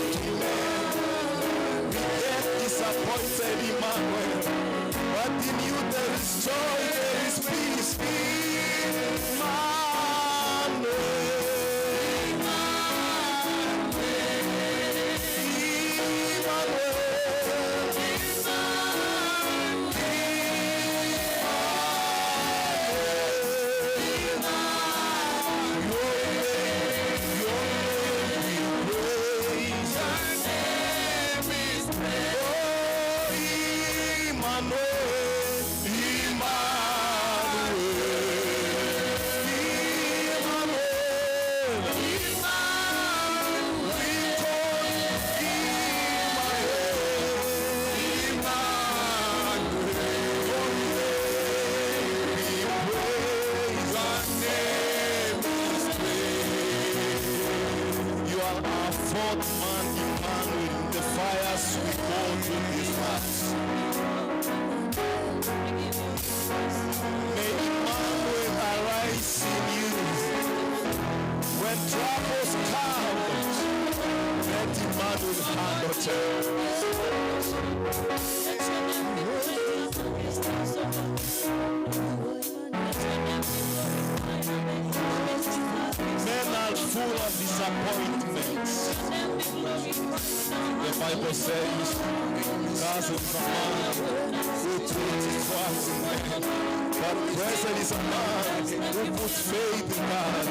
to men. We get disappointed, Emmanuel. But in you there is joy, there is peace. Emmanuel. Emmanuel. Your name, your name be praised. Oh, Emmanuel, Emmanuel, Emmanuel. We call Emmanuel, Emmanuel. Your name be praised. Your name is praised. You are our fourth man, Emmanuel. In the fires we go through this night. May Emmanuel arise in you. When troubles come, let Emmanuel handle them. Let your name be praised in this house, oh God. Let your name be glorified in this house. Men are full of disappointments. Let your name be glorified in our The hearts. Bible says, Cursed is a man who puts his trust in man. But blessed is a man who puts faith in God.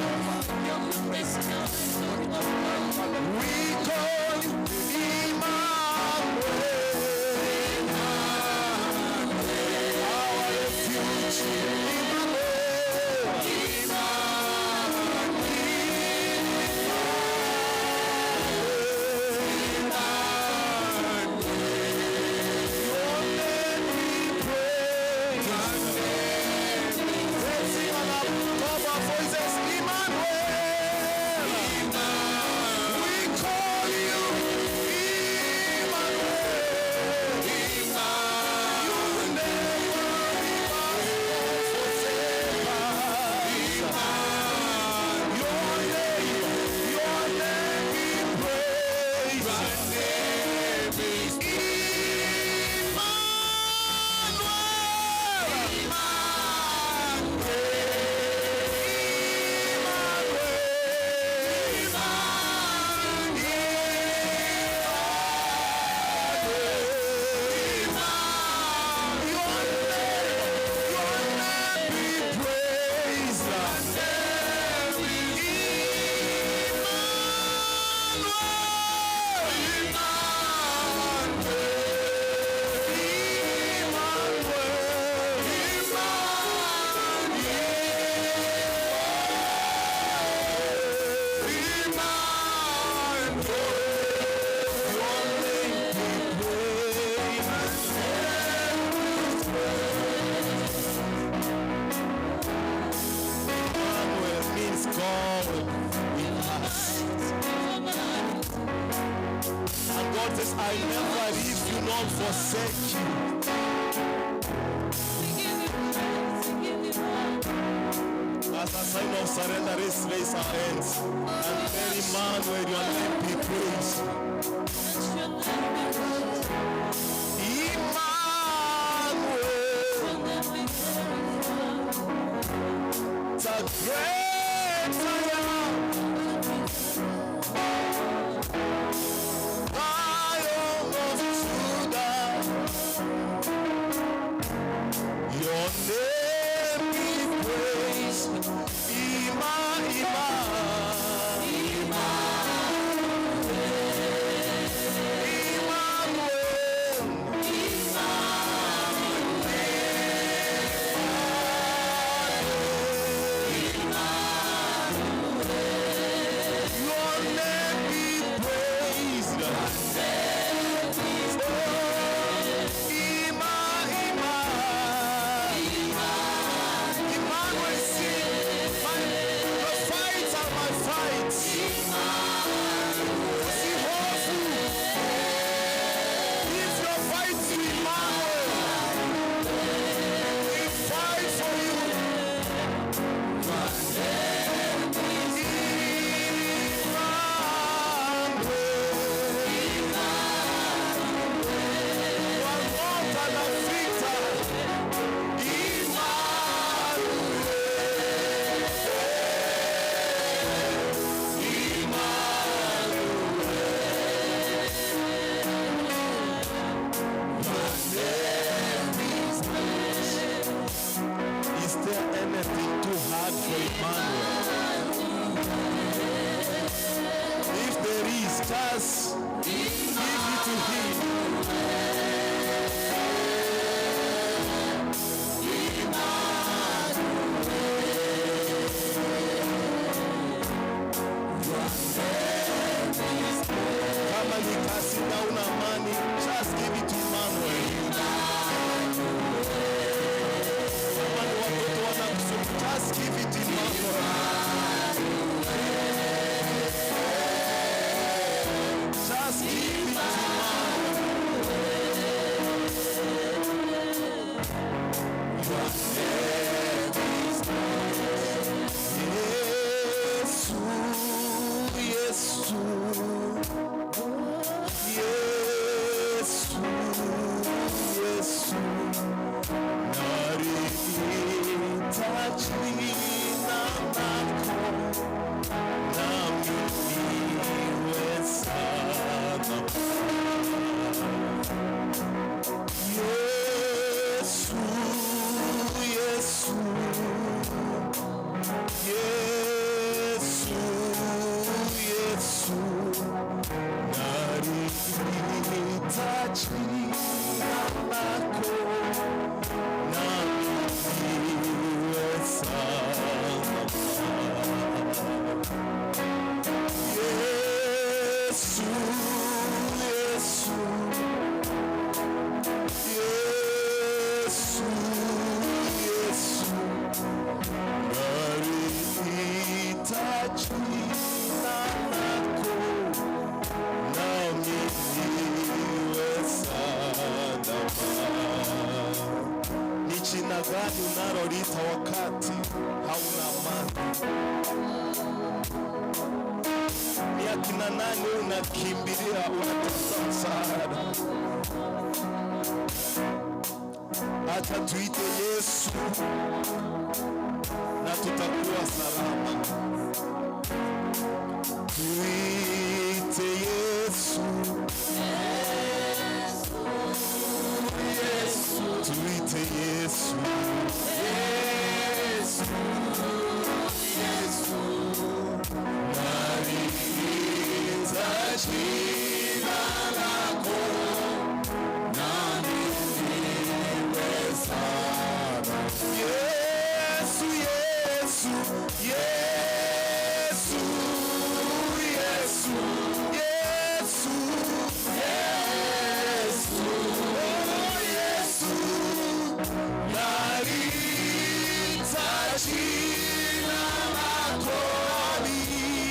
Your goodness in our lives, oh God. We call Emmanuel, our refuge. Emmanuel, Your name be praised. Let's sing on our top of our voices, Emmanuel. We call you Emmanuel. You will never leave us or forsake us. Your name be praised. Emmanuel. Your name be praised. Emmanuel. Your name be praised. Emmanuel means God with us. And God says, I never leave you nor forsake you. We give you praise, we give you honor. As a sign of surrender, let's raise our hands and tell Emmanuel, your name be praised. Let your name be praised. Emmanuel, Your name be glorified. the great I am, Lion of Judah. Your name be praised. Ima, Ima. Emmanuel. for Emmanuel? If there is, just give it to him. Kama ni kazi na una amani, just give it to Emmanuel. Kama ni watoto wanakusumbua, just give it to Emmanuel. Just give it to Emmanuel. Yesu, Yesu, Yesu, Yesu, naliita jina lako, nami niwe salama. Yesu, Yesu, Yesu, Yesu, naliita jina lako, nami niwe salama. Yesu, Yesu, Yesu, Yesu, naliita jina lako, nami niwe salama. Ni jina gani unaloliita wakati hauna amani? Ni akina nani unakimbilia unatafuta msaada? Acha tuite Yesu na tutakuwa salama. Tuite Yesu, Yesu, tuite Yesu, Yesu, Yesu, naliita jina lako nami niwe salama. Yesu, Yesu, Yesu, Yesu, Yesu, Yesu, oh Yesu, naliita jina lako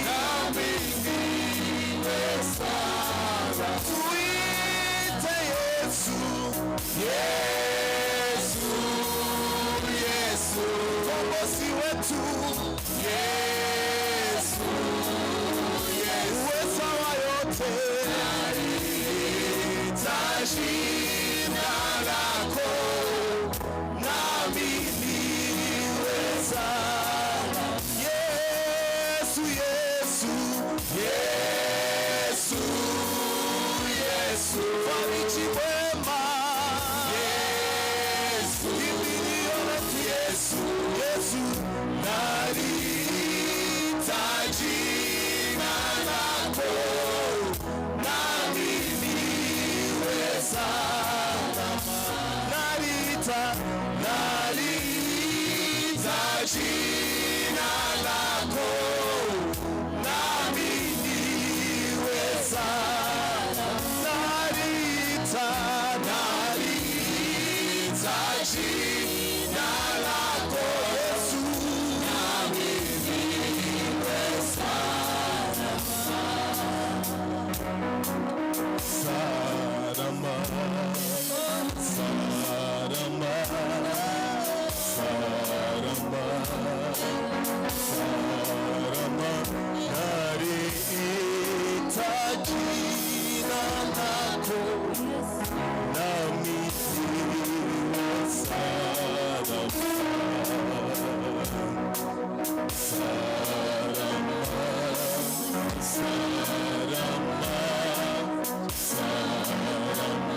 nami niwe salama. Tuite Yesu, Yesu, Yesu, Mkombozi wetu, Yesu, Yesu, uweza wa yote, naliita jina lako nami niwe salama. Yesu, Yesu, Yesu, Yesu, fariji mwema, Yesu, kimbilio letu, Yesu, Yesu, naliita jina lako nami niwe salama. Naliita, naliita jina lako nami niwe salama. Naliita, naliita jina lako Yesu nami niwe salama. Salama, salama, salama, salama, naliita jina lako nami niwe salama. Salama, salama, salama,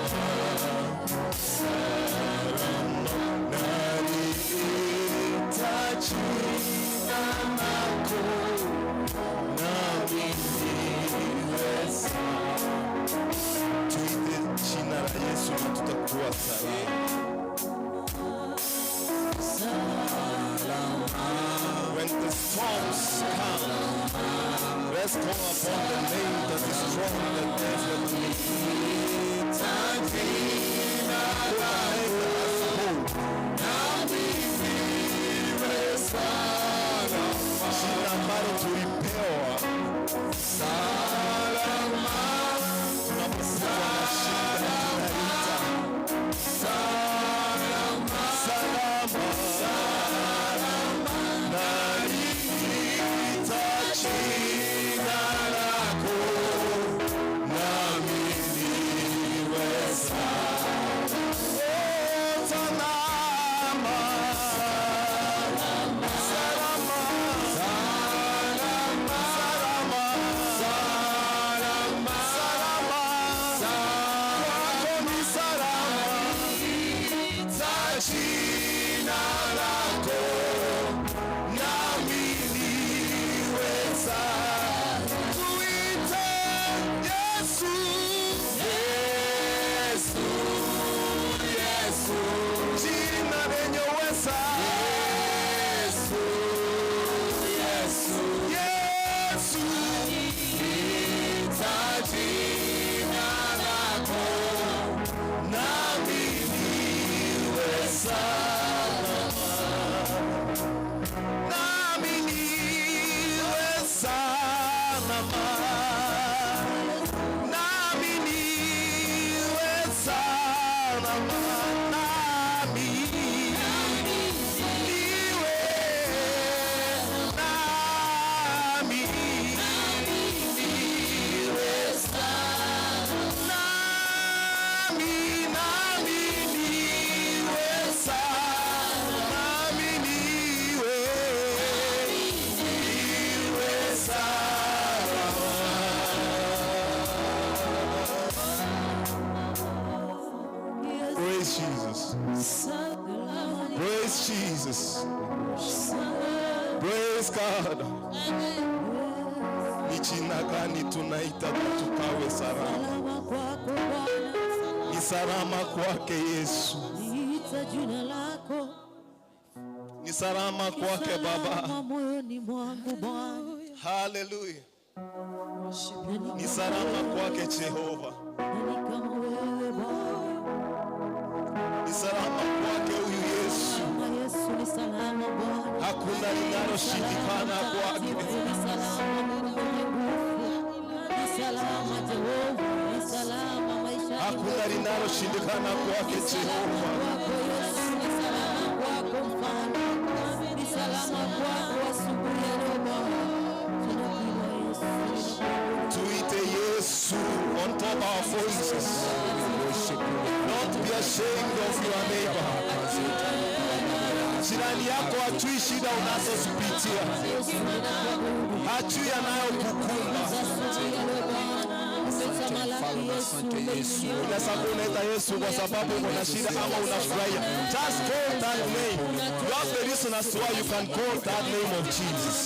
salama, naliita jina Troubles come, let's call upon the name that is strong than every other name. Who can make us whole. Jina ambalo tulipewa tunapokuwa na shida tunaita salama, naliita jina lako nami niwe salama. Oh, salama, salama, salama, salama, salama, kwako ni salama za jina lako nami niwe salama. Tuite Yesu, Yesu, Yesu, jina lenye uweza. Yesu, Yesu, Yesu, ita jina lako nami niwe salama, nami niwe salama, nami niwe salama, nami niwe, nami niwe nami, nami niwe salama, nami niwe, niwe salama. Praise Jesus. Praise Jesus. Praise God. Ni jina gani tunaita tukawe salama? Salama kwako Bwana, Ni salama kwake Yesu, niita jina lako, ni salama kwake Baba. salama moyoni mwangu Bwana, Haleluya, nani ni salama kwake Jehova, nani kama wewe Bwana? ni salama kwake huyu Yesu. Kama Yesu ni salama Bwana, Hakuna linaloshindikana kwake. ni salama Mungu mwenye nguvu, ni salama Jehova, ni salama maishani Hakuna linaloshindikana kwake salama Jehova. kwako Yesu, ni salama kwako Mfalme, ni salama kwako asubuhi ya leo Bwana. Tunakuinua Yesu, Tuite Yesu on top our voices. Don't be ashamed of your neighbor. Jirani yako hajui shida unazozipitia, Yesu ninakuabudu. hajui yanayokukumba. Asubuhi ya leo Bwana, umetamalaki Yesu, umeinuliwa Unaweza kuwa unaita Yesu kwa sababu uko na shida ama unafurahia. Just call that name. You have the reason as to why you can call that name of Jesus.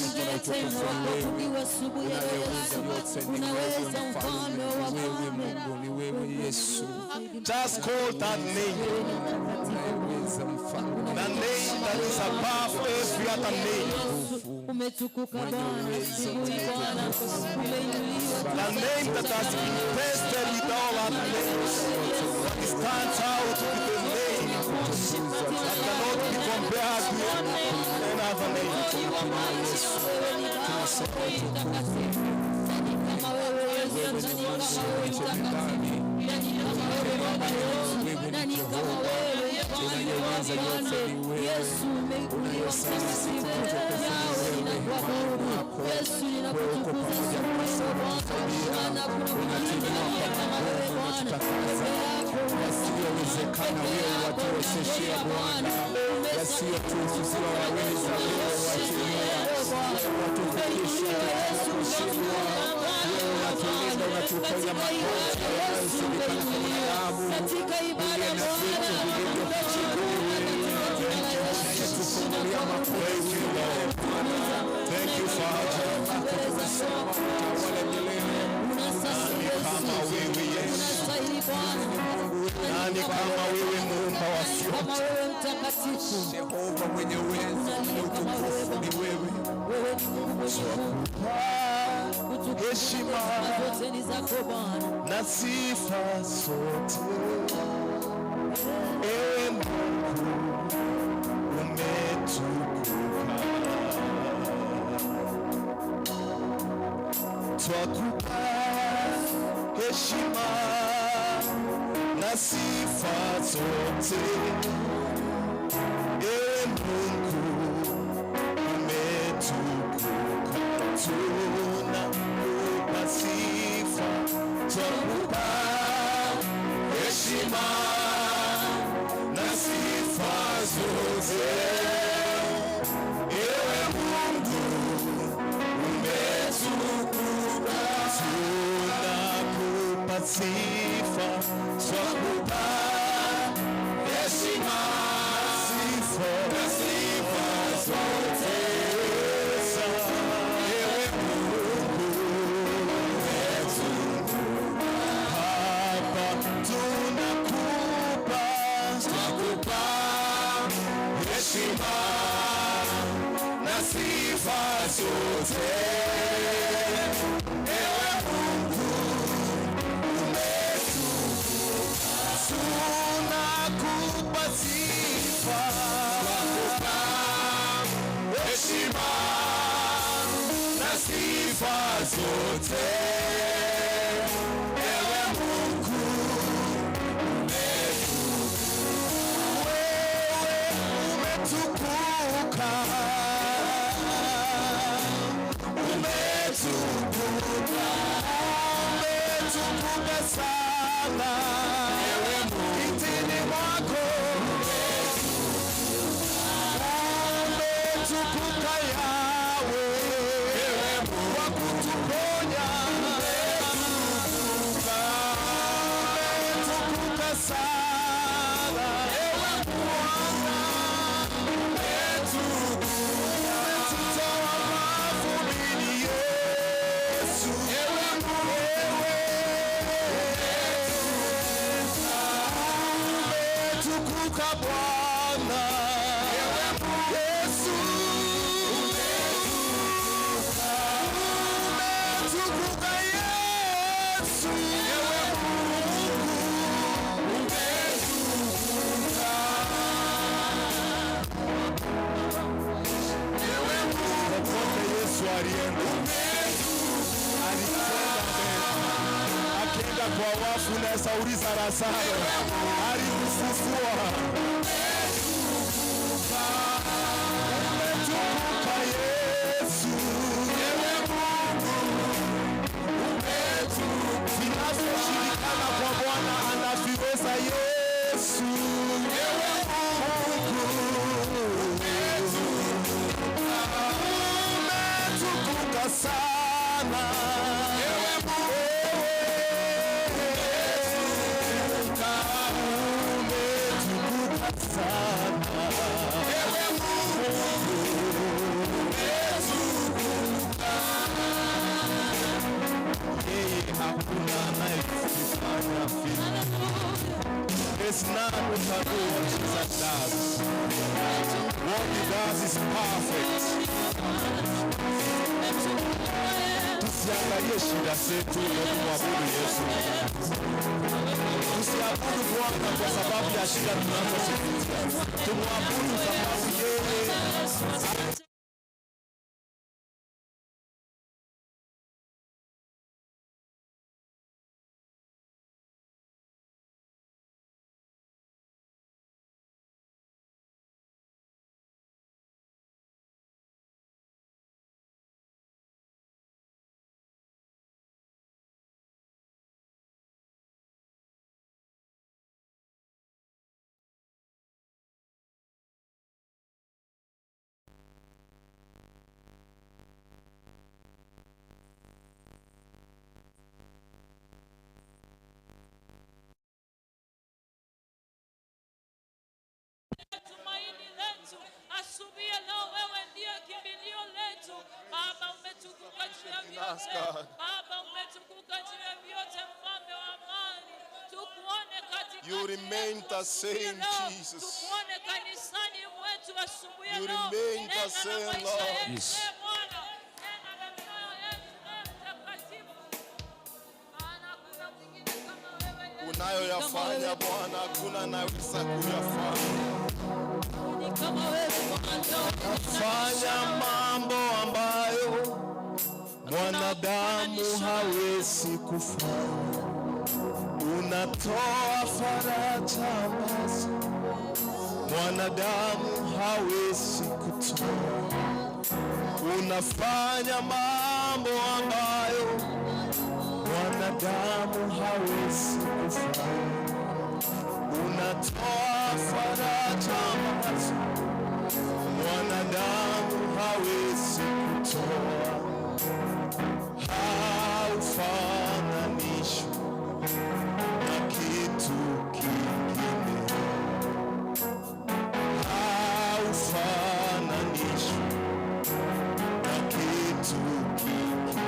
Unaabudiwa asubuhi ya leo Yesu, unaweza mfalme wa wafalme. Mungu ni wewe Yesu, Just call that name. unayeweza mfalme The name that is above every other name. Yesu, umetukuka Bwana, asubuhi Bwana, umeinuliwa The name that has been tested with all other names. That stands out to be the name that cannot be compared with any other name. Wewe ni Baba mtakatifu. Nani kama wewe Yesu? Nani kama wewe mtakatifu? Nani kama wewe Baba yetu? Nani kama wewe Mfalme wa wafalme? Yesu umeinuliwa mtakatifu. Yawe ninakuabudu. Yesu ninakutukuza asubuhi ya Bwana. Maana hakuna mwingine aliye kama wewe Bwana. Peke yako yasiyowezekana wewe watuwezeshea Bwana, yasiyotuwezekana wewe watuinua, watufikisha tunaposhindwa. Wewe unatulinda, unatuponya magonjwa yanayoshindikana kwa mwanadamu. Katika ibada Na Bwana, vitu vilivyofichika ni wewe unayetufunulia makuu Thank you, Lord. Thank you, Father. Tawale milele. Nani kama wewe Yesu? Unastahili Bwana. Nani kama wewe muumba wa Kama vyote? wewe mtakatifu. Jehova mwenye uwezo, mwenye utukufu ni wewe. Wewe ni Mungu mwenye nguvu, utukufu Heshima. na zote ni zako Bwana. na sifa zote. Ewe Mungu umetukuka, twakupa heshima na sifa zote. Ewe Mungu umetukuka, tunakupa sifa, twakupa heshima na sifa zote. Ewe Mungu umetukuka, tunakupa sifa, twakupa heshima na sifa zote. Ewe Mungu umetukuka, hapa tunakupa, twakupa heshima na sifa zote. Ewe Mungu umetukuka, tunakupa sifa, twakupa heshima na sifa zote. Ewe Mungu wewe umetukuka, umetukuka, umetukuka sana. Ewe Mungu, kitini mwako umetukuka Yawe, kwa kutuponya umetukuka sana. Ewe Bwana, umetutoa mavumbini, Yesu. Ewe umetukuka Bwana, Yesu umetukuka Yesu, ewe Mungu umetukuka. Ewe Mungu, popote Yesu alienda, alikwenda mbele, akienda kwa wafu na sauliza Lazaro, alimfufua. Umetukuka Yesu, ewe Mungu vinavyoshindikana kwa Bwana anaviweza Yesu. Ewe Mungu umetukuka sana. Ewe Mungu umetukuka sana. Ewe Mungu umetukuka yeye hakuna anayefanya vitu. There's none who can do what Jesus does. What he does is perfect. Tusiangalie shida zetu na tumwabudu Yesu. Tusiabudu Bwana kwa sababu ya shida tunazozipitia. Tumwabudu sababu yeye Tumaini letu asubuhi ya leo, wewe ndiye kimbilio letu Baba, umetukuka juu ya us, vyote God. Baba, umetukuka juu ya vyote, mfalme wa amani, tukuone katikati You remain yetu the asubuhi ya same, leo. Jesus. Tukuone kanisani mwetu asubuhi ya You leo. remain the Nena na same, maisha Lord. yetu, Yes. ee Bwana. Unayoyafanya Bwana, hakuna anaweza kuyafanya. Fanya mambo ambayo mwanadamu hawezi kufanya. Unatoa faraja ambazo mwanadamu hawezi kutoa. Unafanya mambo ambayo mwanadamu hawezi kufanya. Unatoa faraja ambazo mwanadamu hawezi kutoa. Haufananishwi na kitu kingine, haufananishwi na kitu kingine,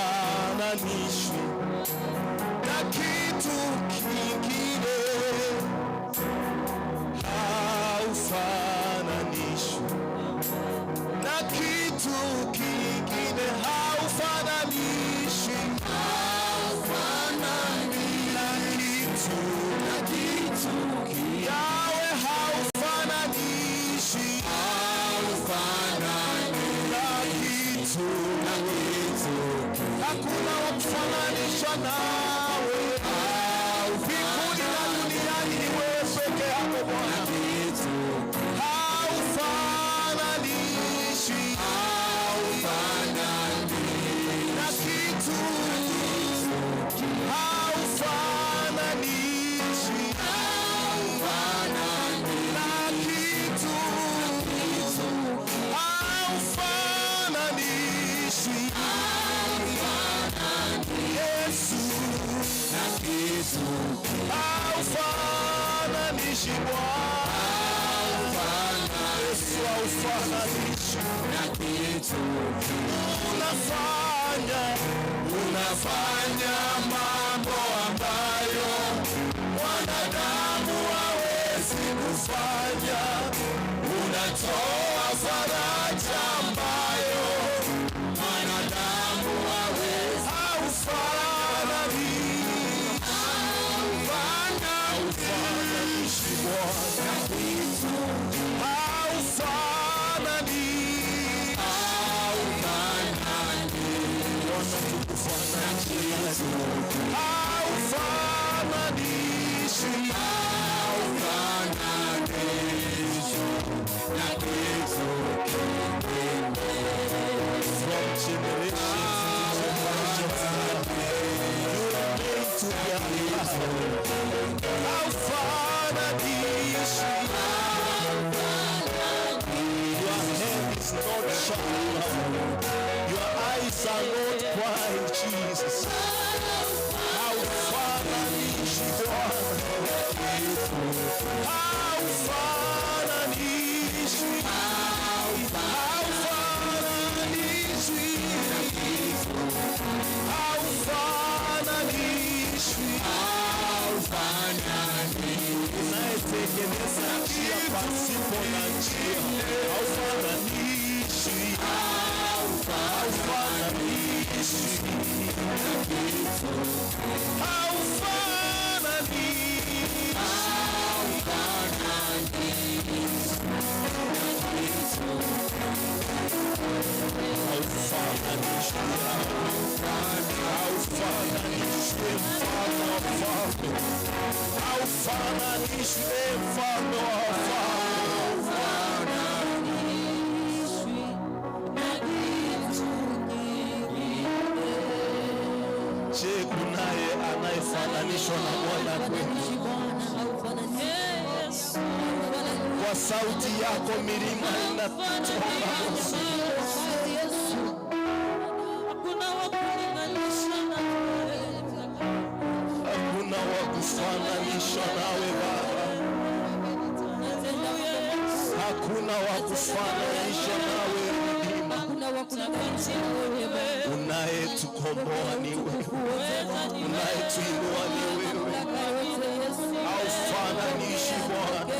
haufananishwi na kitu kingine, haufananishwi na kitu kingine, haufananishwi na kitu na kitu Yawe haufananishwi na kitu na kitu, hakuna wa kufananishwa nawe mbinguni na duniani, ni wewe peke yako Bwana. Haufananishwi na kitu, haufananishwi na kitu, haufananishwi Yesu, haufananishwi Bwana Yesu, haufananishwi. Unafanya, unafanya mambo ambayo mwanadamu hawezi kufanya. Unatoa faraja ambayo mwanadamu hawezi. Haufananishwi, haufananishwi Bwana, haufananishwi. Bwana tukufananishe, haufananishwi, from generation to generation, you remain to be alive. Haufananishwi. Your hand is not sharp. Your eyes are not blind, Jesus. Haufananishwi Bwana. Haufananishwi. Haufananishwi. Haufananishwi. Unayetengeneza njia pasipo na njia. Haufananishwi. Haufananishwi. Haufananishwi. Haufananishwi. Haufananishwi, mfalme wa falme. Haufananishwi, mfalme wa falme. Je, kunaye anayefananishwa na Bwana kweli? Kwa sauti yako milima inatoka. Hakuna wa kulinganisha na wewe. Hakuna wa kufananishwa nawe Baba, hakuna wa kufananishwa nawe Mlima. Hakuna wa kulinganisha na wewe Baba. Unayetukomboa ni wewe, unayetuinua ni wewe. Mamlaka yote Yesu. Haufananishwi Bwana,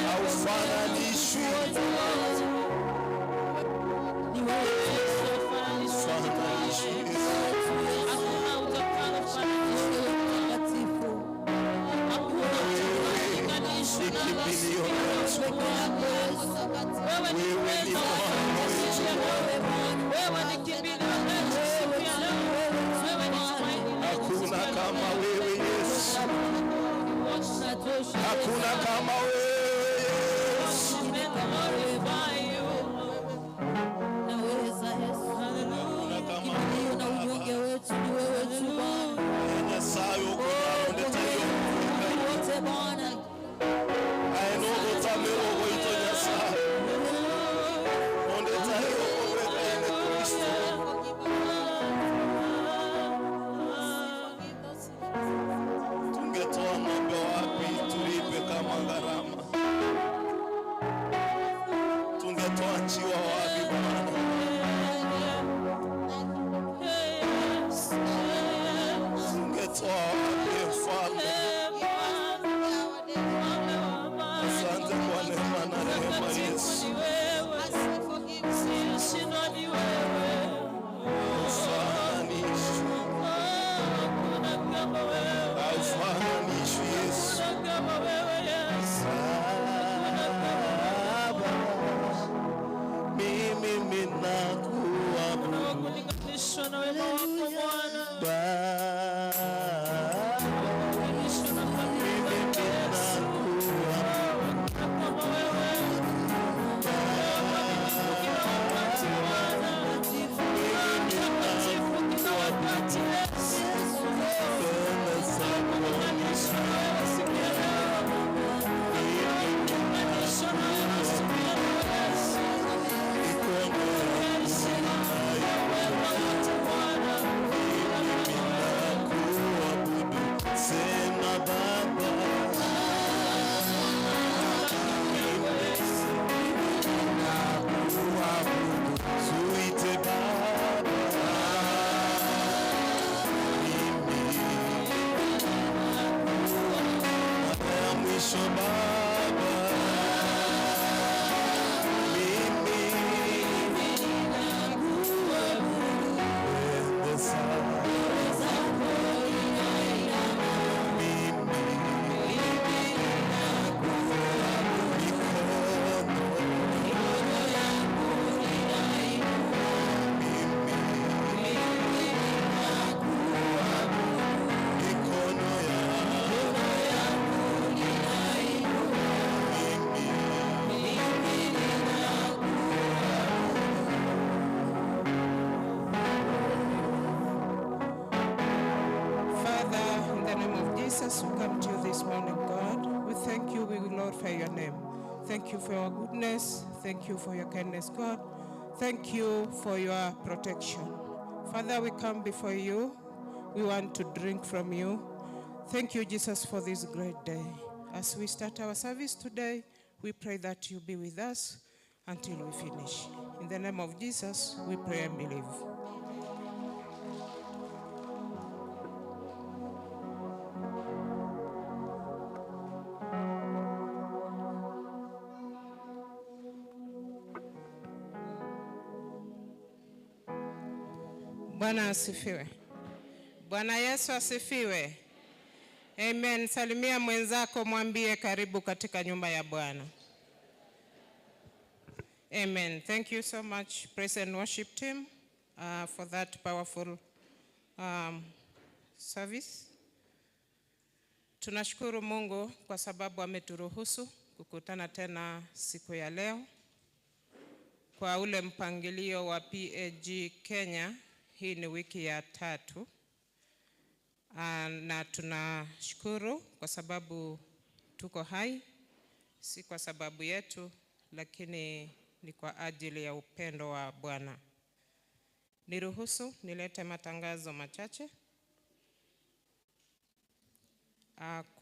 haufananishwi. Ni wewe Fananishwi Yesu. ni kimbilio letu, Wewe ni wewe ni mweza mwamba wetu Bwana. Wewe ni kimbilio letu siku ya leo. Wewe ni tumaini letu Hakuna siku ya leo. kama wewe Yesu, Unatosha. hakuna kama wewe Yesu. We glorify you. Naweza Yesu. Hakuna kama Kimbilio na unyonge wetu ni wewe tu Bwana. Nyasaye okunarondetayo Wote Bwana. aenogotamerogoito Nyasaye ondetayo owekaine Kristo. Tungetoa ng'ombe wapi tulipe kama gharama? Tungetoa njiwa wapi Bwana? Tungetoa wapi Mfalme? Asante kwa neema na rehema Yesu. Siyeshindwa ni wewe. Haufananishwi, Hakuna kama wewe. haufananishwi Yesu. Hakuna kama wewe Yesu. Baba, mimi ninakuabudu Hakuna wa kulinganishwa na wema wako Bwana. Baba, Kulinganishwa na fadhili mimi zako Yesu. ninakuabudu Hakuna kama wewe. Wewe mwaminifu kila wakati Bwana. Wewe mtakatifu kila wakati Yesu. mbele zako Kulinganishwa na wewe siku ya leo. Kulinganishwa na wewe siku ya leo Yesu. mikono Heshima na wema wote Bwana. ninakuabudu, sema Baba, ninakuabudu, tuite Baba, mimi mara ya mwisho Baba, mimi mbele zako Father, in the name of Jesus, we come to you this morning, God. We thank you, we glorify your name. Thank you for your goodness. Thank you for your kindness, God. Thank you for your protection. Father, we come before you. We want to drink from you. Thank you, Jesus, for this great day. As we start our service today, we pray that you be with us until we finish. In the name of Jesus, we pray and believe. Bwana asifiwe. Bwana Yesu asifiwe. Amen. Salimia mwenzako mwambie karibu katika nyumba ya Bwana. Amen. Thank you so much, praise and worship team, for that powerful service. Tunashukuru Mungu kwa sababu ameturuhusu kukutana tena siku ya leo kwa ule mpangilio wa PAG Kenya. Hii ni wiki ya tatu. Na tunashukuru kwa sababu tuko hai, si kwa sababu yetu, lakini ni kwa ajili ya upendo wa Bwana. Niruhusu nilete matangazo machache.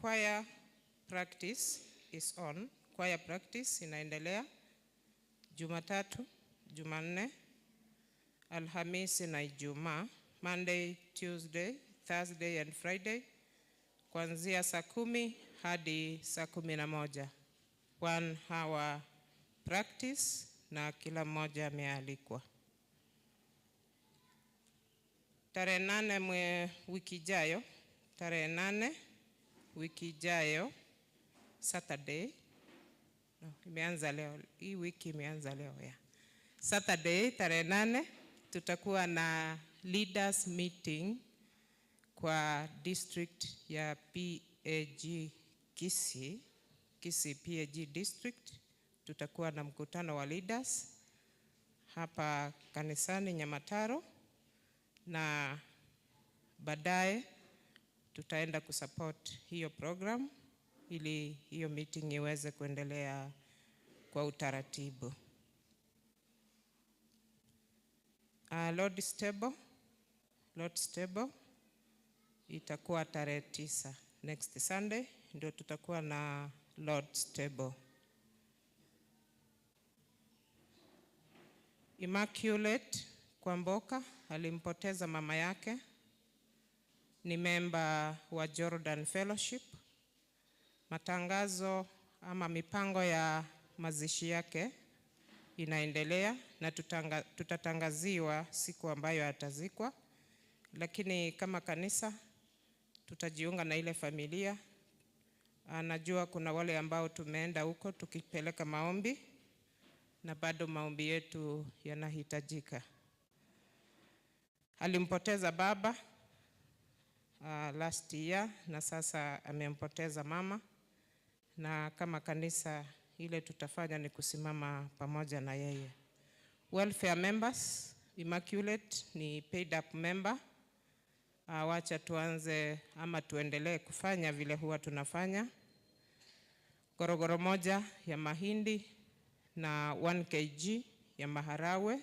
Choir practice is on. Choir practice inaendelea Jumatatu, Jumanne, Alhamisi na Ijumaa, Monday, Tuesday, Thursday and Friday kuanzia saa 10 hadi saa 11. 1 hour practice na kila mmoja amealikwa. Tarehe 8 wiki ijayo, tarehe 8 wiki ijayo Saturday. No, imeanza leo. Hii wiki imeanza leo ya. Saturday tarehe 8 tutakuwa na leaders meeting kwa district ya PAG Kisii, Kisii PAG district. Tutakuwa na mkutano wa leaders hapa kanisani Nyamataro, na baadaye tutaenda kusupport hiyo program ili hiyo meeting iweze kuendelea kwa utaratibu. Lord's Table, Lord's Table itakuwa tarehe 9 next Sunday, ndio tutakuwa na Lord's Table. Immaculate Kwamboka alimpoteza mama yake, ni memba wa Jordan Fellowship. Matangazo ama mipango ya mazishi yake inaendelea na tutatangaziwa siku ambayo atazikwa, lakini kama kanisa tutajiunga na ile familia. Najua kuna wale ambao tumeenda huko tukipeleka maombi na bado maombi yetu yanahitajika. Alimpoteza baba last year na sasa amempoteza mama, na kama kanisa ile tutafanya ni kusimama pamoja na yeye. Welfare members, Immaculate ni paid up member. Wacha tuanze ama tuendelee kufanya vile huwa tunafanya. Gorogoro moja ya mahindi na 1 kg ya maharawe,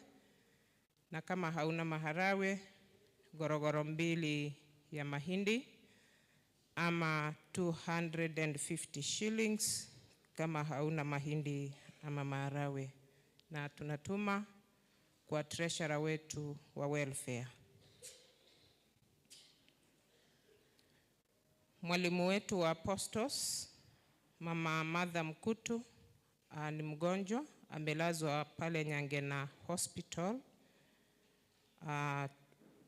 na kama hauna maharawe, gorogoro 2 ya mahindi ama 250 shillings kama hauna mahindi ama maharawe, na tunatuma kwa treasurer wetu wa welfare. Mwalimu wetu wa Apostles Mama Martha Mkutu ni mgonjwa, amelazwa pale Nyangena Hospital.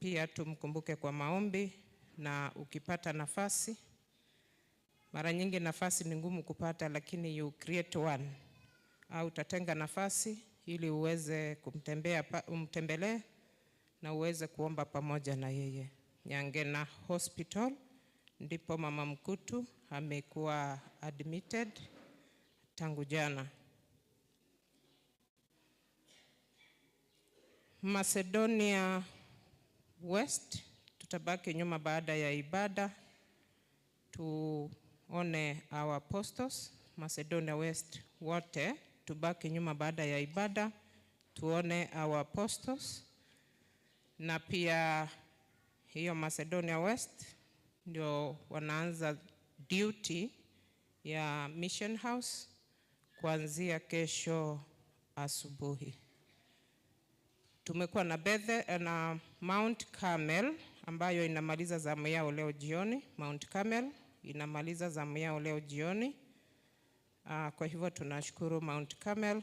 Pia tumkumbuke kwa maombi, na ukipata nafasi, mara nyingi nafasi ni ngumu kupata, lakini you create one, au utatenga nafasi ili uweze umtembelee na uweze kuomba pamoja na yeye. Nyangena Hospital ndipo Mama Mkutu amekuwa admitted tangu jana. Macedonia West tutabaki nyuma baada ya ibada tuone our apostles. Macedonia West wote tubaki nyuma baada ya ibada tuone our apostles, na pia hiyo Macedonia West ndio wanaanza duty ya Mission House kuanzia kesho asubuhi. Tumekuwa na Bethel na Mount Carmel ambayo inamaliza zamu yao leo jioni. Mount Carmel inamaliza zamu yao leo jioni. Kwa hivyo tunashukuru Mount Carmel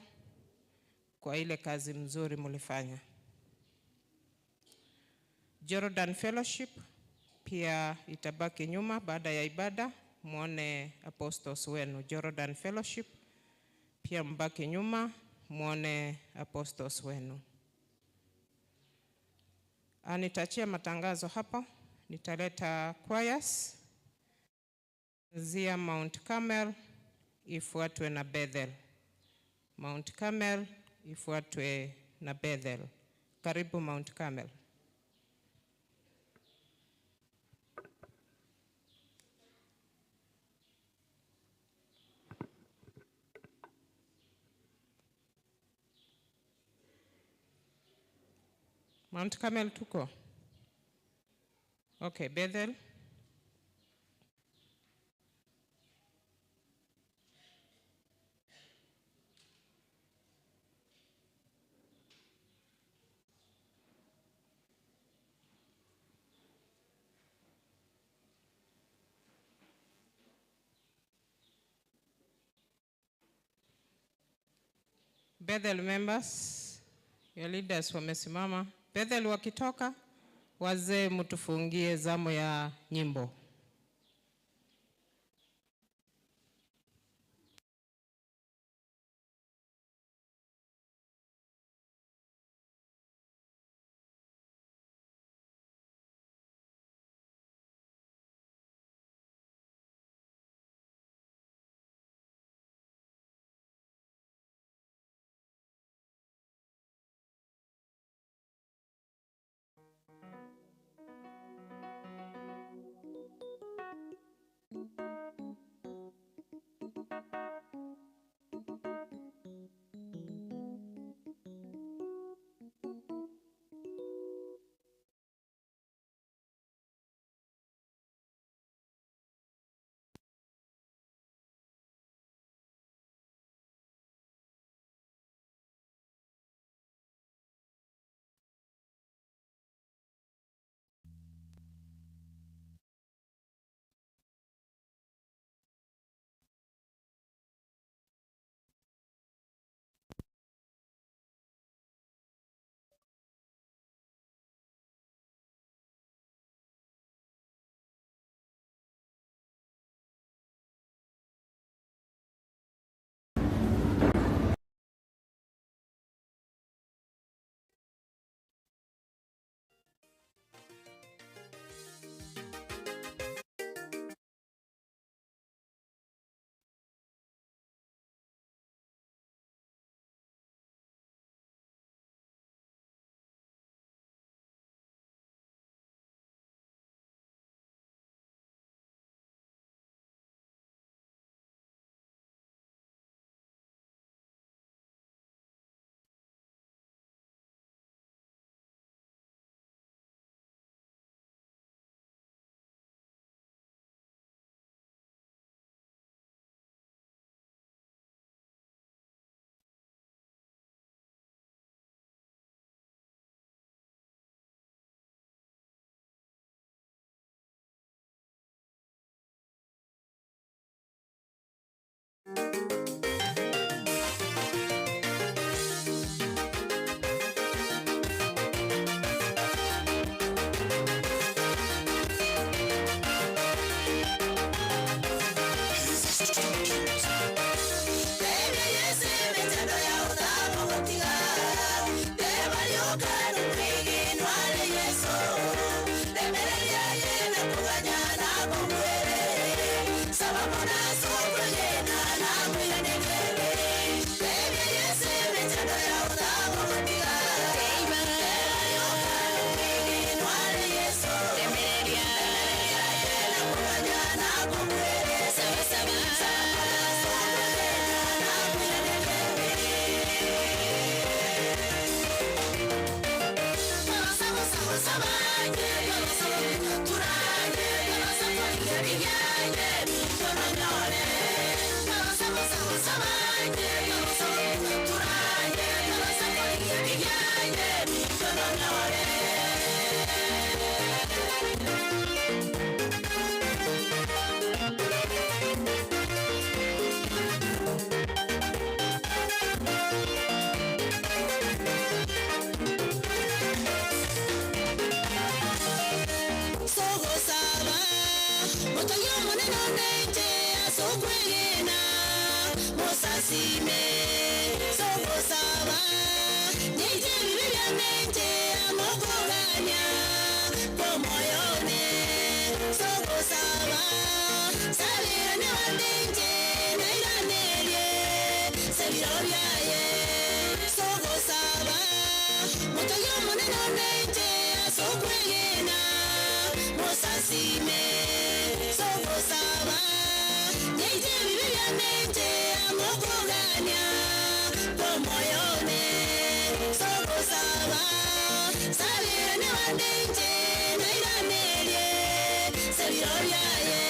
kwa ile kazi mzuri mlifanya. Jordan Fellowship pia itabaki nyuma baada ya ibada, muone apostles wenu. Jordan Fellowship pia mbaki nyuma muone apostles wenu. Nitaachia matangazo hapo. Nitaleta choirs zia Mount Carmel ifuatwe na Bethel. Mount Carmel ifuatwe na Bethel. Karibu Mount Carmel. Mount Carmel tuko? Okay, Bethel. Bethel members, your leaders wamesimama. Bethel wakitoka, wazee mtufungie zamu ya nyimbo. Sogosaba motogi omonene onenche ase okwegena mosasime sogosaba nyeite ebibe bianenche amokogania komoyone sogosaba sabirane wandenche nairanerie sebiro byaye sogosaba motogi omonene onenche ase okwegena mosasime sogosaba nyeite ebibe bianenche amokogania komoyone sogosaba sabirane wandenche nairanerie sebiro byaye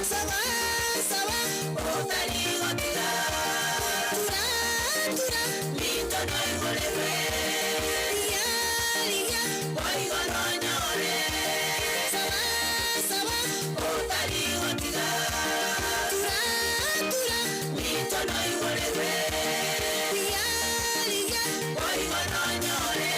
Saba, saba, otari gotiga. Tura, tura, mito no igolewe. Liga, liga, oigo no nyore. Saba, saba, otari gotiga. Tura, tura, mito no igolewe. Liga, liga, oigo no nyore.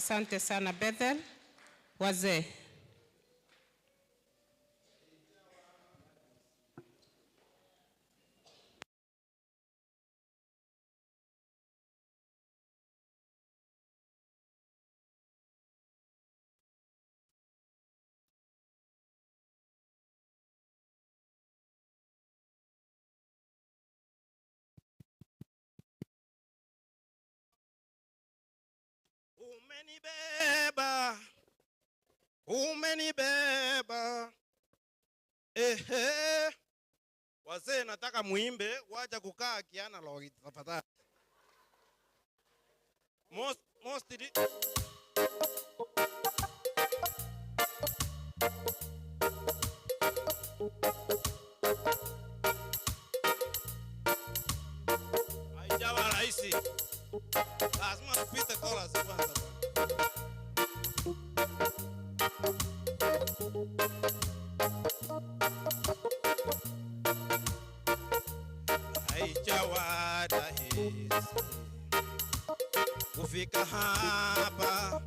Asante sana Bethel. Wazee. Umenibeba, umenibeba. Ehe. Wazee nataka muimbe, wacha kukaa kianalogi tafadhali. Most, most haijawa rahisi. Lazima tupite chorus kwanza. Haijawa rahisi kufika hapa,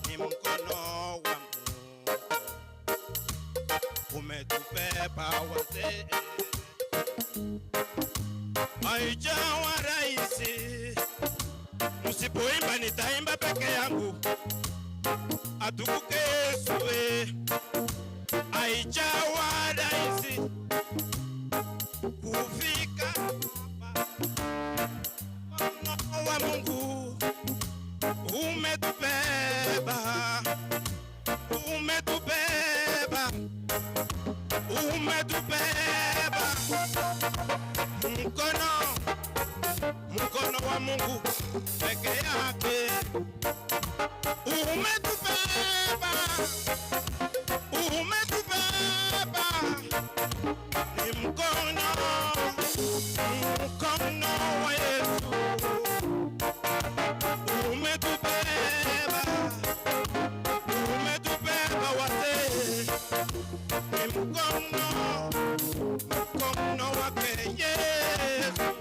ni mkono wa Mungu umetubeba wazee. Haijawa rahisi, msipoimba nitaimba peke yangu. Atukuke Yesu we. Haijawa rahisi kufika hapa, mkono wa Mungu umetubeba, umetubeba, umetubeba. Mkono, mkono wa Mungu peke yake umetubeba, umetubeba. Ni mkono, mkono wa Yesu umetubeba, umetubeba wazee. Ni mkono, mkono wake Yesu.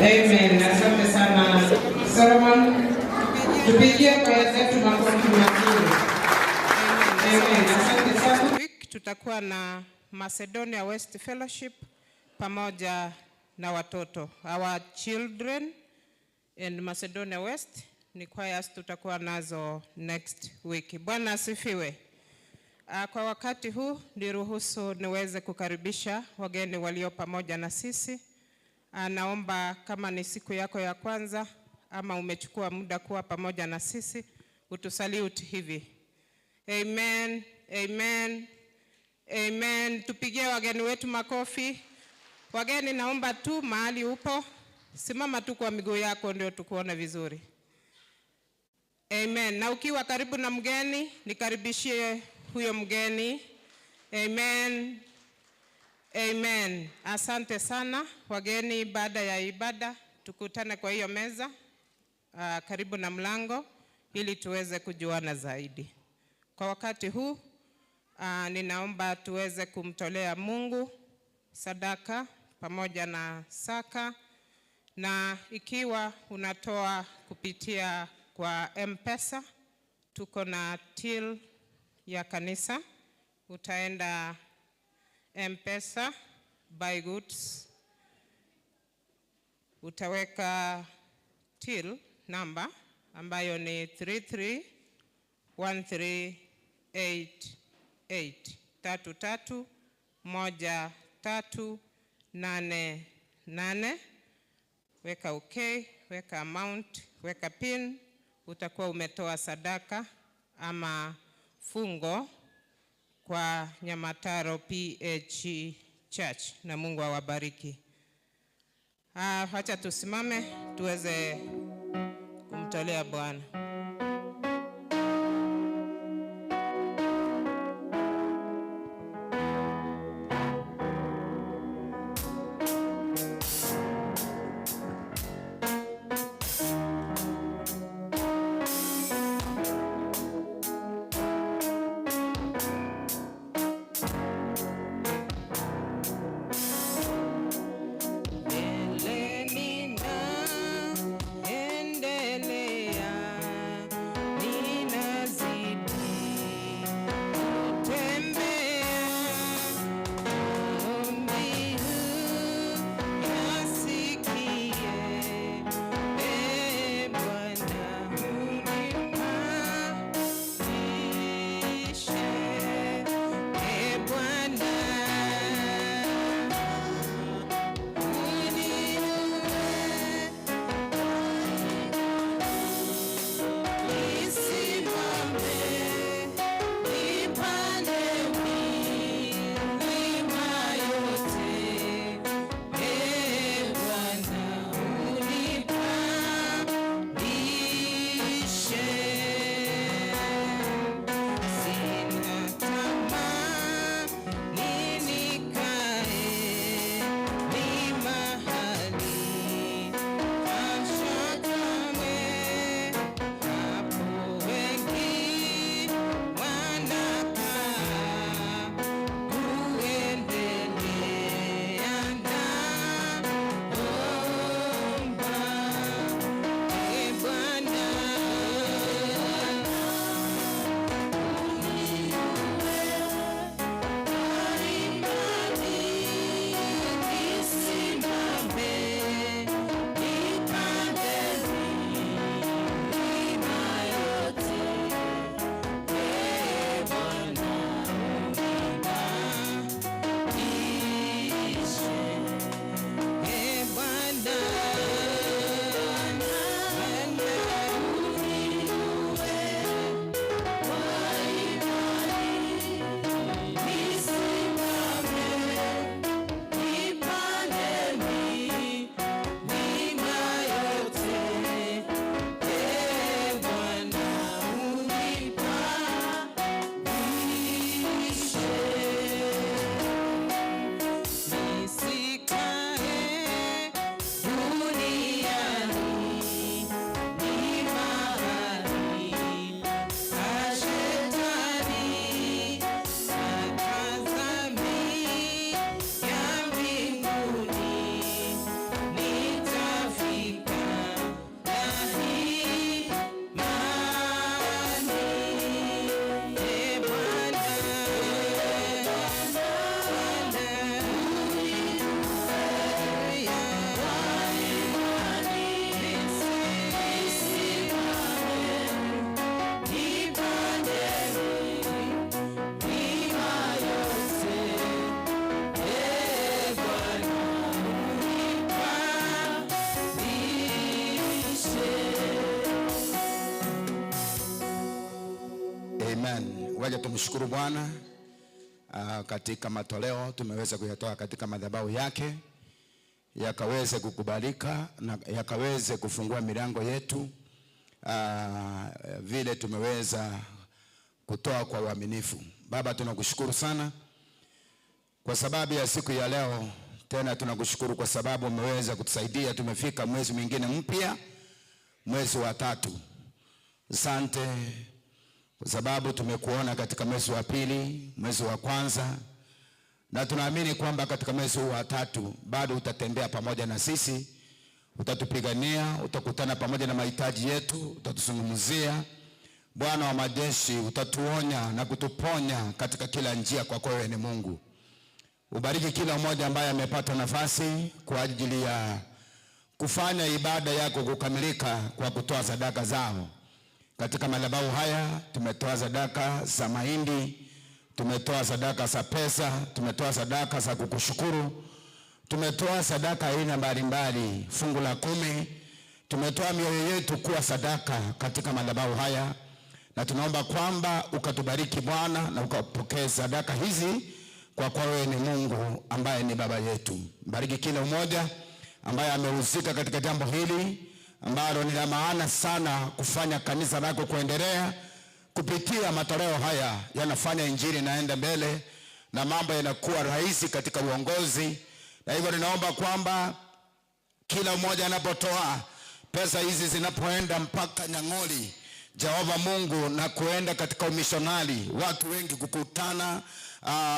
Amen. Asante sana Solomon. Tupigie kwaya zetu makofi mazuri. Amen. Asante sana. Week tutakuwa na Macedonia West Fellowship pamoja na watoto. Our children and Macedonia West ni choirs tutakuwa nazo next week. Bwana asifiwe. Kwa wakati huu niruhusu niweze kukaribisha wageni walio pamoja na sisi. Naomba kama ni siku yako ya kwanza ama umechukua muda kuwa pamoja na sisi, utusalute hivi. Amen, amen, amen. Tupigie wageni wetu makofi. Wageni, naomba tu mahali upo, simama tu kwa miguu yako ndio tukuone vizuri. Amen. Na ukiwa karibu na mgeni, nikaribishie huyo mgeni. Amen. Amen. Asante sana wageni. Baada ya ibada tukutane kwa hiyo meza karibu na mlango ili tuweze kujuana zaidi. Kwa wakati huu ninaomba tuweze kumtolea Mungu sadaka pamoja na saka, na ikiwa unatoa kupitia kwa M-Pesa, tuko na till ya kanisa, utaenda M-Pesa buy goods, utaweka till number ambayo ni 331388 331388. Weka okay, weka amount, weka pin, utakuwa umetoa sadaka ama fungo kwa Nyamataro PAG Church, na Mungu awabariki. Wacha tusimame tuweze kumtolea Bwana. Mbele ninaendelea. Wacha tumshukuru Bwana katika matoleo tumeweza kuyatoa katika madhabahu yake yakaweze kukubalika na yakaweze kufungua milango yetu vile tumeweza kutoa kwa uaminifu. Baba, tunakushukuru sana kwa sababu ya siku ya leo. Tena tunakushukuru kwa sababu umeweza kutusaidia, tumefika mwezi mwingine mpya, mwezi wa tatu. Asante kwa sababu tumekuona katika mwezi wa pili, mwezi wa kwanza, na tunaamini kwamba katika mwezi huu wa tatu bado utatembea pamoja na sisi, utatupigania, utakutana pamoja na mahitaji yetu, utatuzungumzia. Bwana wa majeshi, utatuonya na kutuponya katika kila njia, kwa kuwa wewe ni Mungu. Ubariki kila mmoja ambaye amepata nafasi kwa ajili ya kufanya ibada yako kukamilika kwa kutoa sadaka zao. Katika madhabahu haya tumetoa sadaka za mahindi, tumetoa sadaka za pesa, tumetoa sadaka za kukushukuru, tumetoa sadaka aina mbalimbali, fungu la 10, tumetoa mioyo yetu kuwa sadaka katika madhabahu haya, na tunaomba kwamba ukatubariki Bwana na ukapokee sadaka hizi, kwa kuwa wewe ni Mungu ambaye ni baba yetu. Bariki kila mmoja ambaye amehusika katika jambo hili ambalo ni la maana sana kufanya kanisa lako kuendelea. Kupitia matoleo haya yanafanya injili inaenda mbele na mambo yanakuwa rahisi katika uongozi. Na hivyo ninaomba kwamba kila mmoja anapotoa pesa hizi zinapoenda mpaka Nyang'oli, Jehova Mungu, na kuenda katika umishonari, watu wengi kukutana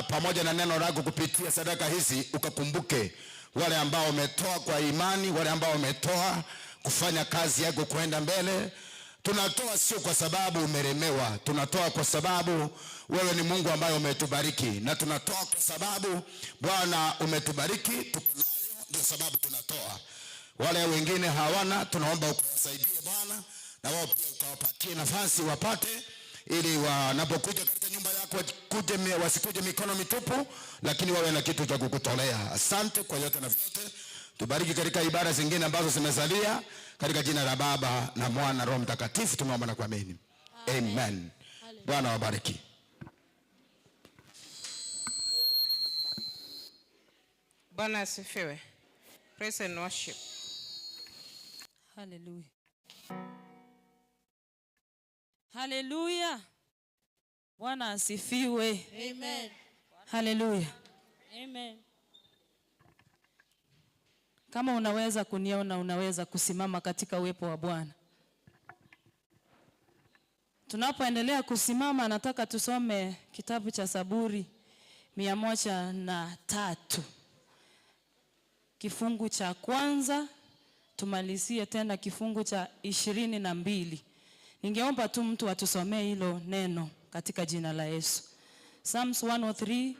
pamoja na neno lako kupitia sadaka hizi, ukakumbuke wale ambao wametoa kwa imani, wale ambao wametoa kufanya kazi yako kuenda mbele. Tunatoa sio kwa sababu umelemewa, tunatoa kwa sababu wewe ni Mungu ambaye umetubariki, na tunatoa kwa sababu Bwana umetubariki, tuko nayo, ndio sababu tunatoa. Wale wengine hawana, tunaomba ukawasaidie Bwana, na wao pia ukawapatie nafasi wapate, ili wanapokuja katika nyumba yako wasikuje mikono mitupu, lakini wawe na kitu cha kukutolea. Asante kwa yote na vyote. Tubariki katika ibada zingine ambazo zimesalia, katika jina la Baba na Mwana Roho Mtakatifu tumeomba na kuamini. Amen. Bwana wabariki. Bwana asifiwe. Praise and worship. Hallelujah. Hallelujah. Bwana asifiwe. Amen. Hallelujah. Amen. Kama unaweza kuniona, unaweza kusimama katika uwepo wa Bwana. Tunapoendelea kusimama, nataka tusome kitabu cha Zaburi 103. Kifungu cha kwanza, tumalizie tena kifungu cha 22. Ningeomba tu mtu atusomee hilo neno katika jina la Yesu. Psalms 103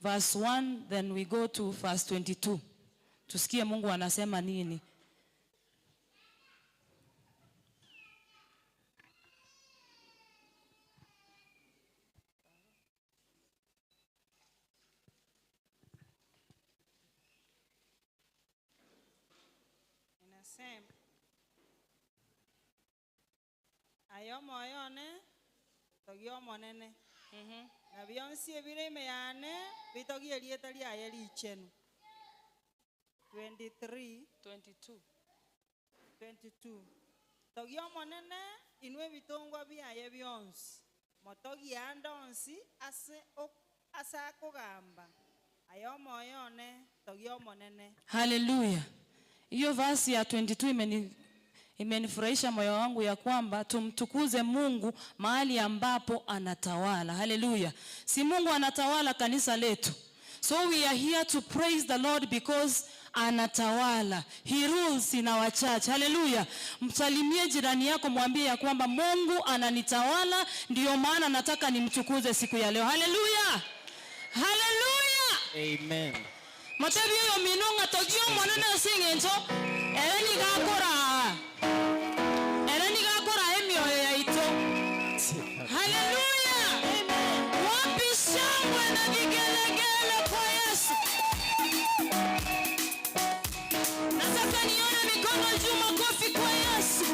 verse 1, then we go to verse 22. Tusikie Mungu anasema nini. Inasema, ayo moyone togi omonene. Na bionsi ebire ime yane bitogi erieta riaye richenu. 23, 22. 22. Togi omonene inwe bitongwa biaye bionsi. Motogi ande onsi ase akogamba. Ayo moyone togi omonene. Hallelujah. Hiyo verse ya 22 imenifurahisha moyo wangu ya kwamba tumtukuze Mungu mahali ambapo anatawala. Hallelujah. Si Mungu anatawala kanisa letu. So we are here to praise the Lord because anatawala. He rules in our church. Hallelujah. Msalimie jirani yako, mwambie ya kwamba Mungu ananitawala, ndio maana nataka nimtukuze siku ya leo. Hallelujah. Hallelujah. Amen. Matebi yo minunga togio mwanana singencho ere nigakora. Ere nigakora emioyo yaito. Hallelujah. Amen. Wapi shangwe na vigelegele kwa Yesu. Nataka nione mikono juu, makofi kwa Yesu.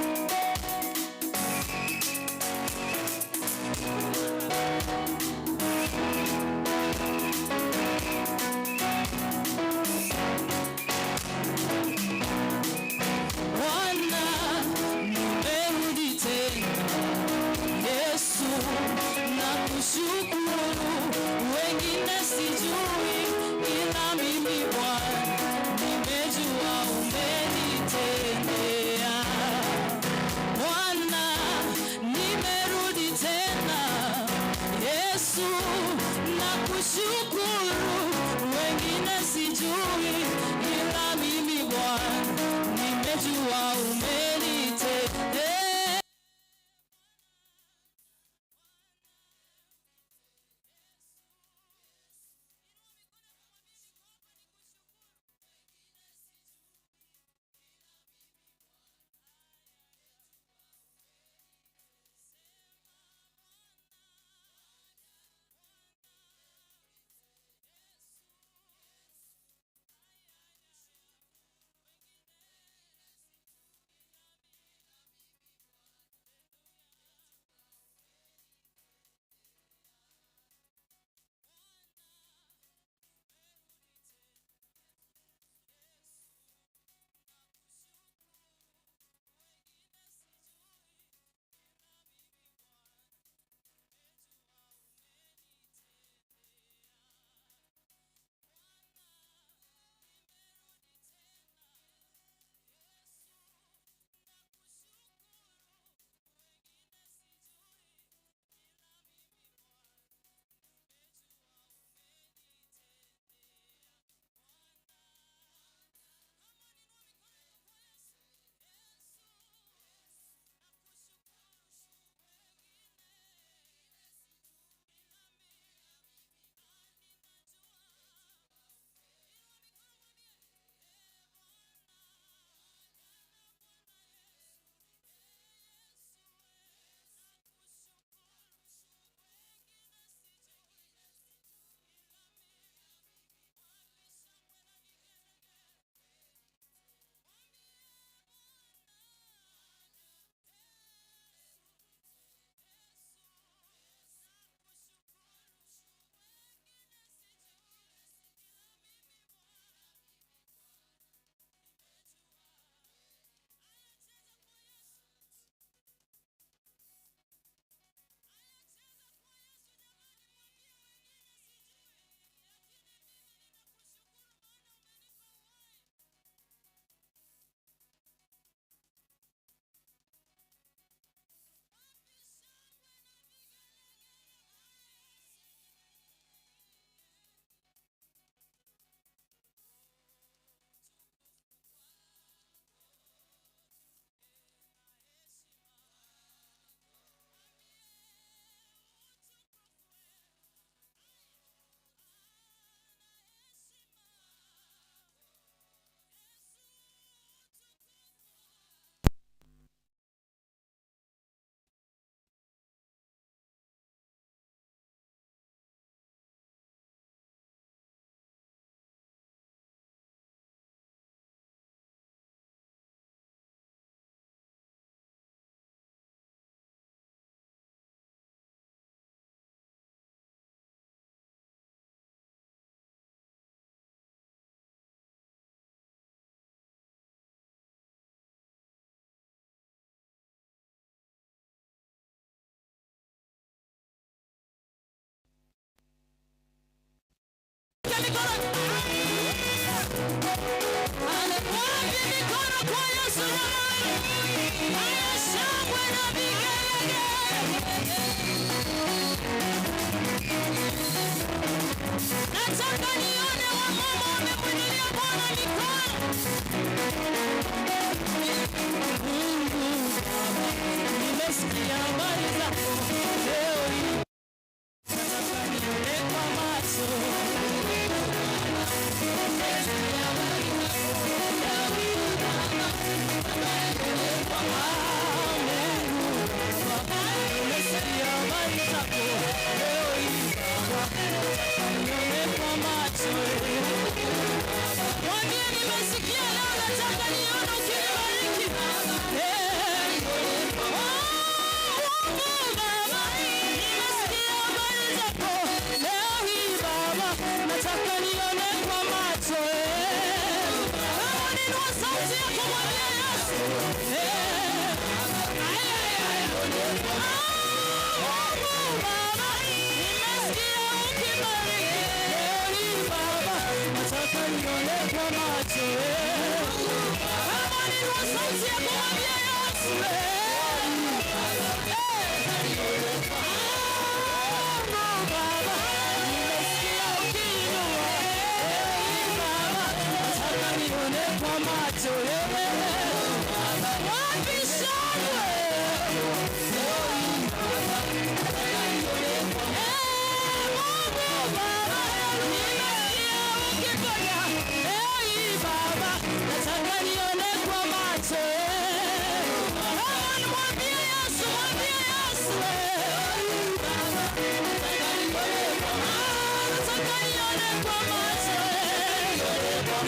mikono. Wapi mikono kwa Yesu jamani? Haya, shangwe na vigelegele. Nataka nione wamama wamemwinulia Bwana mikono. Mungu Baba, nimesikia habari zako leo hii. Nataka nione kwa macho. Nimesikia habari zako leo hii Baba. Nataka nione kwa macho. Mungu Baba, nimesikia habari zako leo hii Baba. Nataka nione kwa macho. Mwambie nimesikia leo, nataka nione ukinibariki. Eh. Oh, Mungu Baba, nimesikia habari zako leo hii Baba, nataka nione kwa macho. Eh. Kama unainua sauti yako mwambie Yesu. Eh. Ay, ay, ay. Ah, Mungu Baba, nimesikia ukibariki leo hii Baba, nataka nione kwa macho. Eh. Kama unainua sauti yako mwambie Yesu. Eh. Mungu Baba, nimesikia ukiinua. Eh, Baba, nataka nione kwa macho. Eh. Wapi shangwe? Eh, Mungu Baba, nimesikia ukiponya. Eh, Baba, nataka nione kwa macho. Eh. Come on, mwambie Yesu, mwambie Yesu. Eh, Baba, nataka nione kwa macho.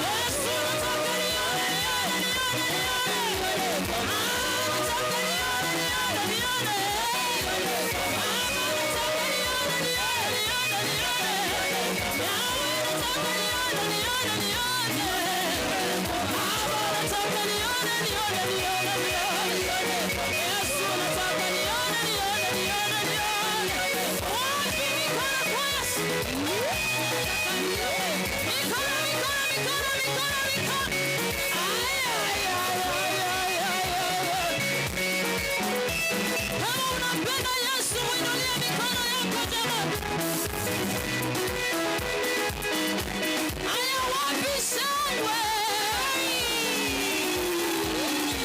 Yesu, nataka nione, nione, nione, nione. Ah, nataka nione, nione, nione. Baba, nataka nione, nione, nione, nione. Yahweh, nataka nione, nione, nione. Baba, nataka nione, nione, nione, nione. Yesu, nataka nione, nione, nione, nione. Wapi mikono kwa Yesu? Mikono, mikono, mikono, mikono, mikono. Ay, ay, ay, ay, ay, ay, ay. Kama unampenda Yesu, mwinulie mikono yako jamani. Haya, wapi shangwe?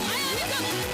Haya, mikono.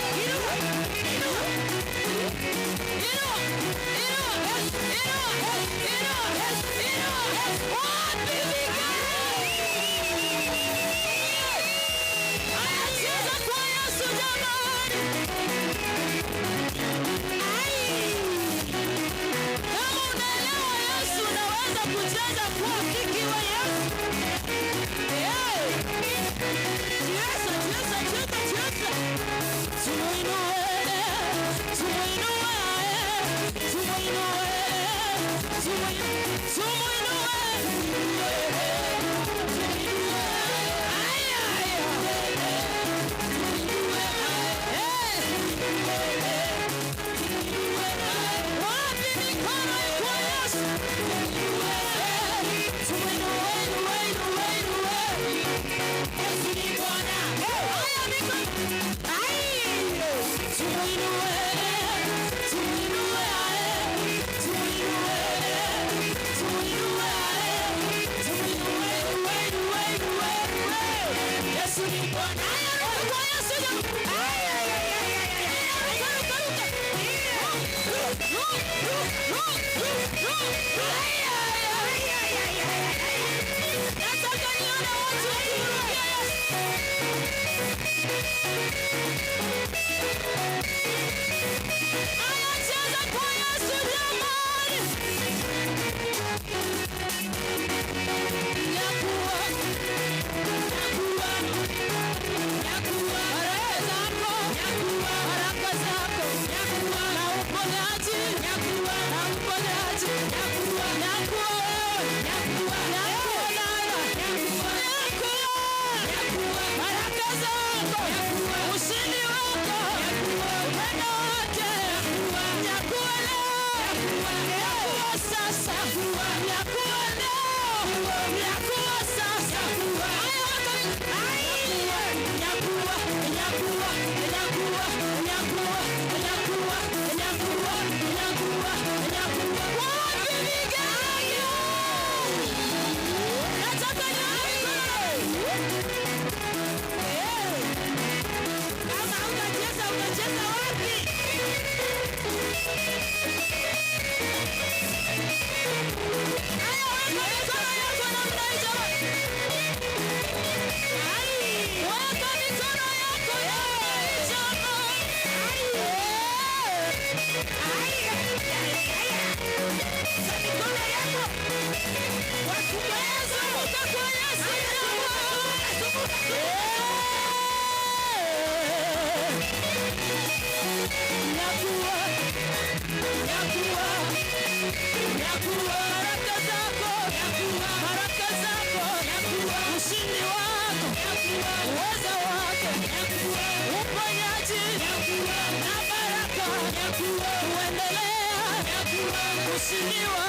Umeshindwa.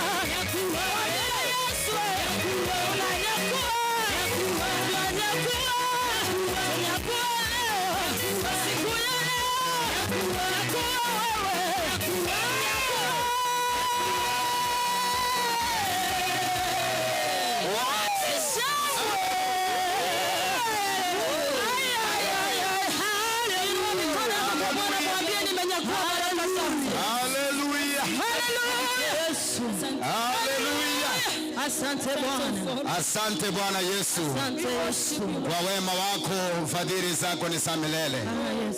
Mwambie Yesu, unanyakua, unanyakua, unanyakua leo. Siku ya leo, nyakua wewe, nyakua. Wacha shangwe. Ay, ay, ay, ay, hallelujah. Inua mikono yako kwa Bwana, mwambie nimenyakua baraka zangu. Haleluya. Hallelujah. Haleluya. Asante Bwana. Asante Bwana Yesu Asante Yesu. kwa wema wako, fadhili zako ni za milele. Ah, yes.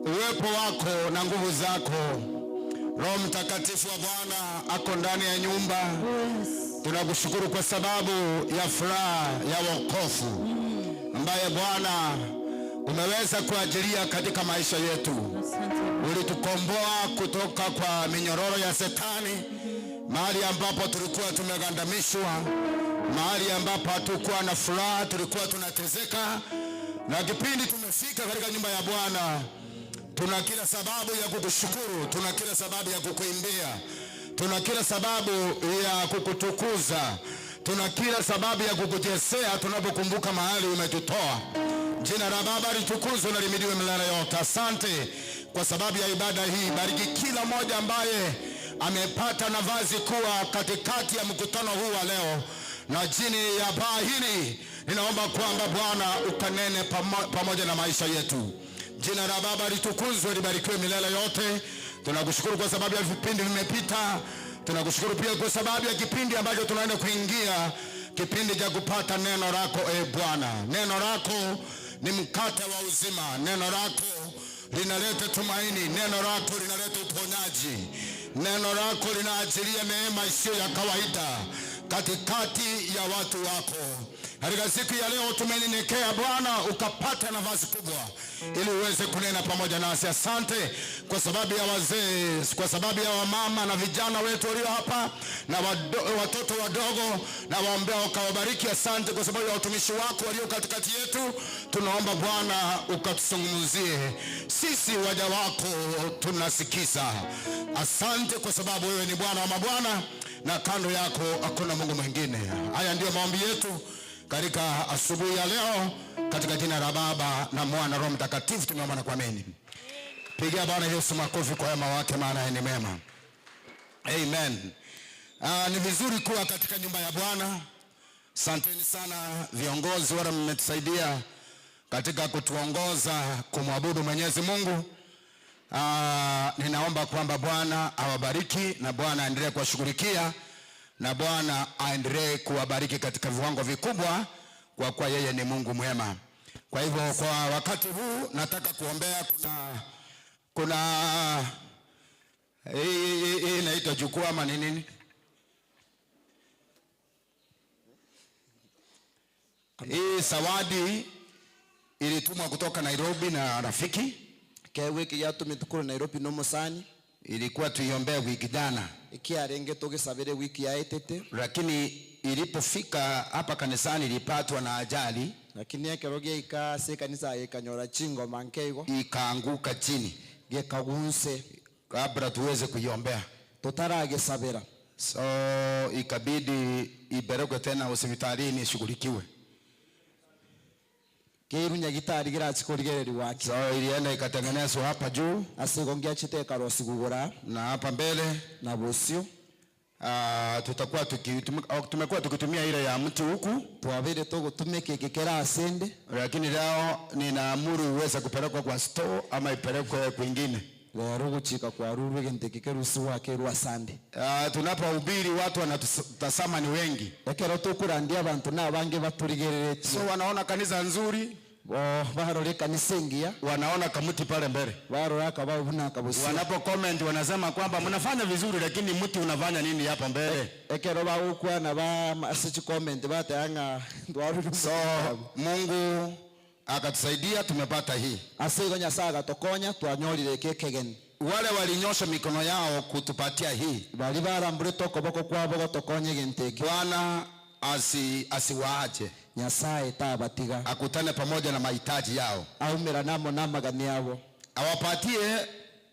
Uwepo wako na nguvu zako, Roho Mtakatifu wa Bwana ako ndani ya nyumba. Yes. Tunakushukuru kwa sababu ya furaha ya wokovu ambaye Bwana umeweza kuajilia katika maisha yetu. Asante. Ulitukomboa kutoka kwa minyororo ya Shetani, mahali ambapo tulikuwa tumegandamishwa, mahali ambapo hatukuwa na furaha, tulikuwa tunateseka, na kipindi tumefika katika nyumba ya Bwana, tuna kila sababu ya kukushukuru, tuna kila sababu ya kukuimbia, tuna kila sababu ya kukutukuza, tuna kila sababu ya kukuchezea tunapokumbuka mahali umetutoa. Jina la Baba litukuzwe na lihimidiwe milele yote. Asante kwa sababu ya ibada hii. Bariki kila mmoja ambaye amepata nafasi kuwa katikati ya mkutano huu wa leo, na chini ya paa hili ninaomba kwamba Bwana ukanene pamoja na maisha yetu. Jina la Baba litukuzwe libarikiwe milele yote. Tunakushukuru kwa sababu ya vipindi vimepita. Tunakushukuru pia kwa sababu ya kipindi ambacho tunaenda kuingia, kipindi cha kupata neno lako. E Bwana, neno lako ni mkate wa uzima, neno lako linaleta tumaini, neno lako linaleta uponyaji, neno lako linaachilia neema isiyo ya kawaida katikati ya watu wako. Katika siku ya leo tumenyenyekea Bwana, ukapata nafasi kubwa ili uweze kunena pamoja nasi. Asante kwa sababu ya wazee, kwa sababu ya wamama na vijana wetu walio hapa na watoto wadogo, na waombea ukawabariki. Asante kwa sababu ya watumishi wako walio katikati yetu. Tunaomba Bwana ukatuzungumzie sisi, waja wako tunasikiza. Asante kwa sababu wewe ni Bwana wa mabwana na kando yako hakuna Mungu mwingine. Haya ndiyo maombi yetu katika asubuhi ya leo, katika jina la Baba na Mwana Roho Mtakatifu tumeomba na kuamini. Pigia Bwana Yesu makofi kwa wema wake, maana yeye ni mema. Amen. Ni vizuri kuwa katika nyumba ya Bwana. Asanteni sana viongozi wale mmetusaidia katika kutuongoza kumwabudu Mwenyezi Mungu. Ninaomba kwamba Bwana awabariki na Bwana aendelee kuwashughulikia na Bwana aendelee kuwabariki katika viwango vikubwa, kwa kuwa yeye ni Mungu mwema. Kwa hivyo kwa wakati huu nataka kuombea. Kuna hii inaitwa jukwaa ama ni nini? Hii zawadi ilitumwa kutoka Nairobi na rafiki. Ke wiki yatumitukuru Nairobi no musani. Ilikuwa tuiombee wiki jana. Ikiarenge tugisabire wiki ya etete. Lakini ilipofika hapa kanisani ilipatwa na ajali. Lakini ekero gieika ase ekanisa ikanyora chingoma nkeigo. Ikaanguka chini. Gekagunse. Kabla tuweze kuiombea. Tutaragisabira. So ikabidi ipelekwe tena hospitalini ishughulikiwe. Keiru nyagitari giratsikorigereri wake. So ilienda ikatengenezwa hapa juu. Ase igo ngiachite ekarosi kugura. Na hapa mbele. Na bosio. Tutakuwa tumekuwa tukitumia ile ya mti huku. Twabire tugutumika ikikera asende. Lakini leo ninaamuru iweze kupelekwa kwa store ama ipelekwe kwingine. Lero guchika kwa ruru egente kikerusi wake rwa sande. Tunapohubiri watu wanatutazama ni wengi. Ekero tukurandia abantu na abange baturigereretie. So wanaona kanisa nzuri. Bo barore kanisa engiya. Wanaona kamuti pale mbele. Barora akabao buna akabusia. Wanapo comment wanasema kwamba mnafanya vizuri lakini mti unafanya nini hapo mbele? Ekero bagokwana ba ase chi comment bateyang'a ndwaruru. So Mungu akatusaidia tumepata hii. Ase igo Nyasaye agatokonya twanyorire eke ekegeni. Wale walinyosha mikono yao kutupatia hii. Bari barambure okoboko kwabo gotokonya egento eke. Bwana asiwaache. Nyasaye tabatiga. Akutane pamoja na mahitaji yao. Aumera namo namagani yabo. Awapatie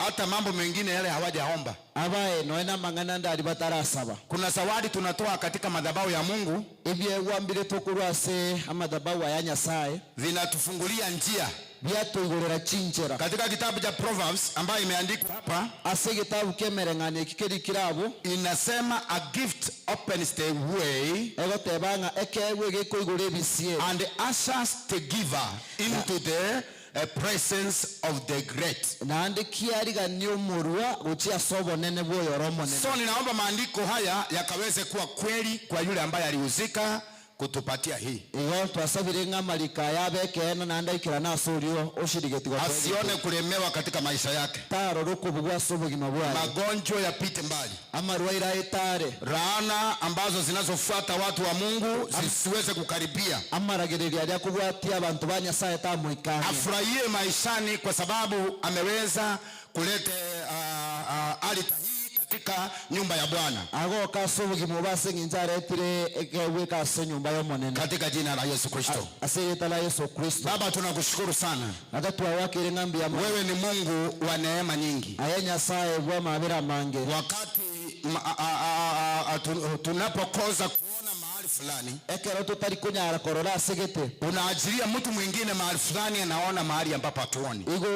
Hata mambo mengine yale hawajaomba. Abae nonya namang'ana ande aria batarasaba. Kuna zawadi tunatoa katika madhabahu ya Mungu. Ebiegwa mbire tokorua ase amadhabahu aya Nyasae. Vinatufungulia njia. Biatoigorera chinchera. Katika kitabu cha Proverbs ambayo imeandikwa hapa. Ase egetabu ki'emereng'anio eki kerikire abwo. Inasema a gift opens the way. Egoteba ng'a ekeegwa egekoigora ebisieri. And ushers the giver into the presence of the great. Naende kiarigania omorua gochia ase obonene bw'oyore omonene. So ninaomba maandiko haya yakaweze kuwa kweli kwa yule ambaye alihusika kutupatia hii. Igo twasabire ng'a amariko aya abe ekeene naende aikerane ase oria oshirigeti gotoa Asione egento. kulemewa katika maisha yake. Tarora okobugwa ase obogima bwaye. Magonjwa yapite mbali. Amarwaire aete are. Laana ambazo zinazofuata watu wa Mungu zisiweze kukaribia. Amaragererio aria akobwatia abanto ba Nyasaye tamoika ang'e. Afurahie maishani kwa sababu ameweza kulete altar hii katika nyumba ya Bwana. Agoke ase obogima obo ase engencho aretire ekeegwa eke ase enyomba y'Omonene. Katika jina la Yesu Kristo. Ase erieta ria Yeso Kristo. Baba tunakushukuru sana. Tata twagoakeire ng'a mbuya mono. Wewe ni Mungu wa neema nyingi. Aye Nyasae bw'amabera amange. Wakati tunapokosa kuona mahali fulani. Ekero totari konyara korora ase gete. Unaajiria mtu mwingine mahali fulani anaona mahali ambapo hatuoni. Igo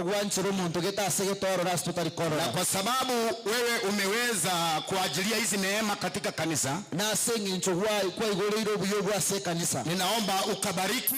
ogwanchera omonto gete ase gete orore ase totari korora. Na kwa sababu wewe umeweza kuajiria hizi neema katika kanisa. Na ase eng'encho kwaigoreire obuya obwo ase ekanisa. Ninaomba ukabariki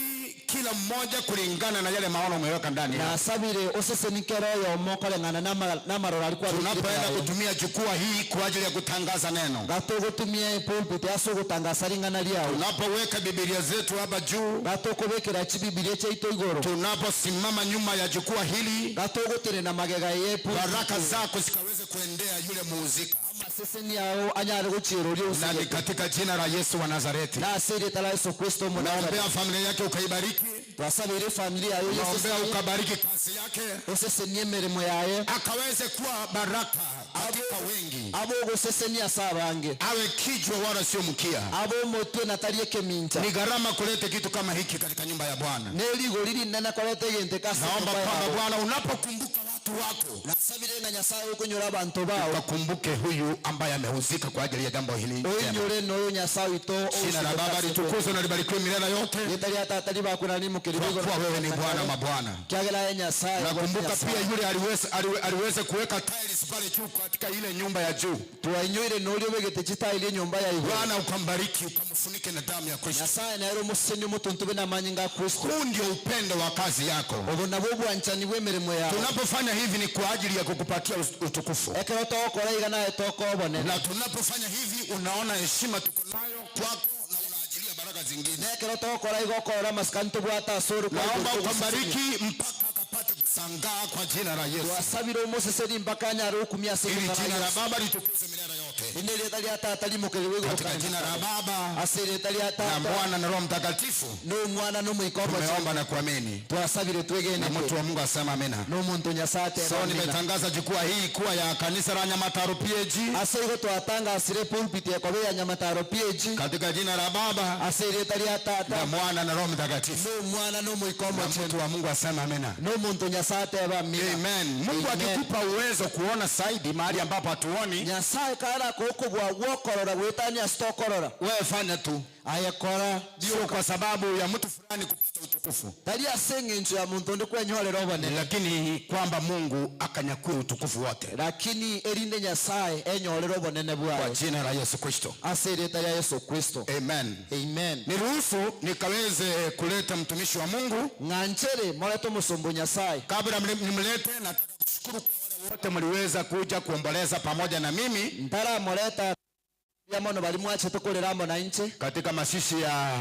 kila mmoja kulingana na yale maono umeweka ndani yao. Nasabire oseseni kera oyomo koreng'ana namaroro aria kwabekire Tunapoenda ime yaye. kutumia jukwaa hii kwa ajili ya kutangaza neno. Gatogotumia epulpit ase ogotangasa ring'ana riao. Tunapoweka Biblia zetu hapa juu. Gatokobekera chibibilia chiaito igoro. Tunaposimama nyuma ya jukwaa hili. Gatogotenena magega ye pulpit. Baraka zako zikaweze kuendea yule muhusika. Amaseseni ao anyare gochiera oria Na ni osigete. katika jina la Yesu wa Nazareti. Na ase erieta ria Yeso Kristo Omonazareti. Naombea familia yake ukaibariki. Twasabeire efamiri yaye Naombea oyesesenie. ukabariki kazi yake. Osesenie emeremo yaye. Akaweze kuwa baraka katika wengi. Abe ogosesenia ase abange. Awe kichwa wala sio mkia. Abe omotwe na tari ekemincha. Ni gharama kuleta kitu kama hiki katika nyumba ya Bwana. Nerigori rinene koreta egento eke ase Naomba enyomba kwamba yao. Bwana unapokumbuka watu wako. Nasabire ng'a Nyasaye okonyora abanto bao. Ukakumbuke huyu ambaye amehusika kwa ajili ya jambo hili njema. Oinyore noyo Nyasaye oito Jina la Baba litukuzwe na libarikiwe milele yote. Rieta ria Tata ribakwe na rimokeri Kwa kuwa wewe ni Bwana mabwana. Kiagera aye Nyasaye. Nakumbuka pia yule aliweza, aliweza kuweka tiles pale juu katika ile nyumba ya juu. Twainyoire noria obegete chitaili enyomba ya igoro. Bwana ukambariki ukamfunike na damu ya Kristo. Nyasaye nere omoseseni omotontube namanyinga a Kristo. Huu ndio upendo wa kazi yako. Obo nabwo obwanchani bw'emeremo yao. Tunapofanya hivi ni kwa ajili ya kukupatia utukufu. Ekero togokora iga naye tokoa obonene. Na tunapofanya hivi unaona heshima tuko nayo kwako na unaajilia baraka zingine. Na ekero togokora iga okorora amasikani tobwate ase ore kwa Naomba igoro ukambariki togosesenia. mpaka akapate kusangaa kwa jina la Yesu. Twasabire omoseseni mpaka anyare gokumia ase Ili erieta ria jina la Yesu. Baba litukuzwe milele yote. Rinde erieta ria Tata rimokererwe igoro Katika kare na jina la kare. Baba Ase erieta ria na Tata Mwana na Roho Mtakatifu na Omwana na Omoika Omochenu. tumeomba na kuamini. Twasabire Na twegenete. mtu wa Mungu asema amina. Na omonto Nyasaye ateba So amina. nimetangaza jukwaa hii kuwa ya kanisa la Nyamataro PAG. Ase igo twatangasire pulpit ekoba ya Nyamataro PAG. Katika jina la Baba ase erieta ria Tata na Mwana na Roho Mtakatifu. na Omwana na Omoika Na Omochenu. mtu wa Mungu asema amina. Na omonto Nyasaye ateba amina. Amen. Mungu Amen. akikupa uwezo kuona zaidi mahali ambapo hatuoni, Nyasaye karakoa okobua gwokorora gwetania ase tokorora. wewe fanya tu. Aye kora. Sio kwa sababu ya mtu fulani kupata utukufu, Tari ase eng'encho ya monto onde kwenyorera obonene, lakini kwamba Mungu akanyakue utukufu wote lakini erinde Nyasaye enyorere obonene kwa bwaye jina la Yesu Kristo. ase erieta ria Yesu Kristo. Amen. Amen. Niruhusu nikaweze kuleta mtumishi wa Mungu. Ng'anchere morete omosomba o Nyasaye. Kabla nimlete, nataka kushukuru kwa wale wote mliweza kuja kuomboleza pamoja na mimi Ntaramoreta mbuya mono baria mwachete korera amo nainche katika mazishi ya,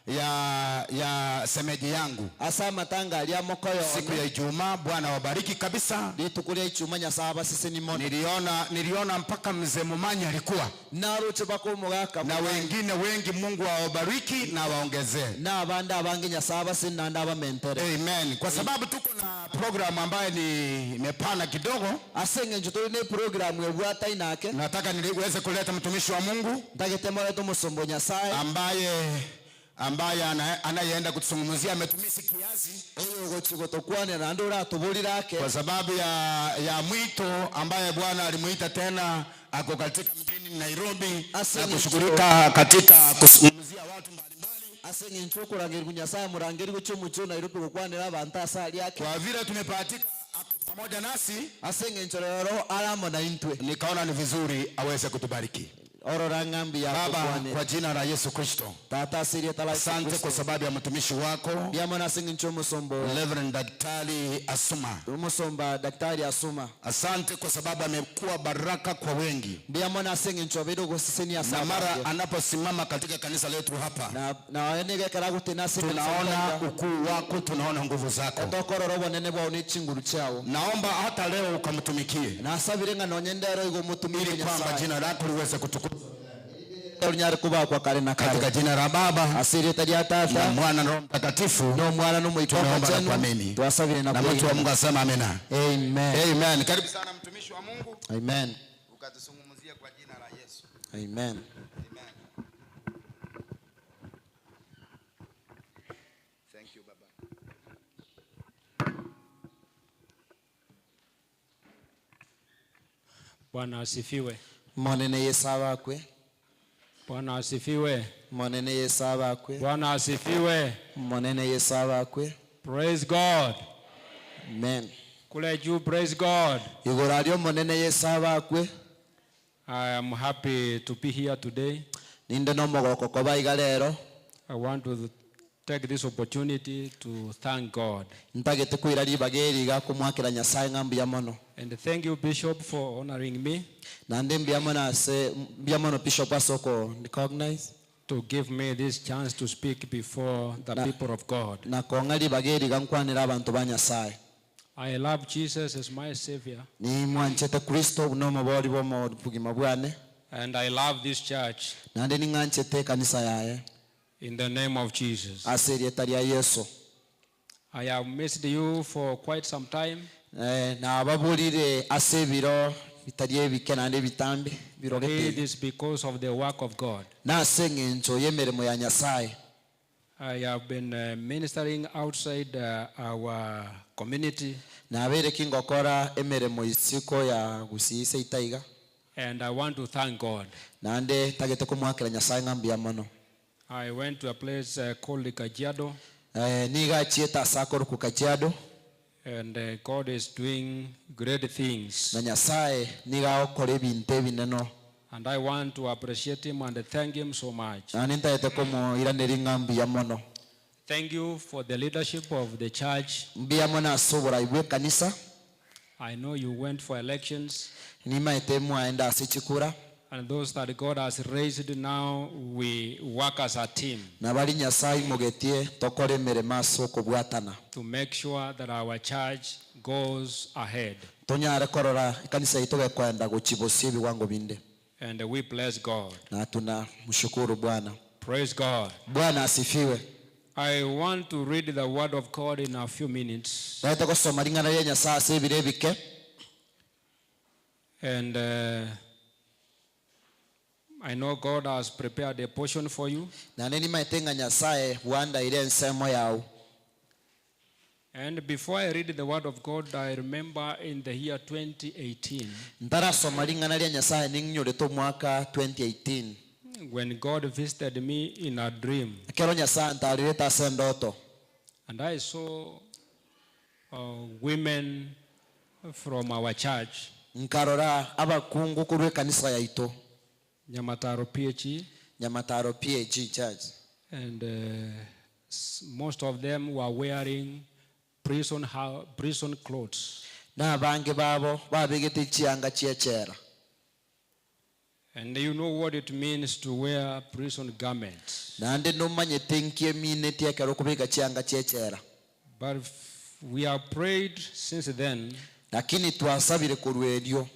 ya, ya semeji yangu ase amatanga aria mokoyo siku ya Ijumaa. Bwana wabariki kabisa. Rituko ria Ijumaa Nyasaye abaseseni mono. Niliona, niliona mpaka mzee Mumanyi alikuwa Naroche mpaka omogaka na wengine wengi. Mungu awabariki na awaongezee. Na abande abange Nyasaye abaseseni naende abamentere. Amen. Kwa sababu tuko na programu ambayo ni imepana kidogo. Ase eng'encho tore ne programu ebwataine ake. Nataka niweze kuleta mtumishi wa Mungu Ntagete morete omosomba o Nyasaye ambaye Ambaye anayeenda kutuzungumzia ametumisi kiasi. Oyo ogochia gotokwanera naende oratoborire ake. Kwa sababu ya, ya mwito ambaye Bwana alimuita tena ako katika mjini Nairobi Ase na eng'encho kushughulika katika kuzungumzia watu mbalimbali. Ase eng'encho okorangerigwa Nyasaye amorangerie gochia omochie o Nairobi gokwanera abanto ase aria ake. Kwa vile tumebahatika ako pamoja nasi. Ase eng'encho rero are amo naintwe. Nikaona ni vizuri aweze kutubariki. Orora ng'a mbuya Baba, akokwanire. kwa jina la Yesu Kristo, Tata ase erieta la Yesu asante kwa Kristo. sababu ya mtumishi wako Mbuya mono ase eng'encho y'omosomba oo. Reverend Daktari Asuma. Omosomba Daktari Asuma. Asante kwa sababu amekuwa baraka kwa wengi. Mbuya mono ase eng'encho obeire ogosesenia ase Na mara abange. anaposimama katika kanisa letu hapa, Na na nigo ekero agotena ase ekanisa tunaona yaito iga, ukuu wako, tunaona nguvu zako. tokorora obonene bwao ne chinguru chiao. Naomba hata leo ukamtumikie Nasabire ng'a nonye ndero igo omotumie ili kwamba Nyasaye. jina lako liweze kutukuzwa Rinyare kobakwa kare na kare. katika jina la Baba Ase erieta ria na Tata, Mwana na Roho Mtakatifu na Omwana na Omoika tunaomba na Omochenu, kuamini. twasabire na Na mtu wa kwegena. Mungu asema amina. Amen. Amen. Karibu sana mtumishi wa Mungu Amen. ukatuzungumzie kwa jina la Yesu. Amen. Amen. Thank you, Baba. Bwana asifiwe. Monene Yesu abakwe. Bwana asifiwe. Monene Yesu abakwe. Bwana asifiwe. Monene Yesu abakwe. Praise God. Amen. Kule juu, praise God. Igoro aria Omonene Yesu abakwe. I am happy to be here today. Ninde nomogoko koba iga rero. I want to take this opportunity to thank God. Ntagete koira ribaga eri iga komoakera Nyasae ng'a mbuya mono. And thank you, Bishop, for honoring me. Naende mbuya mono ase, mbuya mono Bishop ase oko recognize. To give me this chance to speak before the Na, people of God. na kong'a ribaga eri iga nkwanere abanto ba Nyasae. I love Jesus as my savior. Nimwanchete Kristo buna omobori bw'omobogima bwane. And I love this church. Naende ning'anchete ekanisa yaye. In the name of Jesus. Ase erieta ria Yeso. I have missed you for quite some time. Eh, nababorire ase ebiro bitari ebike naende ebitambe, ebiro gete It iga. is because of the work of God. Nase eng'encho y'emeremo ya Nyasae. I have been uh, ministering outside uh, our community. Nabeire kingokora emeremo isiko ya Gusii seito iga. And I want to thank God. Naende ntagete komoakera Nyasae ng'a mbuya mono. I went to a place uh, called Kajiado. Eh, nigo achiete ase akorokwa Kajiado. And uh, God is doing great things. Na Nyasae nigo agokora ebinto ebineno. And I want to appreciate him and thank him so much. Naende ntagete komoiraneria ng'a mbuya mono. Thank you for the leadership of the church. Mbuya mono ase oborai bw'ekanisa. I know you went for elections. Nimaete mwaenda ase chikura. And those that God has raised now, we work as a team. Na baria Nyasae aimogetie tokore emeremo ase okobwatana. To make sure that our church goes ahead. Tonyare korora ekanisa yaito gekoenda gochia bosio ebiwango binde. And we bless God. Na tunamshukuru Bwana. Praise God. Bwana asifiwe. I want to read the word of God in a few minutes. Naete gosoma ring'ana ria Nyasae ase ebiro ebike. And uh, I know God has prepared a portion for you. Naende nimaete ng'a Nyasae bwandaire ensemo yao. And before I read the word of God, I remember in the year 2018. Ntarasoma ring'ana ria Nyasae ning'inyorete omwaka 2018. When God visited me in a dream. Ekero Nyasae antarerete ase endoto. And I saw uh, women from our church. Nkarora abakungu korwa ekanisa yaito. Nyamataro PAG. Nyamataro PAG Church. And uh, most of them were wearing prison, prison clothes. Na abange babo babegete chianga chi'echela. And you know what it means to wear prison garments. Naende nomanyete nki eminetie ekero okobeka chianga chi'echela. But we have prayed since then. Lakini twasabire korwa erio.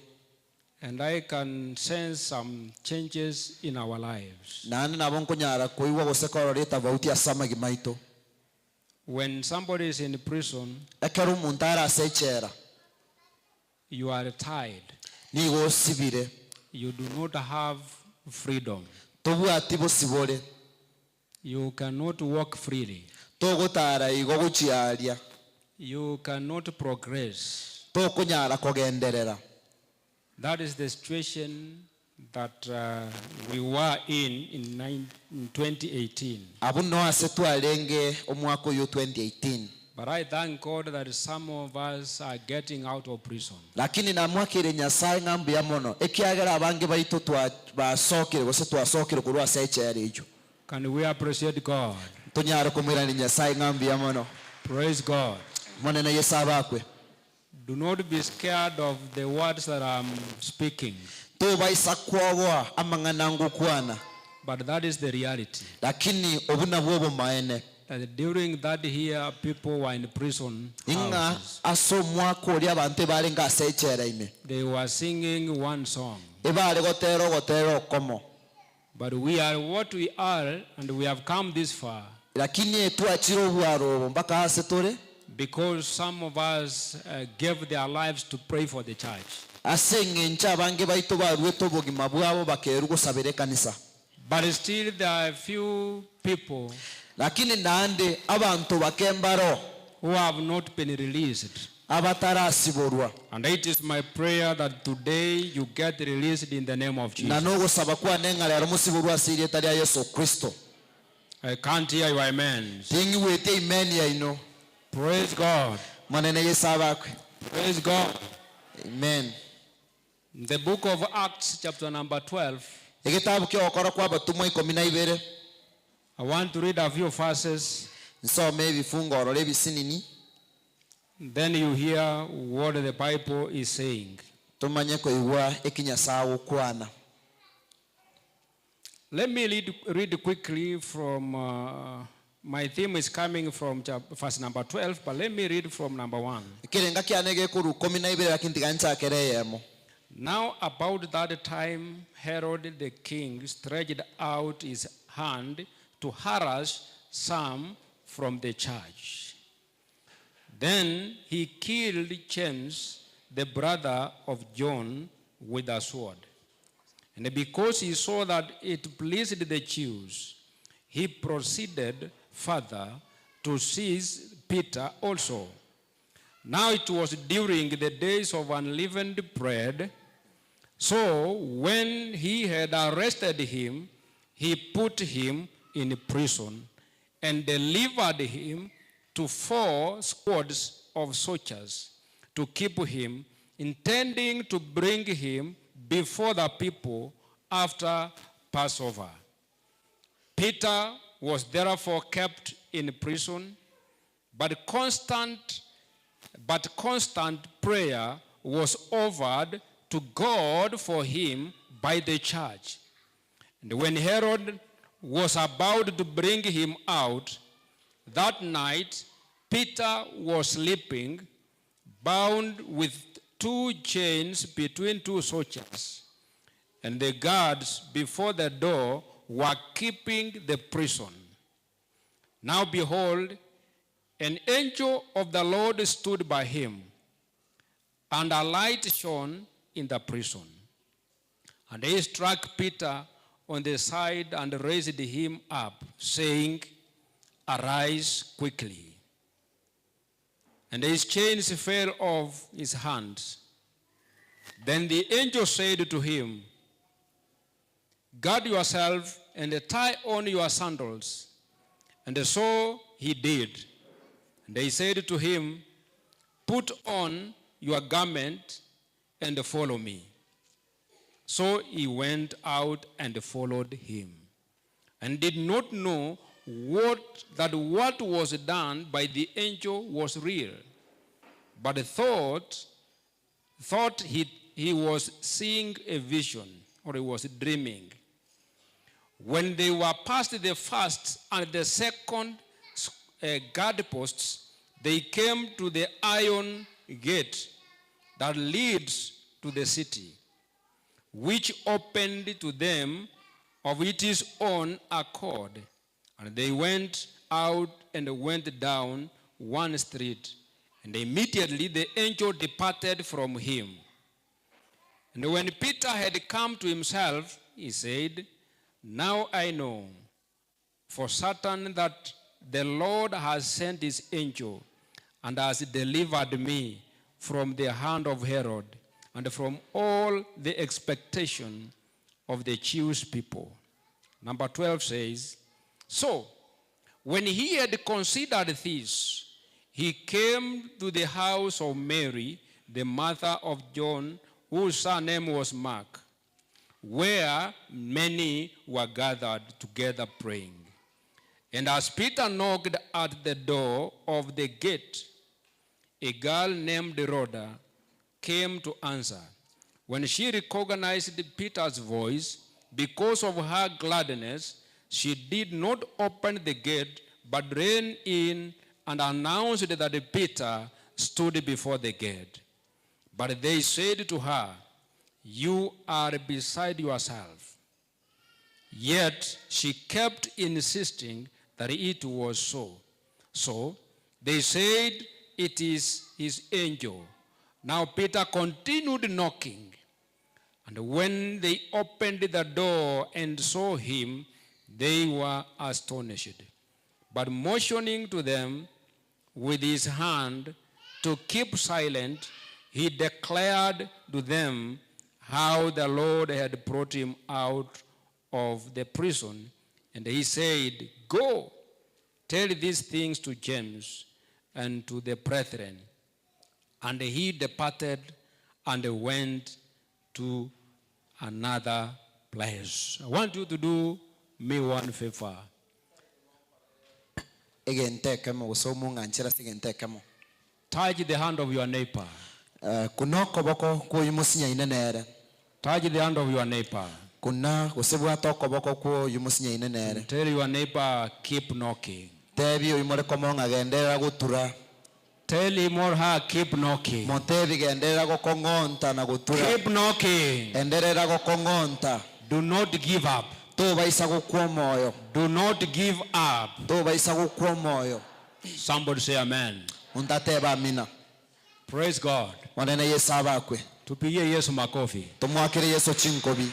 And I can sense some changes in our lives. Naende nabo nkonyara koigwa gose korora etafauti ase amagima aito. When somebody is in prison, Ekero omonto are ase echela. You are tied. Nigo osibire. You do not have freedom. Tobwati bosibore. You cannot walk freely. Togotara igo gochia aaria. You cannot progress. Tokonyara kogenderera. That is the situation that we were in in 2018. Abwo noo ase twarenge omwaka oyio 2018. But I thank God that some of us are getting out of prison. Lakini namwakeire Nyasae ng'a mbuya mono, ekiagera abange baito twa basokire gose twasokire korwa ase echela eyio. Can we appreciate God? Tonyare komoiraneria Nyasae ng'a mbuya mono. Praise God. Omonene Yeso abakwe. Do not be scared of the words that I'm speaking. Tobaisa kwoboa amang'ana ngokwana. But that is the reality. Lakini obwo nabwo obomaene. That during that year people were in prison Ing'a houses. ase omwaka oria abanto ebarenge ase echela ime. They were singing one song. Ebare gotera ogotera okomo. But we are what we are and we have come this far. Lakini twachire obwaro obo mpaka aase tore. Because some of us gave their lives to pray for the church. Ase engencho abange baito baruete obogima bwabo bakerua gosabera ekanisa. But still there are a few people. Lakini naende abanto bake mbaro. Who have not been released. Abatarasiborwa. And it is my prayer that today you get released in the name of Na Jesus. nogosaba kwane ng'a rero mosiborwe ase erieta ria Yeso Kristo. I can't hear your amens. Ting'igweti amen yaino. Praise God. Monene Yeso abakwe. Praise God. Amen. The book of Acts chapter number 12. Egetabu ki'ogokora kw'abatomwa ikomi na ibere. I want to read a few verses. Nsome ebifungo ororo ebisinini. Then you hear what the Bible is saying. Tomanye koigwa eki Nyasae agokwana. Let me read, read quickly from, uh, my theme is coming from verse number 12, but let me read from number 1. Ekerenga kiane gekorwa ikomi na ibere lakini tiga nchakere eyemo. Now about that time Herod the king stretched out his hand to harass some from the church. Then he killed James, the brother of John, with a sword. And because he saw that it pleased the Jews, he proceeded further to seize Peter also. Now it was during the days of unleavened bread. So when he had arrested him, he put him in prison and delivered him to four squads of soldiers to keep him, intending to bring him before the people after Passover. Peter was therefore kept in prison, but constant, but constant prayer was offered to God for him by the church. And when Herod was about to bring him out, that night Peter was sleeping, bound with two chains between two soldiers. And the guards before the door were keeping the prison. Now behold, an angel of the Lord stood by him, and a light shone in the prison. And he struck Peter on the side and raised him up, saying, Arise quickly. And his chains fell off his hands. Then the angel said to him, Guard yourself and tie on your sandals. And so he did. And they said to him, Put on your garment and follow me. So he went out and followed him, and did not know what, that what was done by the angel was real, but thought, thought he, he was seeing a vision or he was dreaming. When they were past the first and the second uh, guard posts, they came to the iron gate that leads to the city, which opened to them of its own accord. And they went out and went down one street. And immediately the angel departed from him. And when Peter had come to himself, he said, Now I know For certain that the Lord has sent his angel and has delivered me from the hand of Herod and from all the expectation of the Jewish people. Number 12 says, So, when he had considered this, he came to the house of Mary, the mother of John, whose surname was Mark, where many were gathered together praying. And as Peter knocked at the door of the gate, a girl named Rhoda came to answer. When she recognized Peter's voice, because of her gladness, she did not open the gate, but ran in and announced that Peter stood before the gate. But they said to her, You are beside yourself. Yet she kept insisting that it was so. So they said, It is his angel. Now Peter continued knocking. And when they opened the door and saw him, they were astonished. But motioning to them with his hand to keep silent, he declared to them how the Lord had brought him out of the prison. And he said, Go, tell these things to James and to the brethren. And he departed and went to another place. I want you to do me one favor. Egento ekemo gose omong'anchera ase egento ekemo. Touch the hand of your neighbor. Eh, kuna okoboko kw'oyio mosinyaine nere. Touch the hand of your neighbor. Kuna gose bwata okoboko kw'oyio mosinyaine nere. Tell your neighbor, keep knocking. Tebia oyio more komo ng'a genderera gotura. Tell him or her, keep knocking. Motebie genderera gokong'onta na gotura. Keep knocking. Enderera gokong'onta. Do not give up. Tobaisa gokwa omoyo. Do not give up. Tobaisa gokwa omoyo. Somebody say amen. Monto atebe amina. Praise God. Monene Yeso abakwe. Tupigie Yesu makofi. Tomoakere Yeso chinkobi.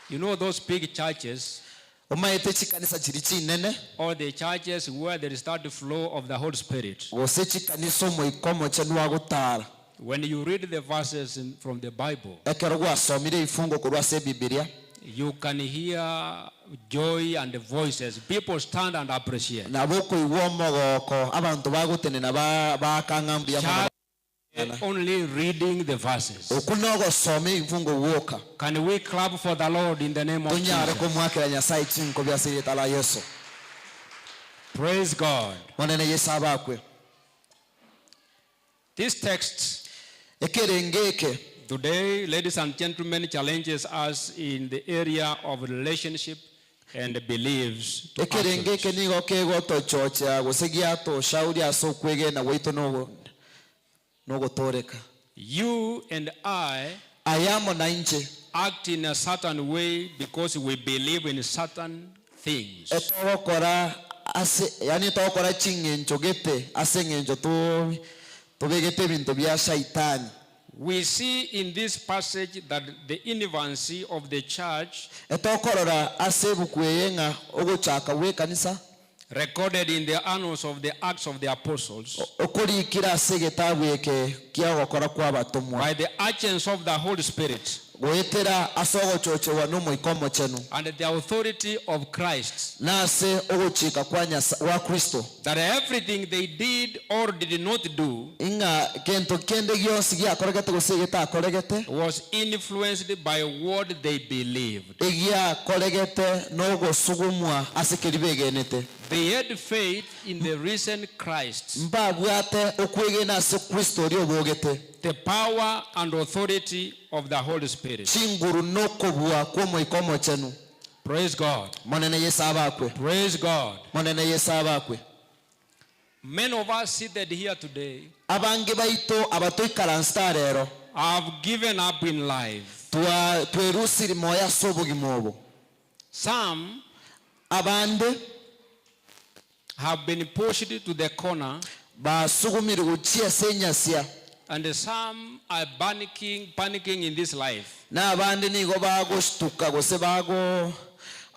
You know those big churches. Omaete chikanisa chiria chinene. Or the churches where there is that flow of the Holy Spirit. Gose chikanisa Omoika Omochenu agotara. When you read the verses in, from the Bible. Ekero gwasomire ebifungo korwa ase Ebibilia. You can hear joy and voices. People stand and appreciate. Nabo okoigwa omogoko, abanto bagotenena baaka ng'a mbuya mono Just only reading the verses. Okwo nogosoma ebifungo gwoka. Can we clap for the Lord in the name of Tonyare Jesus? komoakera Nyasae chinkobi ase erieta ria Yeso. Praise God. Monene Yeso abakwe. This text Ekerengo eke. Today, ladies and gentlemen, challenges us in the area of relationship and beliefs to Ekerengo actions. eke nigo kegotochochea gose giatoshauria ase okwegena gwaito nogotooreka. You and I Aye amo nainche. act in a certain way because we believe in certain things. Etogokora ase, yaani togokora ching'encho gete ase eng'encho to tobegete ebinto bia Shaitani. We see in this passage that the infancy of the church Etokorora ase ebuku eye ng'a ogochaka gw'ekanisa recorded in the annals of the Acts of the Apostles okorikire ase egetabu eke ki'ogokora kw'abatomwa by the agents of the Holy Spirit goetera ase ogochochegwa n'Omoika Omochenu and the authority of Christ na ase ogochika kwa Nyasa, gwa Kristo that everything they did or did not do ing'a gento kende gionsi giakoregete gose getakoregete was influenced by what they believed. egiakoregete nogosugumwa ase keria begenete. They had faith in the risen Christ. Mbabwate okwegena ase Kristo oria obogete. The power and authority of the Holy Spirit. Chinguru nokobua kw'Omoika Omochenu. Praise God. Monene Yeso abakwe. Praise God. Monene Yeso abakwe. Many of us seated here today Abange baito abatoikaransete aa rero. Have given up in life. Twa, twerusiri moyo ase obogima obo. Some Abande. Have been pushed to the corner. Basugumirwe gochia ase enyasia. And some are panicking, panicking in this life. Na abande nigo bagostuka gose bago.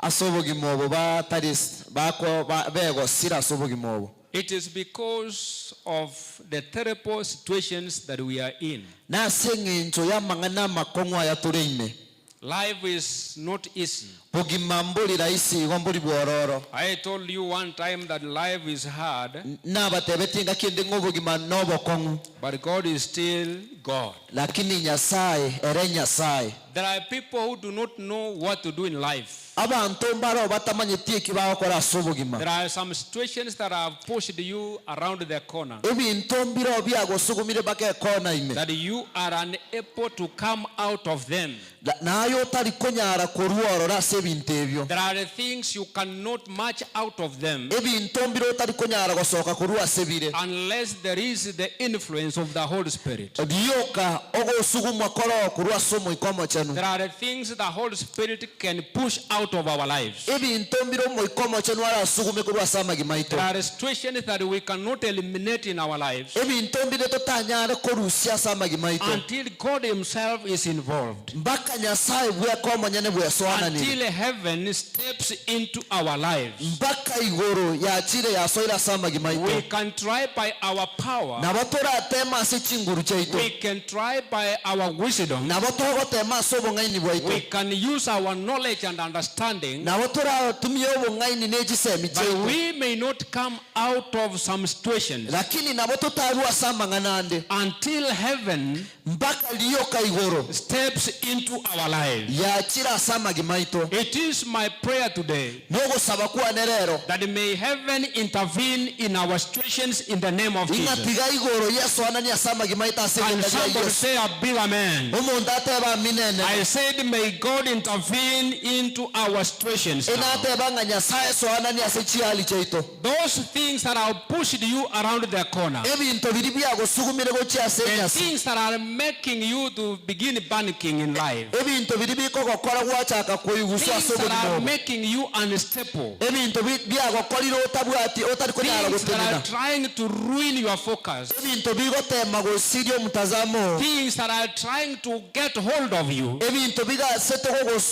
Ase obogima obo batari bako begosira ase obogima obo. It is because of the terrible situations that we are in. Nase eng'encho y'amang'ana amakong'u aya tore ime. Life is not easy. Bogima mbori rahisi igo mbori bwororo. I told you one time that life is hard. Nabatebetie engaki ende ng'a obogima nobokong'u. But God is still God. Lakini Nyasae ere Nyasae. There are people who do not know what to do in life. Abanto mbareo batamanyeti eki bagokora ase obogima. There are some situations that have pushed you around the corner. Ebinto mbireo biagosugumire mpaka ekona ime. That you are unable to come out of them. Na aye otari konyara korua ororo ase ebinto ebio. There are things you cannot march out of them. Ebinto mbire otari konyara gosoka korwa ase bire. Unless there is the influence of the Holy Spirit. Rioka ogosugumwa koroo korwa ase Omoika Omochenu. There are things the Holy Spirit can push out of our lives. Ebinto mbire Omoika Omochenu arasugume korwa ase amagima aito. There are situations that we cannot eliminate in our lives. Ebinto mbire totanyare korusia ase amagima aito. Until God himself is involved. Mpaka Nyasae bweka omonyene bwesoananire. Until heaven steps into our lives. Mpaka igoro yachire yasoire ase amagima aito. We can try by our power. Nabo torateme ase chinguru chiaito. We can try by our wisdom. Nabo togotema ase obong'aini bwaito. We can use our knowledge and understanding. Nabo toratumie obong'aini ne chisemi chiaito. But we may not come out of some situations. Lakini nabo totarue ase amang'ana ande. Until heaven Mpaka rioka igoro. Steps into our lives. Yachire ase amagima aito. It is my prayer today. Nogosaba kwane rero. That may heaven intervene in our situations in the name of Ing'a Jesus. tiga igoro yesoananie ase amagima aito ase Can erieta ria somebody Yeso. say a big amen? Omonto atebe amina enene. I said may God intervene into our situations now. Inateba ng'a Nyasae soananie ase chihali chiaito. Those things that have pushed you around the corner. Ebinto biria biagosugumire gochia ase The enyasi. things that are making you to begin panicking in life. Ebinto biria bikogokora gwachaka koiguswa ase Things that obogima are obo. making you unstable. Ebinto biagokorire otabwati otari konyara Things that are gotenena. trying to ruin your focus. Ebinto bigotema gosiria omotazamo oo. Things that are trying to get hold of you. Ebinto bigasete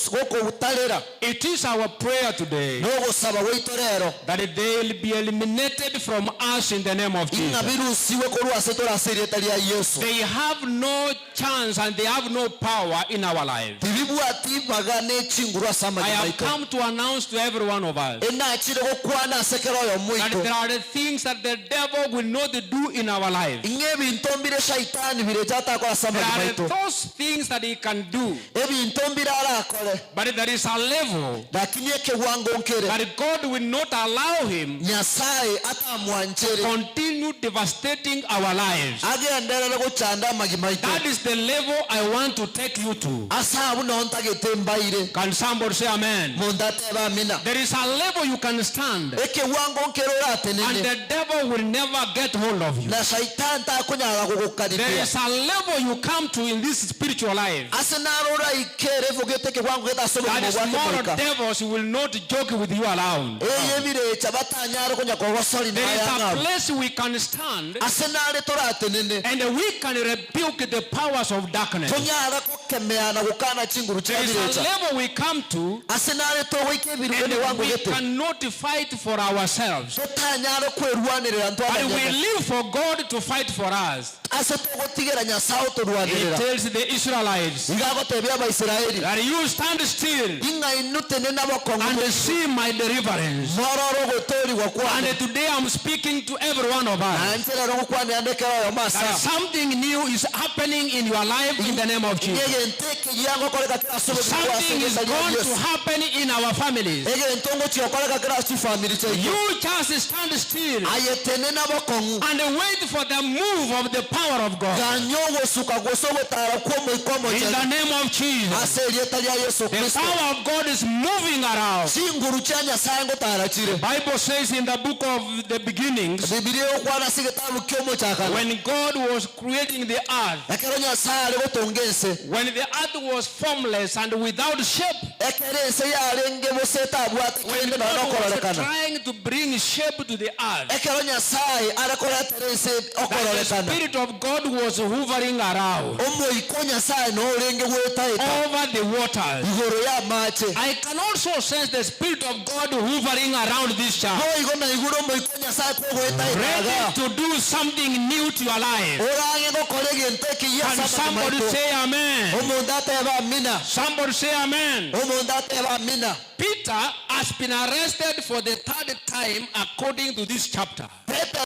gogotarera. It is our prayer today. Nogosaba gwaito rero. That they will be eliminated from us in the name of Ing'a Jesus. birusigwe korwa ase tore ase erieta ria Yeso. They have no chance and they have no power in our lives. Tibibwati ibaga ne chinguru ase I amagima have aito. come to announce to every one of us. Enachire gokwana ase kera oyomo That oito. there are things that the devil will not do in our lives. Ing'a ebinto mbire shaitani birecha atakora ase There amagima are aito. those things that he can do. Ebinto mbire arakore. But there is a level. Lakini ekewango nkere. That God will not allow him. Nyasaye atamwanchere. Continue devastating our lives. Agenderere gochanda amagima aito. That is the level I want to take you to. Ase abwo noo ntagete mbaire. Can somebody say amen? Monto atebe amina. There is a level you can stand. Ekewango nkere oratenene. And the devil will never get hold of you. Na shaitani takonyara gogokaribia. There is a level you come to in this spiritual life. Ase naro oraike level gete ekewango gete ase obogima That bwa small kemoika. devils will not joke with you around. Eye ebirecha batanyare konya kogosori There is naye a ang'abo. place we can stand. Ase nare toratenene. And we can rebuke the powers of darkness. Tonyara kokemea na gokana chinguru chia There is a birecha. level we come to. Ase nare togoika ebiru And ebiwango we gete. cannot fight for ourselves. Totanyare kwerwanerera But we ntwabanyene. live for God to fight for us. Ase togotigera Nyasaye He otorwanerera. tells the Israelites Iga agotebia Abaisraeli. that you stand still Ing'a inwe tenena bokong'u and see my deliverance. Mororo ogotoorigwa kwane. And today I'm speaking to every one of us. Na inche rero ngokwanera nde kera oyomo ase That aa. something new is happening in your life in the name of Jesus. Ing'a egento ekegiya ngokoreka kera ase obogima bwa ase Something is erieta ria going to Yesu. happen in our families. Egento ngochia gokoreka kera ase chifamiri chiaito. You just stand still Aye tenena bokong'u. and wait for the move of the power of God. Ganya ogosuka gose ogotara kw'Omoika In the Omochenu. name of Jesus. Ase erieta ria Yesu The Kristo. power of God is moving around. Chinguru chia Nyasaye ngotara chire. The Bible says in the book of the beginnings, Bibilia egokwana ase egetabu ki'omochakano. when God was creating the earth, Ekero Nyasaye are gotonga ense, when the earth was formless and without shape, ekero ense yarenge bosa etabwate when kende nonya God was nokororekana, trying to bring shape to the earth, Ekero Nyasae are koretera ense that the okororekana, Spirit of God was hovering around Omoika o Nyasae noo orenge goetaeta over the waters. igoro y'amache. I can also sense the Spirit of God hovering around this church, Boigo naigure Omoika o Nyasae kogoetaeta ready igaa, to do something new to your life. orang'e gokora egento ekeyia Can ase amagima somebody aito. say amen? Omonto atebe amina. Somebody say amen. Omonto atebe amina. Peter has been arrested for the third time according to this chapter. Petero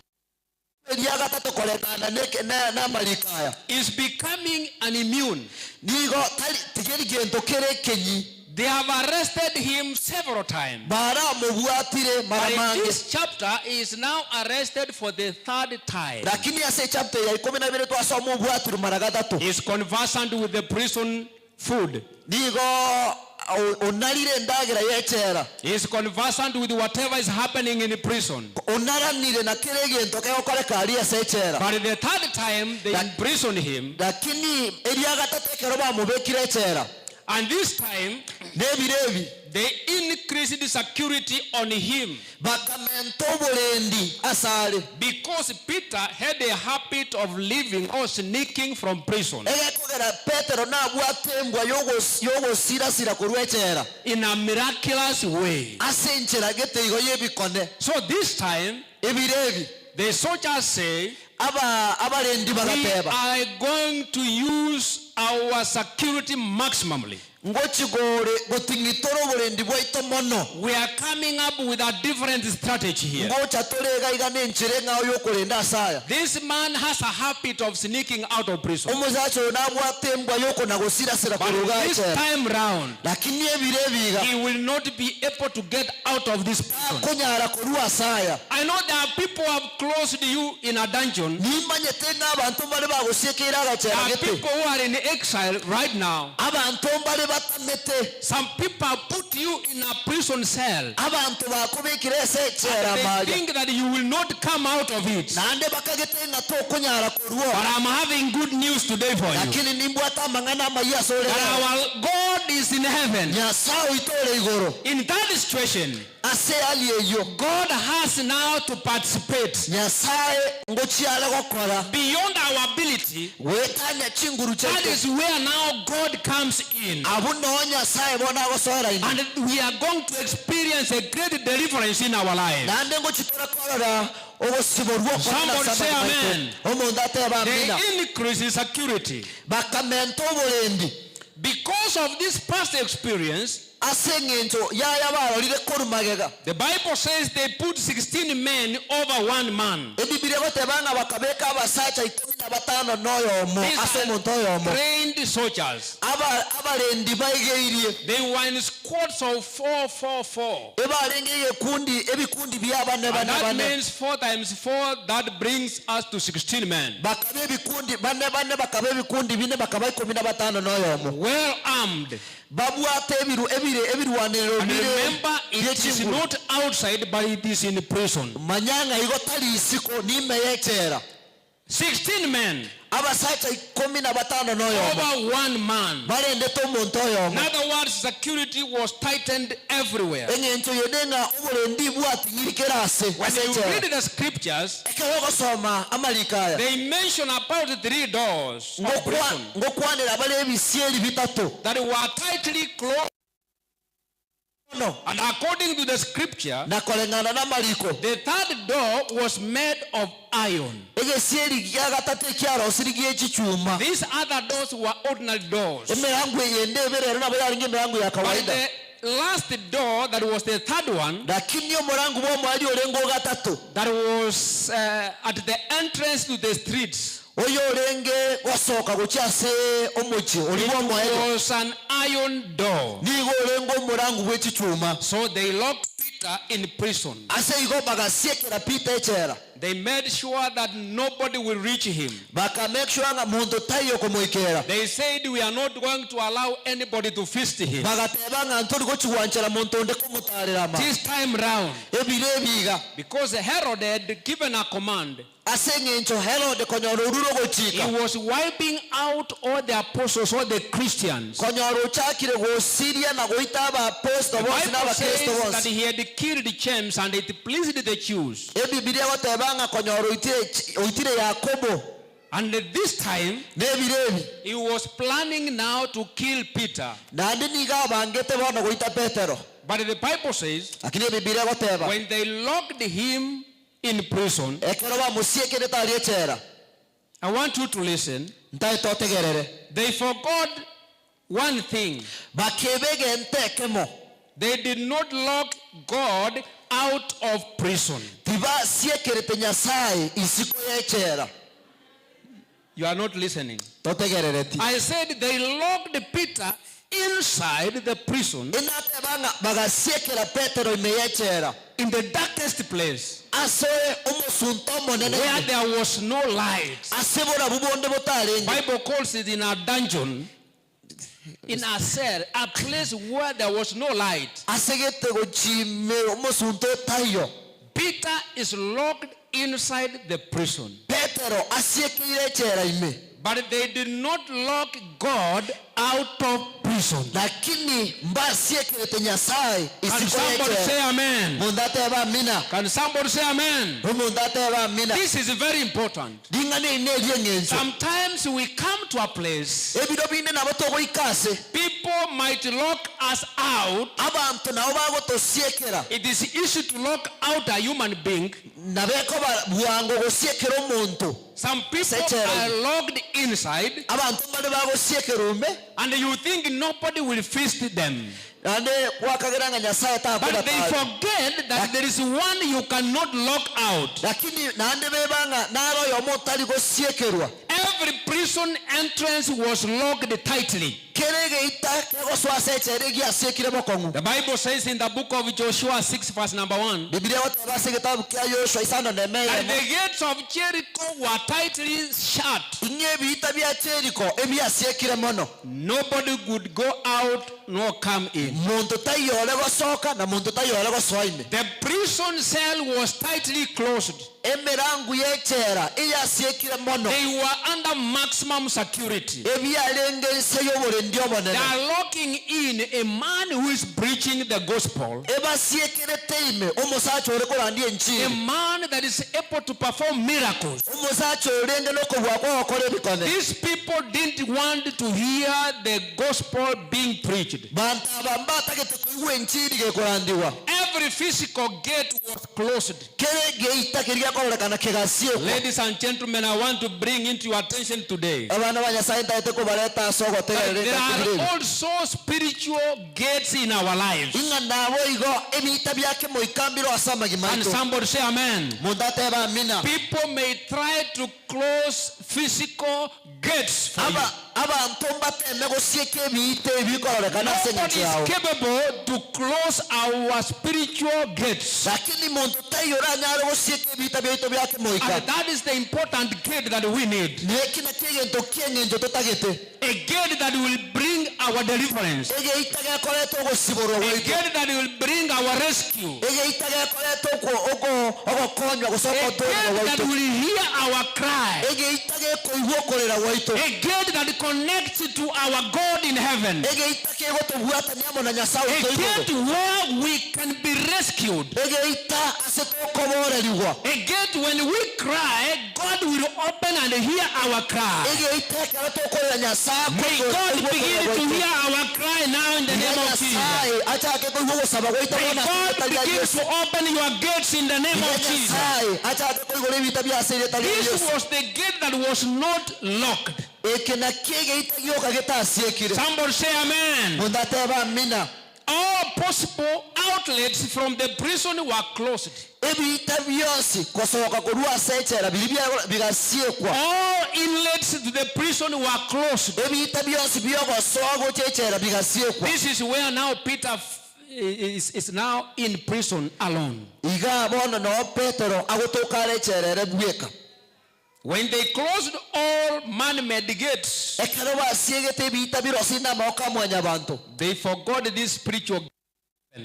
eria gatato koretana neke- na- namariko aya. Is becoming an immune. Nigo tari tigeri gento kere ekenyi. They have arrested him several times. Baramobwatire mara But in mange. this chapter, he is now arrested for the third time. Lakini ase echapter ya ikomi na ibere twasoma obwatirwe mara gatato. He is conversant with the prison food. Nigo onarire endagera y'echela. He is conversant with whatever is happening in the prison. Onaranire na kera egento kegokoreka aria ase echela. But the third time they imprison him, Lakini eria gatato ekero bamobekire echela. And this time, Nebiro ebi. they increased the security on him. Bakamenta oborendi asare. Because Peter had a habit of leaving or sneaking from prison. Egekogera Petero nabwate embwa yogosirasira korwa echela. In a miraculous way. Ase enchera gete igo y'ebikone. So this time, Ebiro ebi. the soldiers say, Aba, abarendi We bagateba. are going to use our security maximally. Ngochi gore goting'itora oborendi bwaito mono. We are coming up with a different strategy here. Ngocha tore iga iga nenchera eng'ao yokorenda ase aya. This man has a habit of sneaking out of prison. Omosacha oyo nabwate embwa yokona gosirasira But koruga this echela. time round, Lakini ebiro ebi iga. he will not be able to get out of this prison. Takonyara korwa ase aya. I know there are people who have closed you in a dungeon. Nimanyete ng'a abanto mbare bagosiekeire agachera There are gete. people who are in exile right now. Abanto mbare batamete. Some people have put you in a prison cell. Abanto bakobekire ase echela And they amaria. think that you will not come out of it. Naende bakagete ng'a tokonyara korwa. But I'm having good news today for you. Lakini nimbwate amang'ana amaya ase ore That rero. our God is in heaven. Nyasaye oito ore igoro. In that situation, Ase hali eyio. God has now to participate. Nyasaye ngochiare gokora. Beyond our ability, Gwetania chinguru that chiaito. is where now God comes in. Abwo noo Nyasaye bono agosoera ime. And we are going to experience a great deliverance in our lives. Naende ngochitora korora ogosiborwa okonene Somebody ase say amagima aito. amen. Omonto atebe amina. They increase in security. Bakamenta oborendi. Because of this past experience, Ase eng'encho yaya barorire korwa magega. The Bible says they put 16 men over one man. Ebibilia egoteba ng'a bakabeka abasacha ikomi na batano noyomo These ase are omonto oyomo. trained soldiers. Aba, abarendi baigeirie. They were in squads of 4, 4, 4. Ebarenge egekundi, ebikundi bia bane, And bane, that bane. means 4 times 4, that brings us to 16 men. Bakaba ebikundi bane, bane, bakaba ebikundi bine, bakaba ikomi na batano noyomo. Well armed. Babwate ebiru, ebire, ebirwanero And bire remember, it is bie chinguru. not outside, but it is in prison. Manya ng'a igo tari isiko, nime y'echela. 16 men. Abasacha ikomi na batano noyomo. Over one man. Barendete omonto oyomo. In other words, security was tightened everywhere. Eng'encho yende ng'a oborendi bwatinyiri kera ase, When ase you echela. read the scriptures, Ekero ogosoma amariko aya. they mention about 3 doors of prison. Ngokwanera bare ebisieri bitato. That were tightly closed. No. And according to the scripture, Na koreng'ana n'amariko. the third door was made of iron. Egesieri gia gatato ekiarosiri gie chichuma. These other doors were ordinary doors. Emirango eyende ebere ero nabo yarenge emirango ya But kawaida. the last door, that was the third one, Lakini omorango bwa omwari orenge ogatato. that was at the entrance to the streets. Oyo orenge gosoka gochia ase omochie, ori bwa omoerio. It was an iron door. Nigo orenge omorango bwe chichuma. So they locked Peter in prison. Ase igo bagasiekera Peter echela. They made sure that nobody will reach him. Baka make sure ng'a monto taiyo okomoikera. They said we are not going to allow anybody to feast him. Bagateba ng'a ntori gochia gwanchera monto onde komotaarera ama. This time round. Ebiro ebi iga. Because Herod had given a command. Ase engencho Herode konyora orure ogochika. He was wiping out all the apostles, all the Christians. Konyora ochakire gosiria na goita abaaposto The bonsi na Bible abakristo says that bonsi. he had killed James and it pleased the Jews. Ebibilia egoteba ng'a konyora oitire oitire Yakobo. And this time, Nebiro ebi. he was planning now to kill Peter. Naende nigo abangete bono goita Petero. But the Bible says, Lakini Ebibilia egoteba. when they locked him in prison, Ekero bamosiekerete aria echela. I want you to listen. Ntaete otegerere. They forgot one thing. Bakeba egento ekemo. They did not lock God out of prison. Tibasiekerete Nyasae isiko y'echela. You are not listening. Totegerereti. I said they locked Peter inside the prison. Inateba ng'a bagasiekera Petero ime y'echela. In the darkest place. Ase omosunte omonene Where ime. there was no light. Ase borabu bonde botarenge. Bible calls it in a dungeon. In a cell, a place where there was no light. Ase gete gochia ime omosunte otaiyo. Peter is locked inside the prison. Petero asiekeire echela ime. But they did not lock God out of prison. Lakini mbasiekerete Nyasae Can isiko somebody say y'echela. amen? Omonto atebe amina. Can somebody say amen? Omonto atebe amina. This is very important. Ring'ana eri neri'eng'encho. Sometimes we come to a place. Ebiro binde nabo togoika ase. People might lock us out. Abanto nabo bagotosiekera. It is easy to lock out a human being. Nabo ekoba bwango gosiekera omonto. Some people Ase echela are ime. locked inside. Abanto mbare bagosiekerwa ime. And you think nobody will feast them. Naende gwakagera ng'a Nyasae But they takobataaria. forget that there is one you cannot lock out. Lakini naende beba ng'a nare oyomo otari gosiekerwa. Every prison entrance was locked tightly. Kera egeita kegosoa ase echela egiasiekire bokong'u. The Bible says in the book of Joshua 6 verse number 1. Bibilia egoteba ase egetabu kia Yoshua isano neme That eyemo. the gates of Jericho were tightly shut. Ing'a ebiita bia Jeriko ebiasiekire mono. Nobody could go out nor come in. Monto taiyo ore gosoka na monto taiyo ore gosoa ime. The prison cell was tightly closed. Emerangu y'echela eyasiekire mono. They were under maximum security. Ebiarenge inse y'oborendi obonene. They are locking in a man who is preaching the gospel. Ebasiekerete ime omosacha ore korandia enchiri. A man that is able to perform miracles. Omosacha orenge nokobua kwa gokora ebikone. These people didn't want to hear the gospel being preached. Banto aba mbatagete koigwa enchiri gekorandigwa. Every physical gate was closed. Kera egeita keria gekororekana kegasiekwa. Ladies and gentlemen, I want to bring into your attention today. Abana ba Nyasae ntagete kobareta ase ogotegerera There engaki are bire ebi. also spiritual gates in our lives. Ing'a naboigo ebiita bia kemoika mbire ase amagima Can aito. somebody say amen? Monto atebe amina. People may try to close physical gates for you. Aba, abanto mbateme gosieka ebiita ebi bikororekana ase Nobody engencho is yao. capable to close our spiritual gates. Lakini monto taiyo oranyare gosieka ebiita biaito bia kemoika. And that is the important gate that we need. Neki nakio egento ki'engencho totagete. A gate that will bring our deliverance. Egeita gekoreta ogosiborwa A gwaito. gate that will bring our rescue. Egeita gekoreta oko- oko- ogokonywa gose A ogotoorigwa gate that gwaito. will hear our cry. Egeita gekoigwa okorera gwaito. A gate that connects to our God in heaven. Egeita kegotobwatania amo na Nyasae A oito igoro. gate where we can be rescued. Egeita ase tokoborerigwa. A gate when we cry, God will open and hear our cry. Egeita ekero tokorera Nyasae May akoigwa God okorera begin to gwaito. hear our cry now in the Tiga name of Jesus. Nyasae achake koigwa ogosaba gwaito May bono ase God erieta ria begin Yeso. to open your gates in the name Tiga of Jesus. Nyasae achake koigora ebiita bia ase erieta ria This Yeso. was the gate that was not locked. Eke nakio egeita gioka getasiekire. Somebody say amen. Monto atebe amina. All possible outlets from the prison were closed. Ebiita bionsi kosoka korwa ase echela biria bigasiekwa. All inlets to the prison were closed. Ebiita bionsi biogosoa gocha echela bigasiekwa. This is where now Peter. is, is now in prison alone. Igaa bono noo Petero agotoka are echela ere bweka. When they closed all man-made gates, Ekero basiegete ebiita birosie namaboko a mwanyabanto, they forgot this spiritual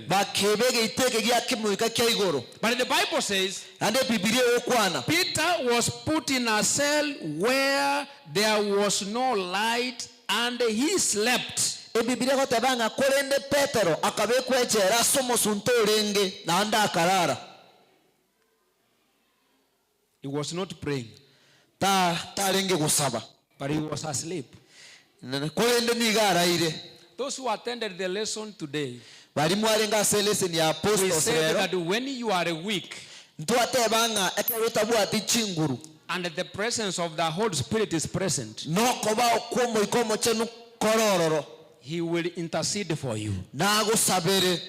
bakeba egeita eke gia kemoika kia igoro. But the Bible says, Naende Ebibilia egokwana. Peter was put in a cell where there was no light and he slept. Ebibilia egoteba ng'a korende Petero akabekwa echela ase omosunte orenge, naende akarara. He was not praying. Ta, tarenge gosaba. But he was asleep. Korende nigo araire. Those who attended the lesson today, Baria mwarenge ase eleseni ya we apostles said rero, that when you are weak ntwateba ng'a ekero otabwati chinguru, and the presence of the Holy Spirit is present, nokobao kw'Omoika Omochenu kore ororo, he will intercede for you. nagosabere.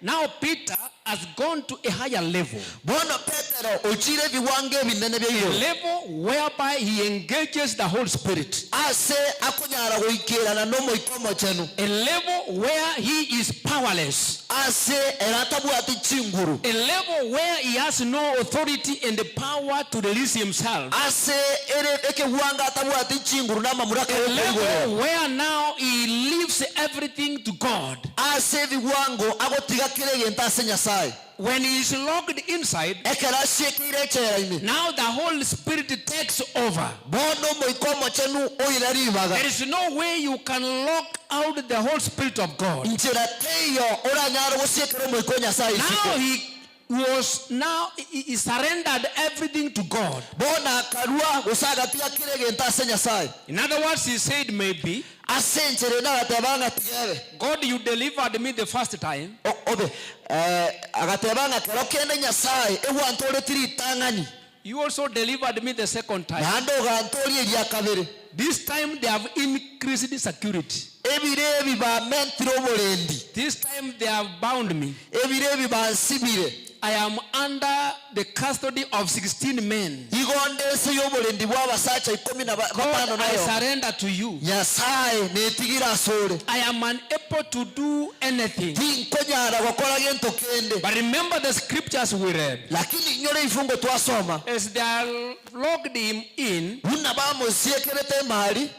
Now Peter has gone to a higher level. Bono Petero ochire ebiwango ebinene bia A igoro. level whereby he engages the Holy Spirit. Ase akonyara goikerana n'Omoika Omochenu. A level where he is powerless. Ase ere atabwati chinguru. A level where he has no authority and the power to release himself. Ase ere ekewango atabwati chinguru na amamuraka A y'okoigorera. level where now he leaves everything to God. Ase ebiwango agotiga kera egento ase Nyasae. When he is locked inside, Ekero asiekeire echela ime. now the Holy Spirit takes over. Bono Omoika Omochenu oira ribaga. There is no way you can lock out the Holy Spirit of God. Nchera teiyo oranyare gosiekera Omoika o Nyasae Now isiko. he was now he, he surrendered everything to God. Bono akarua gose agatiga kera egento ase Nyasae. In other words, he said maybe Ase enchera ende agateba ng'a tiga ebe. God, you delivered me the first time. O, obe. Eh, agateba ng'a kero kende Nyasae egwantoretie ritang'ani. You also delivered me the second time. Naende ogantooria eria kabere. This time they have increased security. Ebiro ebi bamentire oborendi. This time they have bound me. Ebiro ebi bansibire. I am under the custody of 16 men. Igo nde ense y'oborendi bw'abasacha ikomi na God, batano I noyomo. surrender to you. Nyasae, netigire asore. I am unable to do anything. Tinkonyara gokora gento kende. But remember the scriptures we read. Lakini inyore ifungo twasoma. As they locked him in, Buna bamosiekerete emari.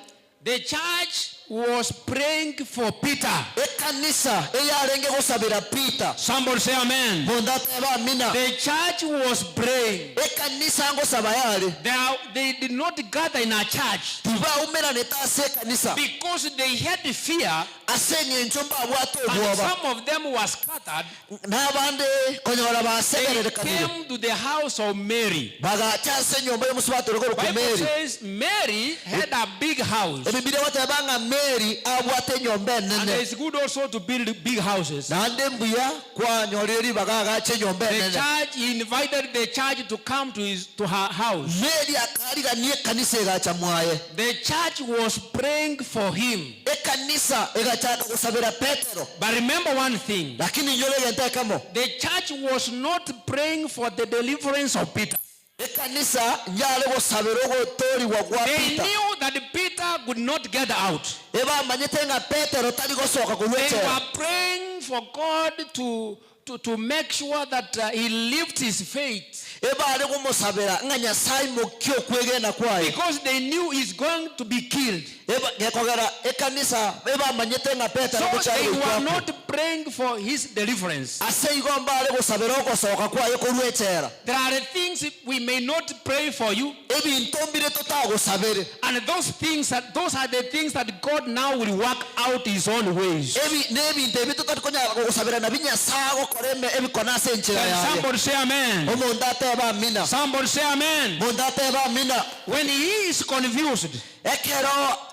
The church was praying for Peter. Ekanisa eyarenge gosabera Peter. Somebody say amen. Monto atebe amina. The church was praying. Ekanisa ngosaba yare. They, are, they did not gather in a church. Tibaumeranete ase ekanisa. Because they had fear. Ase eng'encho mbabwate And obwoba. some of them were scattered. Na abande konyora They basegererekanire. came to the house of Mary. Bagacha ase enyomba y'omosubati ore korokwa Bible Mary. says Mary had a big house. Ebibilia egoteba ng'a Mary abwate enyomba And enene. it's good also to build big houses. Naende mbuya kwanyorire ribaga agache enyomba The enene. church, he invited the church to come to his to her house. Mary akarigania ekanisa egacha mwaye. The church was praying for him. Ekanisa egachaka gosabera Petero. But remember one thing. Lakini inyore egento ekemo. The church was not praying for the deliverance of Peter. Ekanisa nyare gosabera ogotoorigwa gwa They Peter. knew that Peter could not get out. Ebamanyete ng'a Petero tari gosoka korwa They echela. were praying for God to, to, to make sure that uh, he lived his faith. Ebare gomosabera ng'a Nyasae aimokie okwegena kwaye. Because they knew he's going to be killed. Eba, gekogera ekanisa ebamanyete ng'a Petero So gochia they goitwa were akwe. not praying for his deliverance. Ase igo mbare gosabera ogosoka kwaye korwa echela. There are things we may not pray for you. Ebinto mbire totagosabere. And those things that those are the things that God now will work out his own ways. Ebi nebinto ebi totari konyara gogosabera nabi Nyasaye agokora eme ebikone ase enchera Can yaye. somebody say amen? Omonto atebe amina. Somebody say amen. Omonto atebe amina. When he is confused, Ekero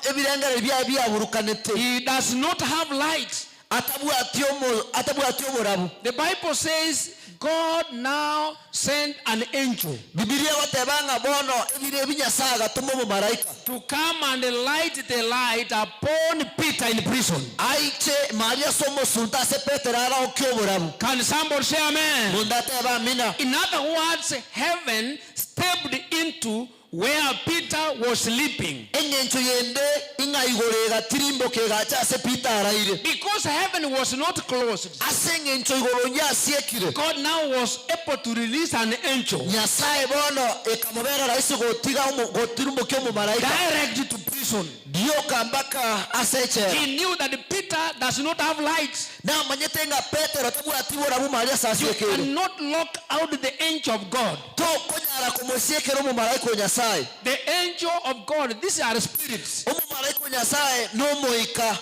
ebirengererio biaye biaburukanete, he does not have light. atabwati omo, atabwati oborabu. The Bible says God now sent an angel. Bibilia egoteba ng'a bono ebiro ebi Nyasae agatoma omomalaika. To come and light the light upon Peter in prison. Aiche maria ase omosunte ase Petero araoke oborabu. Can somebody say amen? Monto atebe amina. In other words, heaven stepped into where Peter was sleeping. Eng'encho yende ing'a igoro egatirimboka egacha ase Peter araire. Because heaven was not closed. Ase eng'encho igoro yasiekire. God now was able to release an angel. Nyasae bono ekamobera rahisi gotiga gotirimbokia omomalaika. Direct to prison. Rioka mpaka ase echela. He knew that Peter does not have light. Namanyete ng'a Petero tabwati borabu maria ase You asiekeire. cannot lock out the angel of God. Tokonyara komosiekera omomalaika o Nyasae. The angel of God, these are spirits. Omomalaika o Nyasae nomoika.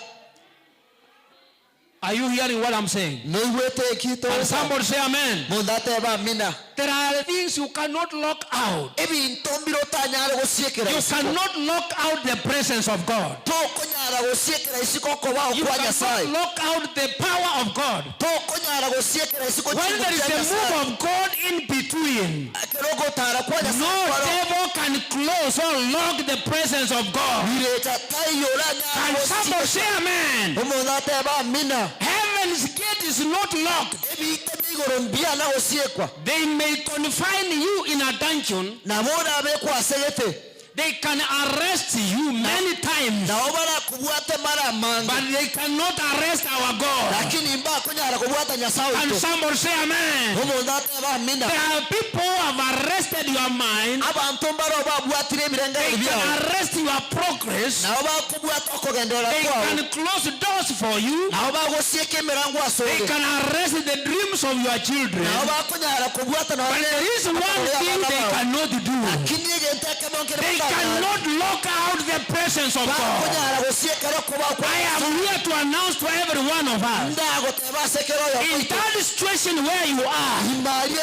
Are you hearing what I'm saying? Noigwete eki Can togokwana? somebody say amen? Monto atebe amina. There are things you cannot lock out. Ebinto mbire otanyare gosiekera You isiko. cannot lock out the presence of God. Tokonyara gosiekera isiko okobao You kwa cannot Nyasaye. lock out the power of God. Tokonyara gosiekera isiko When chinguru there is chia a move Nyasaye. of God in between, Ekero ogotara kwa Nyasaye no kwaro, devil can close or lock the presence of God. birecha taiyo oranyare Can somebody gosiekera. say amen? Omonto atebe amina. Heaven's gate is not locked. Ebiita bia igoro mbiana gosiekwa. They may confine you in a dungeon. Nabo orabekwe ase gete. They can arrest you many times. Nabo barakobwate mara amange. But they cannot arrest our God. Lakini mbakonyara kobwata Nyasaye Can oito. somebody say amen? Omonto atebe amina. There are people who have arrested your mind. Abanto mbaro babwatire ebirengererio They can biao. arrest your progress. Nabo bakobwata okogenderera They kwao. can close doors for you. Nabo bagosieka emerango They asore. can arrest the dreams of your children. Nabo bakonyara kobwata But there is one thing they cannot do. Lakini egento ekemo nkere They batanyare. cannot lock out the presence of God. Bakonyara gosiekera okobao kwa I am here to announce to every one of us. Ndagoteba ase ekero In oyomoito. that situation where you are, Imari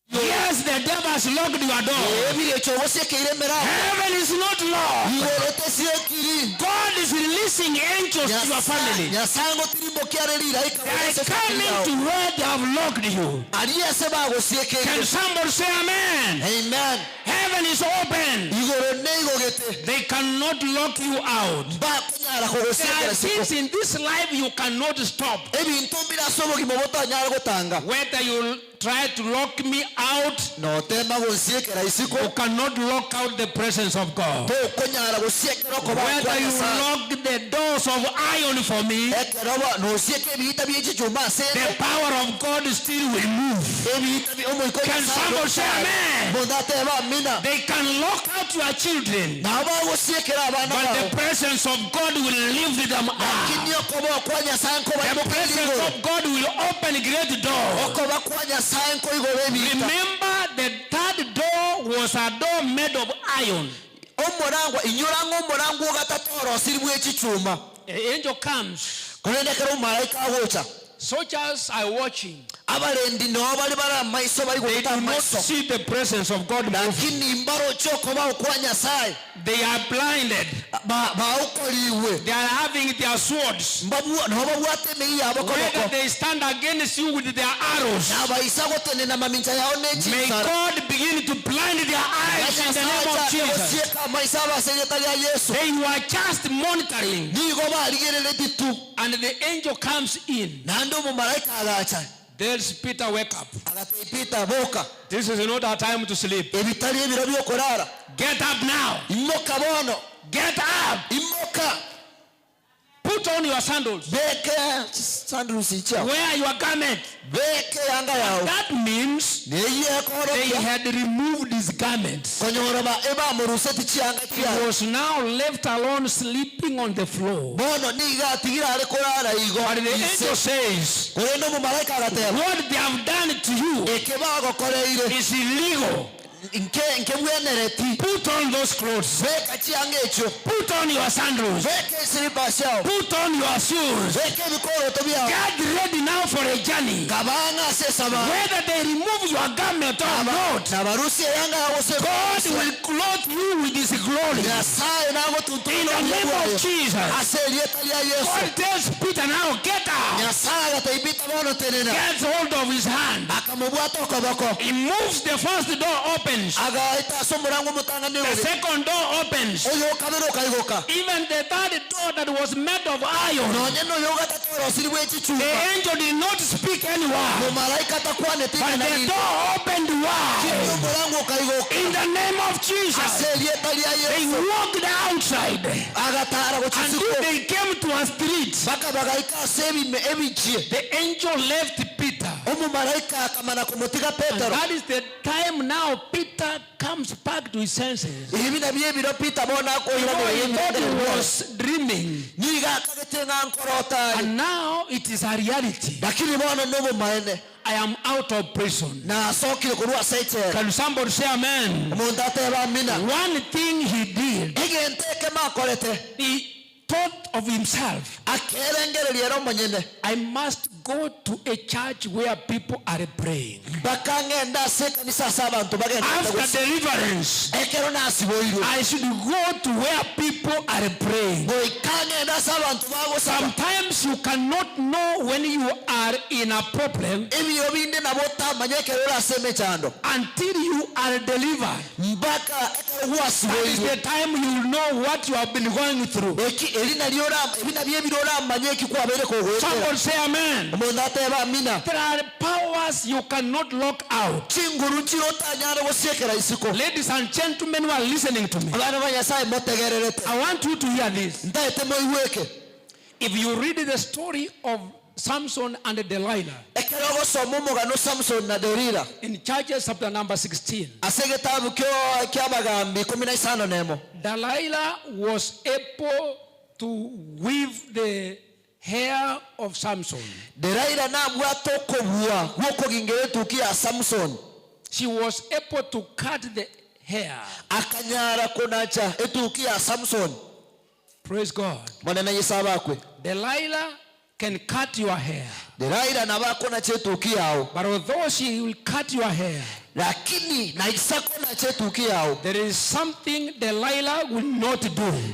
yes, the devil has locked your door. ebirecho obosiekeire emerango. Heaven is not locked. Igoro tesiekiri. God is releasing angels to your family. Nyasaye ngotirimbokia are riraika They are ase family coming yao. to where they have locked you. Aria ase bagosiekeire. Can somebody say amen? Amen. Heaven is open. Igoro neigogete. They cannot lock you out. Mbakonyara There kogosiekera are isiko. things in this life you cannot stop. Ebinto mbire ase obogima botanyare gotanga. Whether you try to lock me out, Notema gonsiekera isiko. you cannot lock out the presence of God. Tokonyara gosiekera okobao kwa Whether you Nyasaye. lock the doors of iron for me, Ekero bo nosieke ebiita bie chichuma ase the ende. power of God still will move. Ebiita bi omoika o Can Nyasaye somebody say amen? Monto atebe amina. They can lock out your children, Nabo bagosiekera abana but bao. the presence of God will lift them up. Lakini okobao kwa Nyasaye The nkobaimokeria presence igoro. of God will open great doors. Okoba kwa Nyasaye nkoigoro ebiita. Remember, the third door was a door made of iron. Omorangwa inyora ng'a omorangwa ogatato orosiri bwe chichuma. An angel comes. Korende ekero omomalaika agocha. Soldiers are watching. Abarendi noo bari bare amaiso bari They goeta do not amaiso. see the presence of God moving. Lakini mbaroche okobao kwa Nyasaye. They are blinded. Ba baukoriwe. They are having their swords. Mbabu noo babwate emei yabo Whether koboko. they stand against you with their arrows, Nabaisa gotenena mamincha yao may nechinsara. God begin to blind their eyes in the name of Jesus. Gosieka amaiso abase erieta ria Yesu. They were just monitoring, Nigo barigerereti tu. and the angel comes in. Naende omomalaika agacha. Tells Peter, wake up. Agatebia Peter, boka. This is not our time to sleep. Ebitari ebiro biokorara. Get up now. Imoka bono. Get up. Imoka. Put on your sandals. Beke sandals chiao. Wear your garment. Beke yanga yao. That means Neye they ekorokia. had removed his garments. Konyora ba ebamuruseti chianga He chiao. was now left alone sleeping on the floor. Bono niga atigira are korara igo. But the angel says, Korende omomalaika agateba. what they have done to you Eke bagokoreire. is illegal. Nke nkebwenereti. Put on those clothes. Beka chianga echio. Put on your sandals. Beka esiripa chiao. Put on your shoes. Beka ebikoroto biao. Get ready now for a journey. Kabanga ase esaba. Whether they remove your garment or not, Nabarusie yanga yagose. God will clothe you with his glory. Nyasaye nagotuntura In the name of Jesus. ase erieta ria Yesu. God tells Peter now, get up. Nyasaye agatebia Peter bono tenena. Gets hold of his hand. Akamobwata okoboko. He moves, the first door opens. Agaeta ase omorango omotang'ani The ore. second door opens. Oyo okabere okaigoka. Even the third door that was made of iron. Nonye noyo ogatatu orosiri bwe chichuma. The angel did not speak any word. Omomalaika takwanete But ing'ana the rinde. door opened Kini wide. omorango Okaigoka. In the name of Jesus. Ase erieta ria They Yeso. walked outside Agatara gochia until isiko. they came to a street. Mpaka bagaika ase ebime ebichie. The angel left Peter. Omomalaika akamana komotiga And Petero. that is the time now Peter comes back to his senses. Ebi nabio ebiro Peter bono You know, akoiraneria he thought he ebirengererio biaye. was dreaming. Nigo akagete ng'a nkorota are. And now it is a reality. Lakini bono nobomaene. I am out of prison. Nasokire korwa ase echela. Can somebody say amen? Omonto atebe amina. One thing he did, Egento ekemo akorete. he thought of himself. Akerengereria ere omonyene. I must go to a church where people are praying. Mpaka ng'ende ase ekanisa ase abanto bagenderete After gosaba. deliverance, Ekero nasiboirwe. I should go to where people are praying. Goika ng'ende ase abanto bagosaba. Sometimes you cannot know when you are in a problem Ebiro binde nabo otamanye ekero ore ase emechando. until you are delivered. Mpaka ekero That is gwasiboirwe. the time you will know what you have been going through. Eki eri nario ora ebi nabio ebiro oramanye eki kwabeire kogoetera. Somebody say amen. Omonto atebe amina. There are powers you cannot lock out. Chinguru nchire otanyare gosiekera isiko. Ladies and gentlemen who are listening to me, Abana ba Nyasaye motegererete. I want you to hear this. Ntaete moigweke. If you read the story of Samson and Delilah Ekero ogosoma omogano Samson na Delila in Judges chapter number 16, ase egetabu kio kiabagambi ikomi na isano na emo. Delilah was able to weave the hair of Samson. Delilah nabwate okobua gw'okogingera etuki ya Samson. She was able to cut the hair. Akanyara konacha etuki ya Samson. Praise God. Monene Yesu abakwe. Delilah can cut your hair. Delilah nabo akonacha etuki yao. But although she will cut your hair, Lakini naisa konacha etuki yao. there is something Delilah will not do.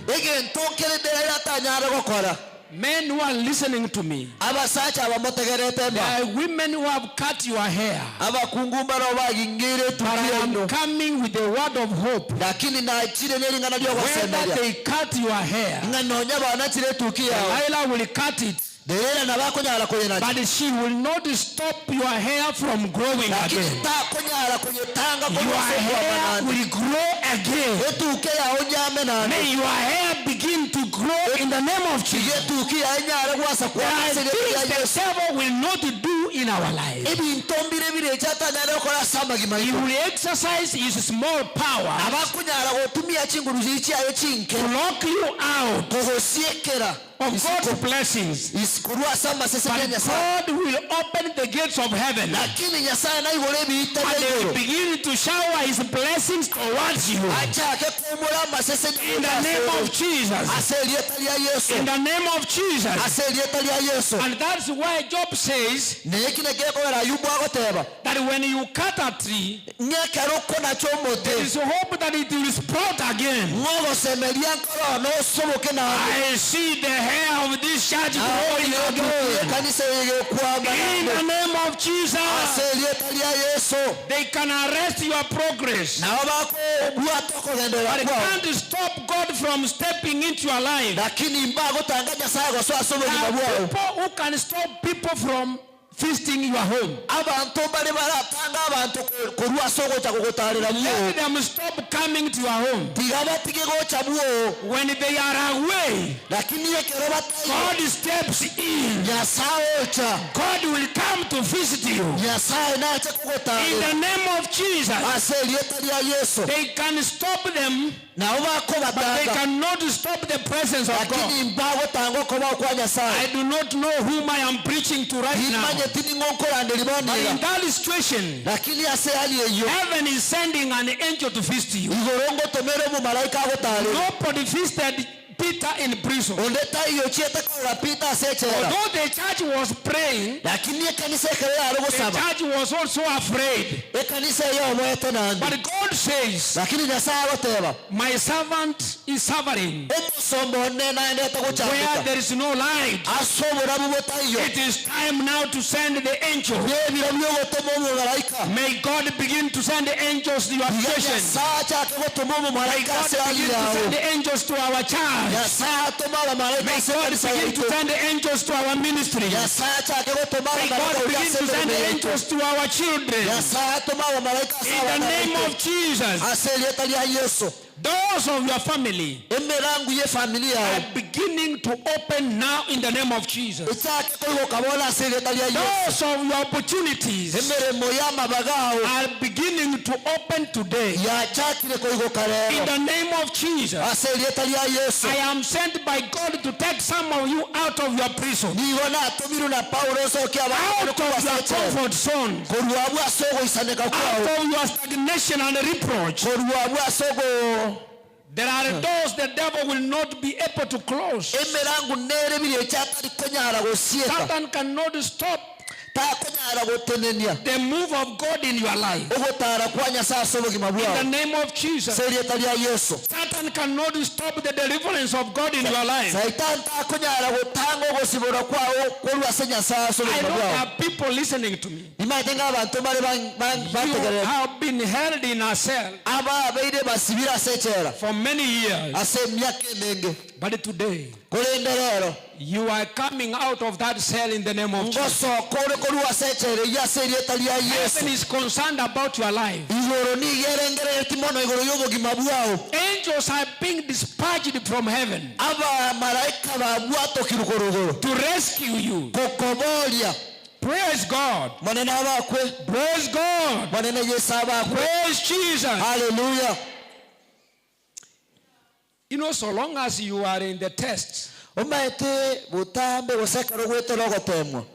Egento nkere Delilah atanyare gokora. Men who are listening to me, Abasacha abamotegerete there mba. are women who have cut your hair. Abakungu mbaro bagingeire But etuki I am yaino. coming with the word of hope. Lakini nachire nering'ana Whether riogosemeria. they cut your hair, Ng'a nonya banachire etuki yao. Delilah will cut it. Delilah nabo akonyara koyenacha. But she will not stop your hair from growing Lakini again. takonyara koyetanga Your korwa ase hair okwama will grow again. Etuke yao nyame nande. May your hair begin to grow in the name of Jesus. Etuke yae nyare gwasa There are kwama ase erieta things ria the Yesu. devil will not do in our life. Ebinto mbire birecha atanyare gokora ase amagima He aito. will exercise his small power Abakonyara gotumia chinguru chiria chiaye chinke. to lock you out Kogosiekera of God's blessings. korwa ase amasese ya But Nyasaye. God will open the gates of heaven Lakini Nyasaye naigore ebiita and bia he will igoro. begin to shower his blessings towards you. Achake koumora amasese In the name of Jesus. ase erieta ria Yesu. In the name of Jesus. Ase erieta ria Yesu. And that's why Job says Neki nekekogera Ayubu agoteba that when you cut a tree, ng'ekero okonacha omote there is hope that it will sprout again. ng'ogosemeria nkoro nosoboke naende. I see the hair of this church growing again. Ekanisa egekwama In the naende. name of Jesus, Ase erieta ria Yesu. they can arrest your progress. Nabo bakobwata okogenderera But kwao. can't stop God from stepping into your life. Lakini mbagotanga Nyasaye gosoa ase There obogima are bwao. people who can stop people from feasting your home. Abanto mbare baratanga abanto korwa ase ogocha kogotarera Let bwoo. them stop coming to your home. Tiga batige gocha bwoo. When they are away, Lakini ekero bataiyo God steps in. Nyasaye ocha. God will come to visit you. Nyasaye nache In kogotarera. the name of Jesus, Ase erieta ria Yesu. they can stop them, Nabo but they bakobatanga. cannot stop the presence of God. Lakini mbagotanga okobao kwa I Nyasaye. do not know whom I am preaching to right now. Nimanyeti ning'o nkoranderia bono But in iga. that situation, Lakini ase hali eyio heaven is sending an angel to feast you. igoro ngotomera omomalaika agotarera. Nobody feasted Peter in prison. Onde taiyo chiete korora Peter ase echela. Although the church was praying, Lakini ekanisa ekero yare the gosaba. church was also afraid. Ekanisa eyo omoete naende. But God says, Lakini Nyasaye agoteba My servant is suffering. Omosomba one naendete Where gochandeka. there is no light. Ase oborabu botaiyo. It is time now to send the angel. Nebiro bi'ogotoma omomalaika. May God begin to send angels to your Iga station. Nyasae achake gotoma May omomalaika God ase begin hali to yao. send angels to our church. Nyasae atome abamalaika May ase God ekanisa begin to yaito. send angels to our ministry. Nyasae achake gotoma May abamalaika God gocha begin ase to send emeremo yaito. angels to our children. Nyasae atome abamalaika ase In the abana name baito. of Jesus. Ase erieta ria Yeso. Doors of your family Emerango y'efamiri yao. are beginning to open now in the name of Jesus. Echake koigoka bono ase erieta ria Yeso. Doors of your opportunities Emeremo y'amabaga ao are beginning to open today. yachakire koigoka In rero. the name of Jesus. Ase erieta ria Yeso. I am sent by God to take some of you out of your prison, Nigo natomirwe na Paulo nsoke out abanto of korwa your ase echela. comfort zone, Korwa abwo ase ogoisaneka out kwao. of your stagnation and reproach. Korwa abwo ase ogo There are doors the devil will not be able to close. Emerango nere ebirecha atari konyara gosieka. Satan cannot stop Takonyara gotenenia the move of God in your life. ogotara kwa Nyasaye ase obogima In the bwao. name of Jesus. Ase erieta ria Yeso. Satan cannot stop the deliverance of God in your life. Saitani takonyara gotanga ogosibora kwao korwa ase Nyasaye ase I obogima know there bwao. are people listening to me. Nimanyete ng'a abanto mbare ban- ban- You bantegererete. have been held in a cell Ababeire basibire ase echela for many years. ase emiaka emenge. But today, Korende rero you are coming out of that cell in the name of Jesus. ngosoka ore korwa ase echela eyio ase erieta ria Yeso. Heaven is concerned about your life. Igoro nigo erengerereti mono igoro y'obogima bwao. Angels are being dispatched from heaven Abamalaika babwatokirwe korwa igoro to rescue you. gokoboria. Praise God. Monene abakwe. Praise God. Monene Yeso abakwe. Praise Jesus. Hallelujah. You know, so long as you are in the test, Omaete botambe gose ekero ogwetera ogotemwa.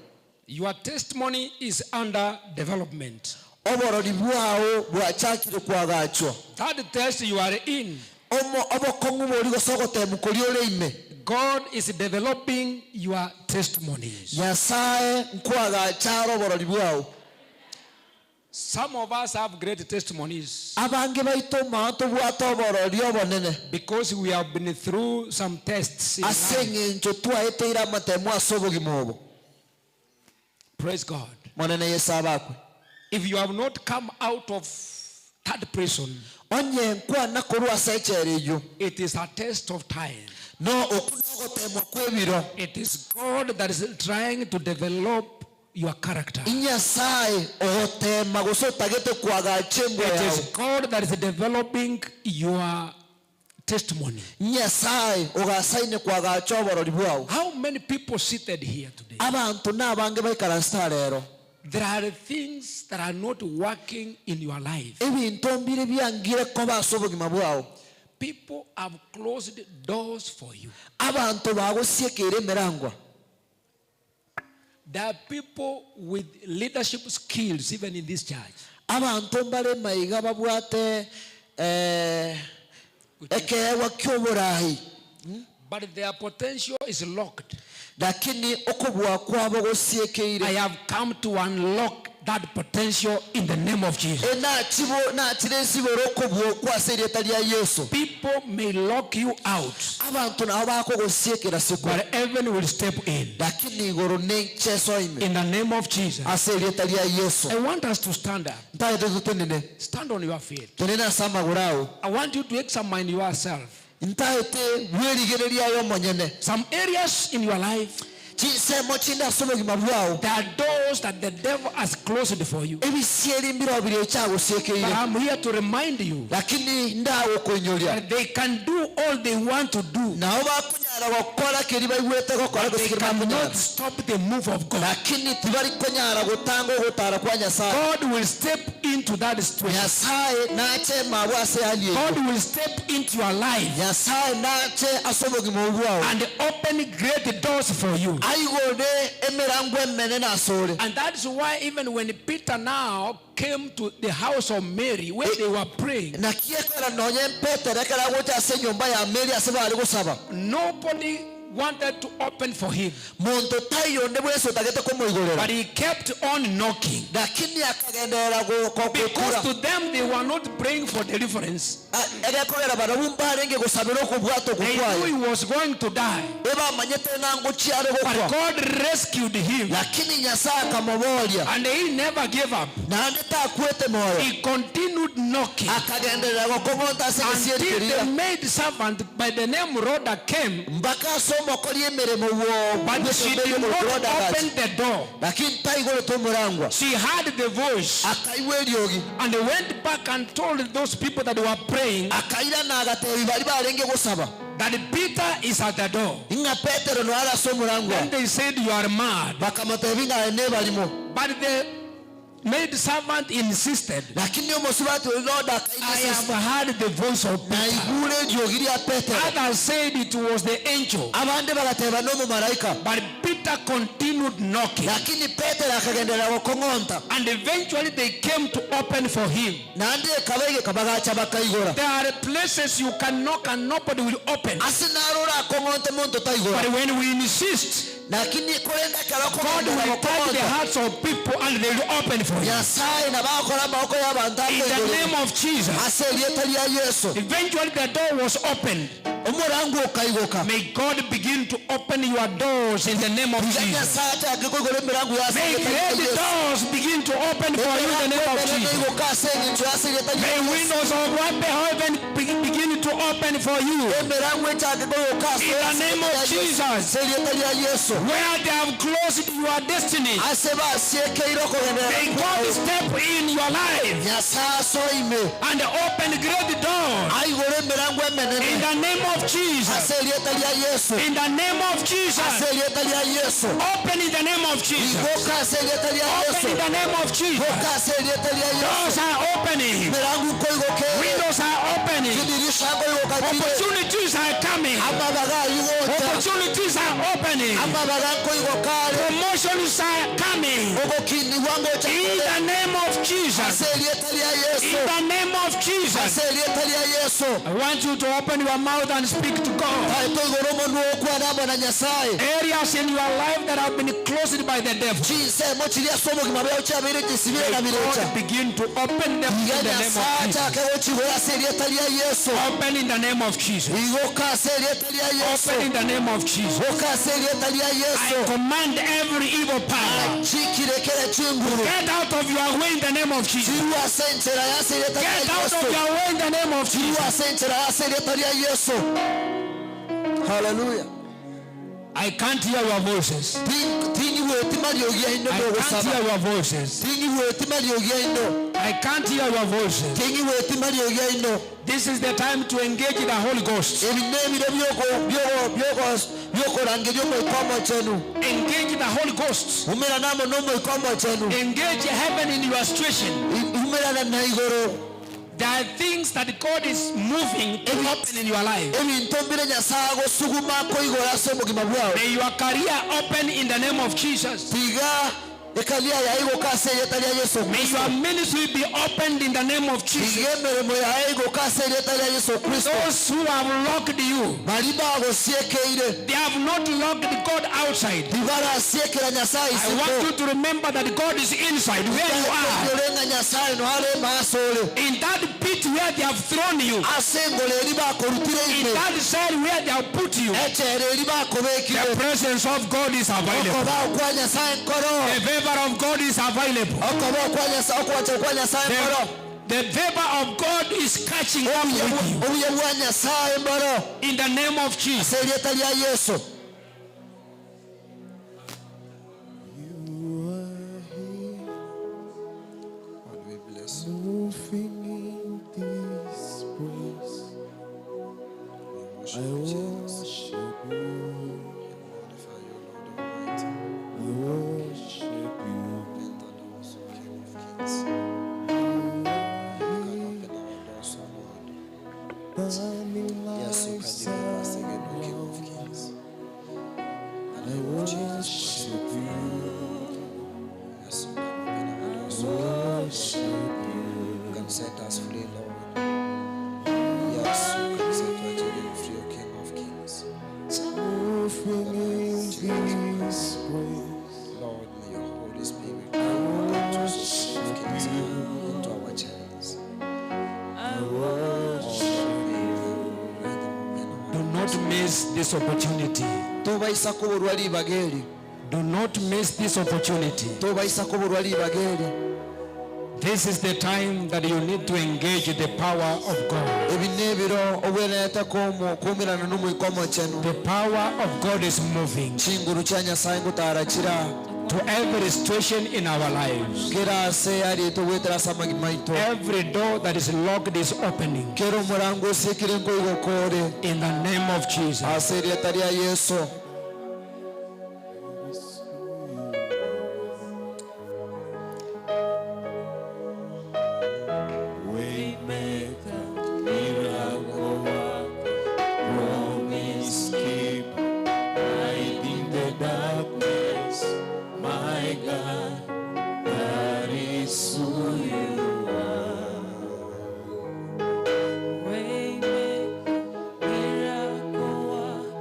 your testimony is under development. Oborori bwao bwachakire kwagachwa. That test you are in, Omo obokong'u boria gose ogotemwa koria ore ime. God is developing your testimonies. Nyasae nkwagacha are oborori bwao. Some of us have great testimonies. Abange baito mao tobwate oborori obonene. Because we have been through some tests in Ase life. eng'encho twaeteire amatemo ase obogima obo. Praise God. Monene Yeso abakwe. If you have not come out of that prison, Onye nkwana korwa ase echela eyio. It is a test of time. No okwo nogotemwa kw'ebiro. It is God that is trying to develop your character. Nyasae ogotema gose otagete koagacha embwa It yao. is God that is developing your testimony. Nyasae ogasaine koagacha oborori bwao. How many people seated here today? Abanto nabange baikaransete rero. There are things that are not working in your life. Ebinto mbire biangire koba ase obogima bwao. People have closed doors for you. Abanto bagosiekeire emerangwa. There are people with leadership skills even in this church. Abanto mbare maiga babwate ekeegwa ki'oborai. But their potential is locked. Lakini okobua kwabo gosiekeire. I have come to unlock that potential in the name of Jesus. E nachibo nachire nsibore okobua okwo ase erieta ria Yeso. People may lock you out. Abanto nabo bakogosiekera siko. But heaven will step in. Lakini igoro nencheso ime. In the name of Jesus. Ase erieta ria Yeso. I want us to stand up. Ntagete totenene. Stand on your feet. Tenena ase amagoro ao. I want you to examine yourself. Ntaete bwerigererie aye omonyene. Some areas in your life. Chinsemo chinde ase obogima bwao. There are doors that the devil has closed for you. Ebisieri mbireo biria agosiekeire. But I'm here to remind you. Lakini ndagokoinyoria. That they can do all they want to do. Nao bakonyara gokora keria baigwete gokora But they gose keria bakonyara. cannot stop the move of God. Lakini tibari konyara gotanga ogotara kwa Nyasaye. God will step into that situation. Nyasaye nache mabwo ase hali eyio. God will step into your life. Nyasaye nache ase obogima obwo bwao. And open great doors for you. Aigore emerango emenene asore. And that's why even when Peter now came to the house of Mary where they were praying. Naki ekero nonye Petero ekero agocha ase enyomba ya Mary ase bare gosaba. Nobody wanted to open for him. Monto taiyo onde bwensi otagete komoigorera. But he kept on knocking. Lakini akagenderera Because gokura. to them they were not praying for deliverance. Egekogera barabwo mbarenge gosabera okobwata They knew okwo kwaye. he was going to die. Ebamanyete ng'a ngochiare But gokwa. God rescued him. Lakini Nyasaye akamoboria. And he never gave up. Naende takwete moyo. He continued knocking. Akagenderera gokong'onta ase Until egesieri the keria. maid servant by the name Rhoda came. Mpaka ase omokori emeremo wo But she did not Rhoda open agacha. the door. Lakini taigorete omorangwa. She heard the voice. Akaigwa eriogi. And went back and told those people that were praying. Akairana agatebi baria barenge gosaba. That Peter is at the door. Ng'a Petero noare ase omorangwa. Then they said you are mad. Bakamotebi ng'a aye nebarimo. But the maid servant insisted. Lakini omosubati oria Rhoda I have akainsist. heard the voice of Peter. Naigure eriogi ria Petero. Others said it was the angel. Abande bagateba nomomaraika. But Peter continued knocking. Lakini Petero akagenderera gokong'onta. And eventually they came to open for him. Naende ekaba egeka bagacha bakaigora. There are places you can knock and nobody will open. Ase naro orakong'onte monto taigora. But when we insist, Lakini korende ekero God okogenda will touch the gokong'onta, hearts of people and they will open for you. Nyasaye nabo agokora amaboko y'abanto In the akoigorere. name of Jesus. Ase erieta ria Yeso. Eventually the door was opened. Omorango okaigoka. May God begin to open your doors in the name of Tiga Jesus. Nyasaye achake koigora emirango yase May erieta ria great Yesu. doors begin to open for you in the name of Emirango Jesus. igoka ase eng'encho yase erieta ria May Yesu. windows of heaven begin to open for you. Emirango echake koigoka ase In the name of erieta ria Yesu. Jesus. Ase erieta ria Yesu. Where they have closed your destiny, Ase basiekeire okogenderera may God step in your life Nyasaye asoime. and open great doors. Aigore emirango emenene. In the name of Jesus. Ase erieta ria Yesu. In the name of Jesus. Ase erieta ria Yesu. Open in the name of Jesus. Igoka ase erieta ria Open Yesu. in the name of Jesus. Igoka ase erieta ria Yesu. Doors are opening. Mirango koigokere. Windows are opening. Chidirisha koigoka chire. Opportunities are coming. Amabaga ayigota. Opportunities are opening. Amabaga koigokare. Promotions are coming. Ogokiniwa ngocha In the name of Jesus. Ase erieta ria Yesu. In the name of Jesus. Ase erieta ria Yesu. I want you to open your mouth and speak to God. Tae toigoro omonwa okwana amo na Nyasaye. Areas in your life that have been closed by the devil. Chinsemo chiria ase obogima bwao chiabeire chisibire na May birecha. God begin to open them Iga in the name of Nyasaye Jesus. achake gochigora ase erieta ria Yesu. Open in the name of Jesus. Igoka ase erieta ria Yesu. Open in the name of Jesus. Goka ase erieta ria I Yesu. command every evil power. Chikirekere chinguru. Get out of your way in the name of Jesus. Chirua ase enchera yase erieta ria Get out of Yesu. your way in the name of Chirua Jesus. ase enchera yase erieta ria Yesu. Hallelujah. I can't hear your voices. Tinyigweti mariogi aino I can't mogosaba. hear your voices. Tinyigweti mariogi aino. I can't hear your voices. Tinyigweti mariogi aino. This is the time to engage the Holy Ghost. Ebi nebiro byokorangeria omoika omochenu. Engage the Holy Ghost. Umerana amo nomoika omochenu. Engage heaven in your situation. Umerana na igoro. There are things that God is moving to open in your life. Ebinto mbire Nyasaye agosuguma koigora ase obogima bwao. May your career open in the name of Jesus. Tiga ekalia yae igoka ase erieta ria Yesu May Kristo. your ministry be opened in the name of Jesus. Tiga emeremo yae igoka ase erieta ria Yesu Kristo. Those who have locked you, Bari bagosiekeire. they have not locked God outside. Tibarasiekera Nyasaye I want isiko. you to remember that God is inside where you are. Orenga Nyasaye no are maso ore. In that pit where they have thrown you, Ase engoro eri bakorutire in ime. that cell where they have put you, Echere eri bakobekire. the presence of God is available. Okobao kwa Nyasaye nkoro. The favor of God is available. Okobao kwa Nyasaye, okwacha kwa Nyasaye nkoro. The favor of God is catching up with you. Obuya bwa Nyasaye mboro. In the name of Jesus. Ase erieta ria Yesu. You are here. Lord, we bless you. Moving in this place. We I worship you, Jesus. worship you. We glorify you, Lord Almighty. I worship you. Open the doors, O King of Kings. You can open our doors, O Lord. Burning Yes, you like can deliver us again, O King of Kings. In the I name of Jesus Christ. worship you. Yes, you can open our doors, O King of Worship Kings. you. You can set us free, Lord. Yes, you can set your children free, O King of Kings. Moving miss this opportunity. Tobaisa koborwa ribaga eri. Do not miss this opportunity. Tobaisa koborwa ribaga eri. This is the time that you need to engage the power of God. Ebi nebiro obwenerete komo- koumerana n'Omoika Omochenu. The power of God is moving Chinguru chia Nyasae ngotara chira to every situation in our lives. kera ase ariete goetera ase amagima aito. Every door that is locked is opening Kera omorango osiekire nkoigoka ore in the name of Jesus. ase erieta ria Yeso. Waymaker, miracle worker, promise keeper, light in the darkness, my God, that is who you are.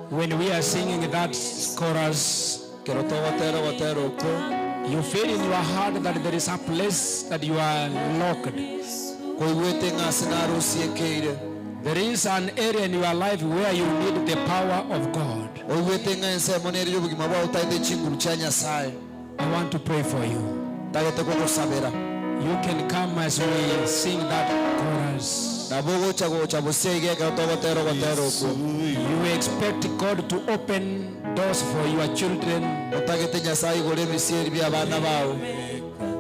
When we are singing that chorus, Kero togotera ogotera okwo, you feel in your heart that there is a place that you are locked. koigwete ng'a ase naro osiekeire. There is an area in your life where you need the power of God. Oigwete ng'a ensemo nere ya obogima bwao otaete chinguru chia Nyasaye. I want to pray for you. Ntagete kogosabera. You can come as we sing that chorus. Nabo ogocha gocha bosia iga ekero togotera ogotera okwo. You expect God to open doors for your children. Otagete Nyasaye aigore ebisieri bia abana bao.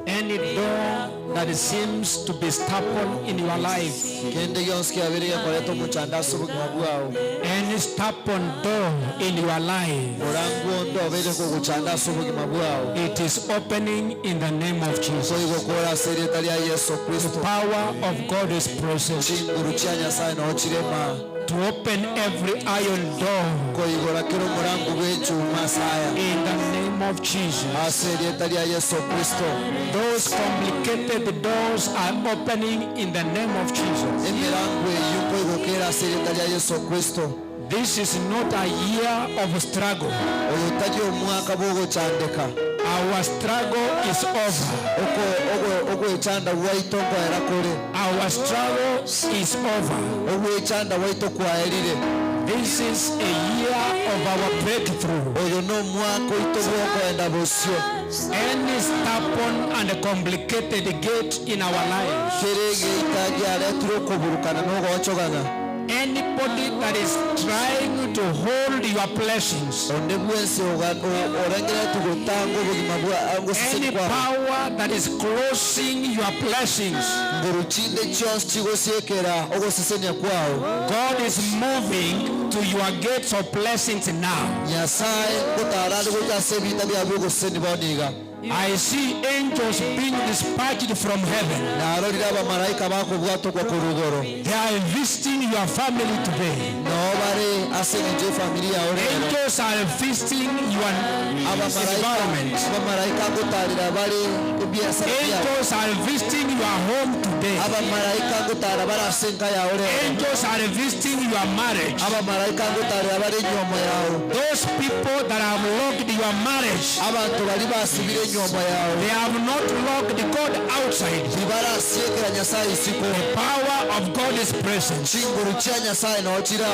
Any door that seems to be stubborn in your life, Kende gionsi kiabeire gekoreta omochando ase obogima bwao. any stubborn door in your life, Morango onde obeire kogochanda ase obogima bwao. it is opening in the name of Jesus. Nkoigokora ase erieta ria Yeso The Kristo. power of God is present Chinguru chia Nyasaye noo chirema. to open every iron door Koigora kera omorango bw'echuma ase aya. in the name of Jesus. Ase erieta ria Yeso Kristo. Those complicated doors are opening in the name of Jesus. Emirango eyio nkoigokera ase erieta ria Yeso Kristo. This is not a year of struggle. Oyo tari omwaka bw'ogochandeka. Our struggle is over. Oko- ogo- Ogwechanda gwaito nkoera kore. Our struggle is over. Ogwechanda gwaito kwaerire. This is a year of our breakthrough. Oyo nomwaka oito bw'okoenda bosio. Any stubborn and complicated gate in our lives, Kere egeita giaretire okoburukana na ogochogana. anybody that is trying to hold your blessings, Onde bwensi oga- o- orengeretie gotanga obogima bwa any goseseni kwao. power that is closing your blessings, Nguru chinde chionsi chigosiekera ogosesenia kwao. God is moving to your gates of blessings now. Nyasaye ngotara are gocha ase ebita biabo bi'ogoseseni bono iga. I see angels being dispatched from heaven. Narorire abamaraika bakobwatokwa korwa igoro. They are visiting your family today. Noo bare ase eng'encho y'efamiri yao rero. Angels are visiting your environment. Abamaraika ngotarera bare ebiasara biao. Angels are visiting your home today. Abamaraika ngotara bare ase enka yao rero. Angels are visiting your marriage. Abamaraika ngotarera bare enyomo yao. Those people that have locked your marriage, Abanto baria basibire enyomo yao. they have not locked God outside. Tibarasiekera Nyasaye isiko. The power of God is present Chinguru chia Nyasaye noo chira.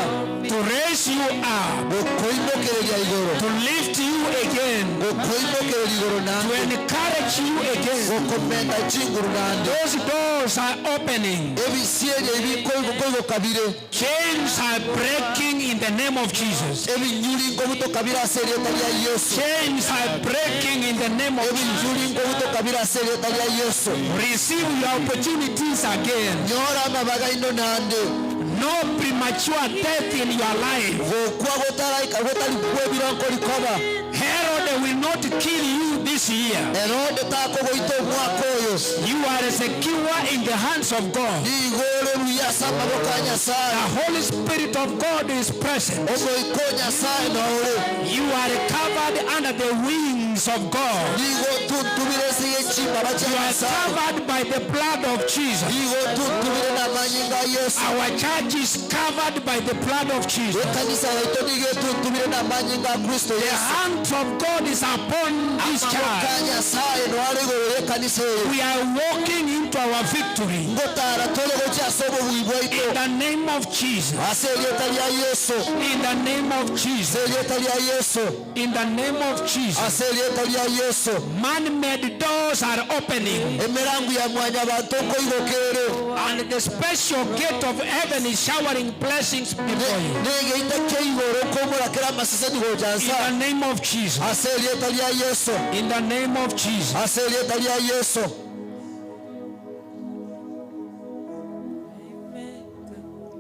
to raise you up, Gokoimokereria igoro. to lift you again, Gokoimokereria igoro to naende. encourage you again. Gokomenta chinguru naende. Those doors are opening. Ebisieri ebi nkoigoka bire. Chains are breaking in the name of Jesus. Ebinyuri nkobutoka bire ase erieta ria Yesu. Chains are breaking in the name of Jesus. Ebinyuri nkobutoka bire ase erieta ria Yesu. Receive your opportunities again. Nyora amabaga ino naende. No premature death in your life. Gokwa gotaraika gotari kwebira nkorikoba. Herod will not kill you this year. Herode takogoita omwaka oyo. You are secure in the hands of God. Nigo ore buya ase amaboko a Nyasaye. The Holy Spirit of God is present. Omoika o Nyasaye nore. You are covered under the wings of God. Nigo otuntubire ase y'echimbaba chia You are Nyasaye. covered by the blood of Jesus. Nigo otuntubire n'amanyinga a Yesu. Our church is covered by the blood of Jesus. Ekanisa yaito nigo etuntubire n'amanyinga a Kristo The Yesu. hand of God is upon this Amaboko church. a Nyasaye noare igoro y'ekanisa eye. We are walking into our victory. Ngotara tore gochia Ase obobui bwaito. In the name of Jesus. Ase erieta ria Yeso. In the name of Ase Jesus. erieta ria Yeso. In the name of Jesus. Ase erieta ria Yeso. Man made doors are opening. Emerango ya mwanyabanto nkoigoka ere. And the special gate of heaven is showering blessings before you. Negeita kia igoro nkoumora kere amaseseni gocha In nsa. the name of Jesus. Ase erieta ria Yeso. In the name of Jesus. Ase erieta ria Yeso.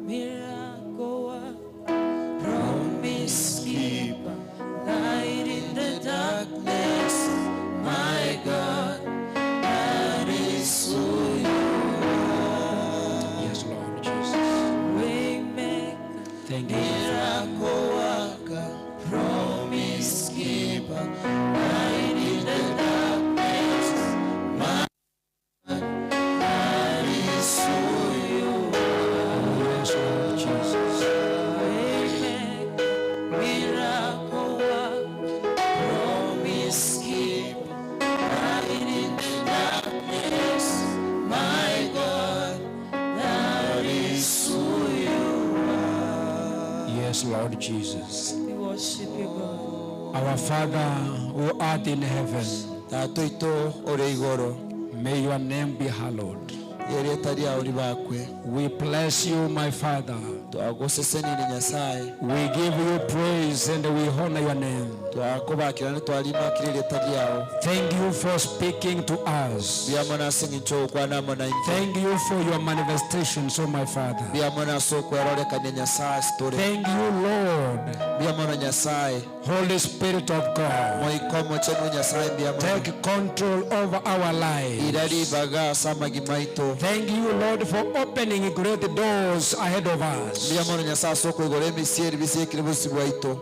Miracle worker, promise keeper, light in the darkness, my God, that is who you are. Yes, Lord Jesus. Waymaker, Thank you. miracle worker, promise keeper, light in the darkness, my God, that is who you are. Yes, Lord Jesus. Waymaker, miracle worker, promise keeper, light in the darkness, my God, that is who you are. Yes, Lord Jesus. We worship you, God. Our Father who art in heaven, Tata oito ore igoro. may your name be hallowed. Erieta riao ribakwe. We bless you, my Father. Twagosesenire Nyasaye. We give you praise and we honor your name. Twakobakira nitwarimakire erieta riao. Thank you for speaking to us. Mbuya ase eng'encho ogokwana amo naintwe. Thank you for your manifestations, oh my Father. Mbuya mono ase okwerorekania Nyasaye ase tore. Thank you, Lord. Mbuya mono Nyasaye. Holy Spirit of God, Moika omochenu Nyasaye mbuya mono. take control over our lives. Ira ribaga ase amagima aito. Thank you, Lord, for opening great doors ahead of us. Mbuya mono Nyasaye ase okoigora emisieri bisiekire bosi bwaito.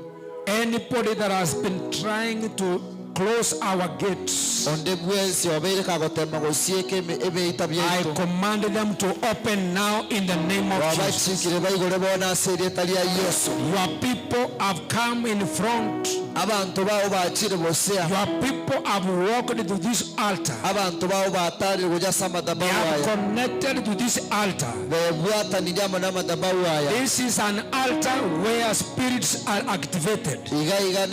Anybody that has been trying to close our gates, Onde bwensi obeire kagotema gosieka ebiita I biaito. command them to open now in the name of Jesus. Wabachikire baigore bono ase erieta ria Yeso. Your people have come in front. Abanto bao bachire bosea. Your people have walked to this altar. Abanto bao batarire gocha ase They amadhabahu have aya. connected to this altar. Bebwatanire amo n'amadhabahu aya. This is an altar where spirits are activated. Iga iga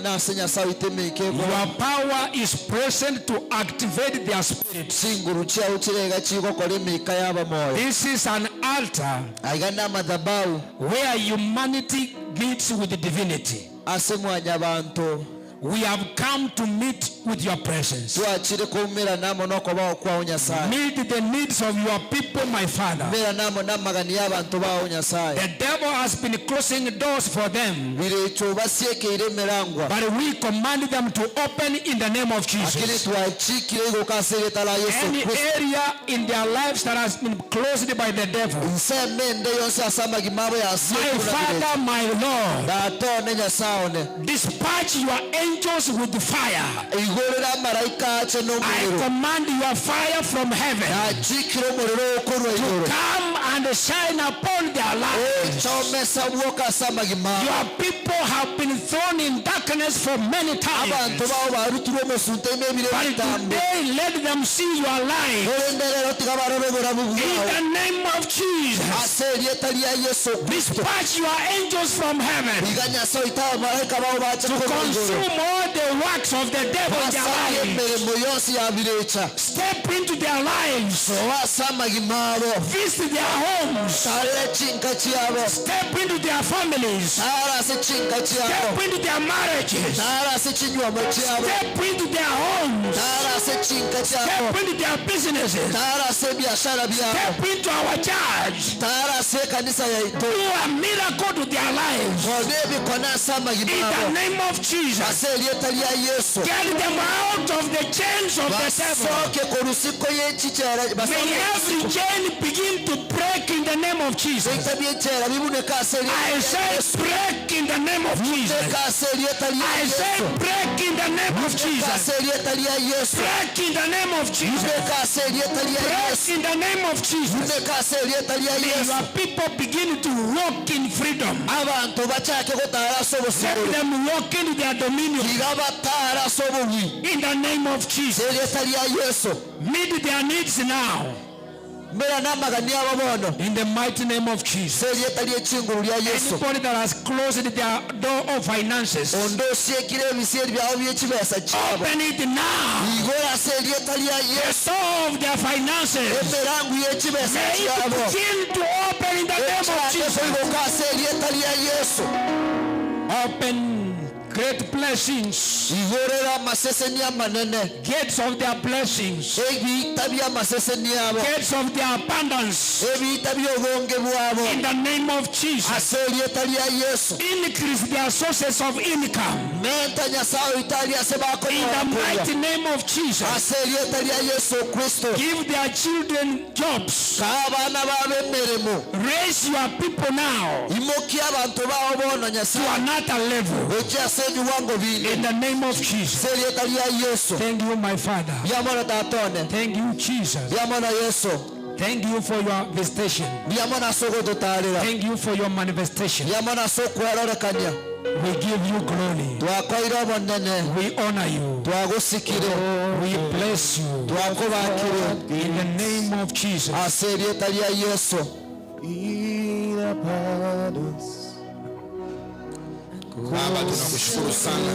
nase Nyasaye oite emeika ekoro. Your power is present to activate their spirits. Chinguru chiao chire iga chigokora emeika y'abamoyo. This is an altar Aiga n'amadhabahu where humanity meets with divinity. ase mwanyabanto. We have come to meet with your presence. Twachire koumera namo n'okobao kwao Nyasaye. Meet the needs of your people, my Father. Mera namo n'amagani y'abanto bao Nyasaye. The devil has been closing doors for them, Birecho basiekeire emerangwa. but we command them to open in the name of Lakini Jesus. twachikire igoka ase erieta la Yesu Any Kristo. area in their lives that has been closed by the devil, Nseme ende yonsi ase amagima abo my yasiekure na birecho. Father, my Lord, Tata one Nyasaye one. dispatch your angels with fire. Igorera amaraika ache I n'omuriro. command your fire from heaven Nachikire omuriro okorwa igoro. come and shine upon their lives. Echomesa bwoka ase amagima abo. Your people have been thrown in darkness for many times. Abanto bao barutirwe omosunte ime ebiro But ebitambo. today, let them see your light. Korende rero tiga barore oborabu In bwao. the name of Jesus, Ase erieta ria Yesu Kristo. dispatch your angels from heaven Iga Nyasaye oite abamaraika bao bache to korwa igoro. consume all the works of the devil in their Basarie lives. emeremo yonsi ya birecha. Step into their lives, Soa ase amagima abo. visit their homes, Tara chinka chiabo. step into their families, Tara ase chinka chiabo. step into their marriages, Tara ase chinyuomo chiabo. step into their homes, Tara ase chinka chiabo. step into their businesses, Tara ase biashara biabo. step into our church. Tara ase ekanisa yaito. Do a miracle to their lives. Kora ebikone ase amagima In the abo. name of Jesus, Ase erieta ria Yesu. get them out of the chains of the devil. Basoke korusiko y'echichera. May every chain begin to break in the name of Jesus. Biita by'echera bibuneka ase erieta I ria say Yesu. break in the name of Jesus. Bibuneka ase erieta ria I say Yesu. break in the name of Bibuneka Jesus. ase erieta ria Yesu. Break in the name of Jesus. Bibuneka ase erieta ria Break Yesu. in the name of Jesus. Bibuneka ase erieta ria May Yesu. your people begin to walk in freedom. Abanto bachake gotara ase Let obosibore. them walk into their dominion Iga batara ase obobui. in the name of Jesus. Erieta ria Yesu. Meet their needs now. Mbera namagani abo bono. In the mighty name of Jesus. Ase erieta rie chinguru ria Yeso. Anybody that has closed their door of finances. Onde osiekire ebisieri biabo bie chibesa chiabo. Open it now. Igora ase erieta ria The Yeso. door of their finances. Emerango ye chibesa May it chiabo. begin to open in the name of Echake Jesus. koigoka ase erieta ria Yeso. Open great blessings. Igorera amaseseni amanene. Gates of their blessings. Ebiita bi'amaseseni abo. Gates of their abundance. Ebiita bi'obonge bwabo. In the name of Jesus. Ase erieta ria Yeso. Increase their sources of income. Menta Nyasae oito aria ase In the bakonyora korwa. mighty name of Jesus. Ase erieta ria Yeso Kristo. Give their children jobs. Kaa abana babo emeremo. Raise your people now. Imokia abanto bao bono To Nyasae. another level. Gochia ase ebiwango binde. In the name of Jesus. Ase erieta ria Yeso. Thank you, my Father. Mbuya mono Tata one. Thank you, Jesus. Mbuya mono Yeso. Thank you for your visitation. Mbuya mono ase ogototarera. Thank you for your manifestation. Mbuya mono ase okwerorekania. We give you glory. Twakoire obonene. We honor you. Twagosikire. We bless you. Twakobakire. In the name of Jesus. Ase erieta ria Yeso. Baba, tunakushukuru sana,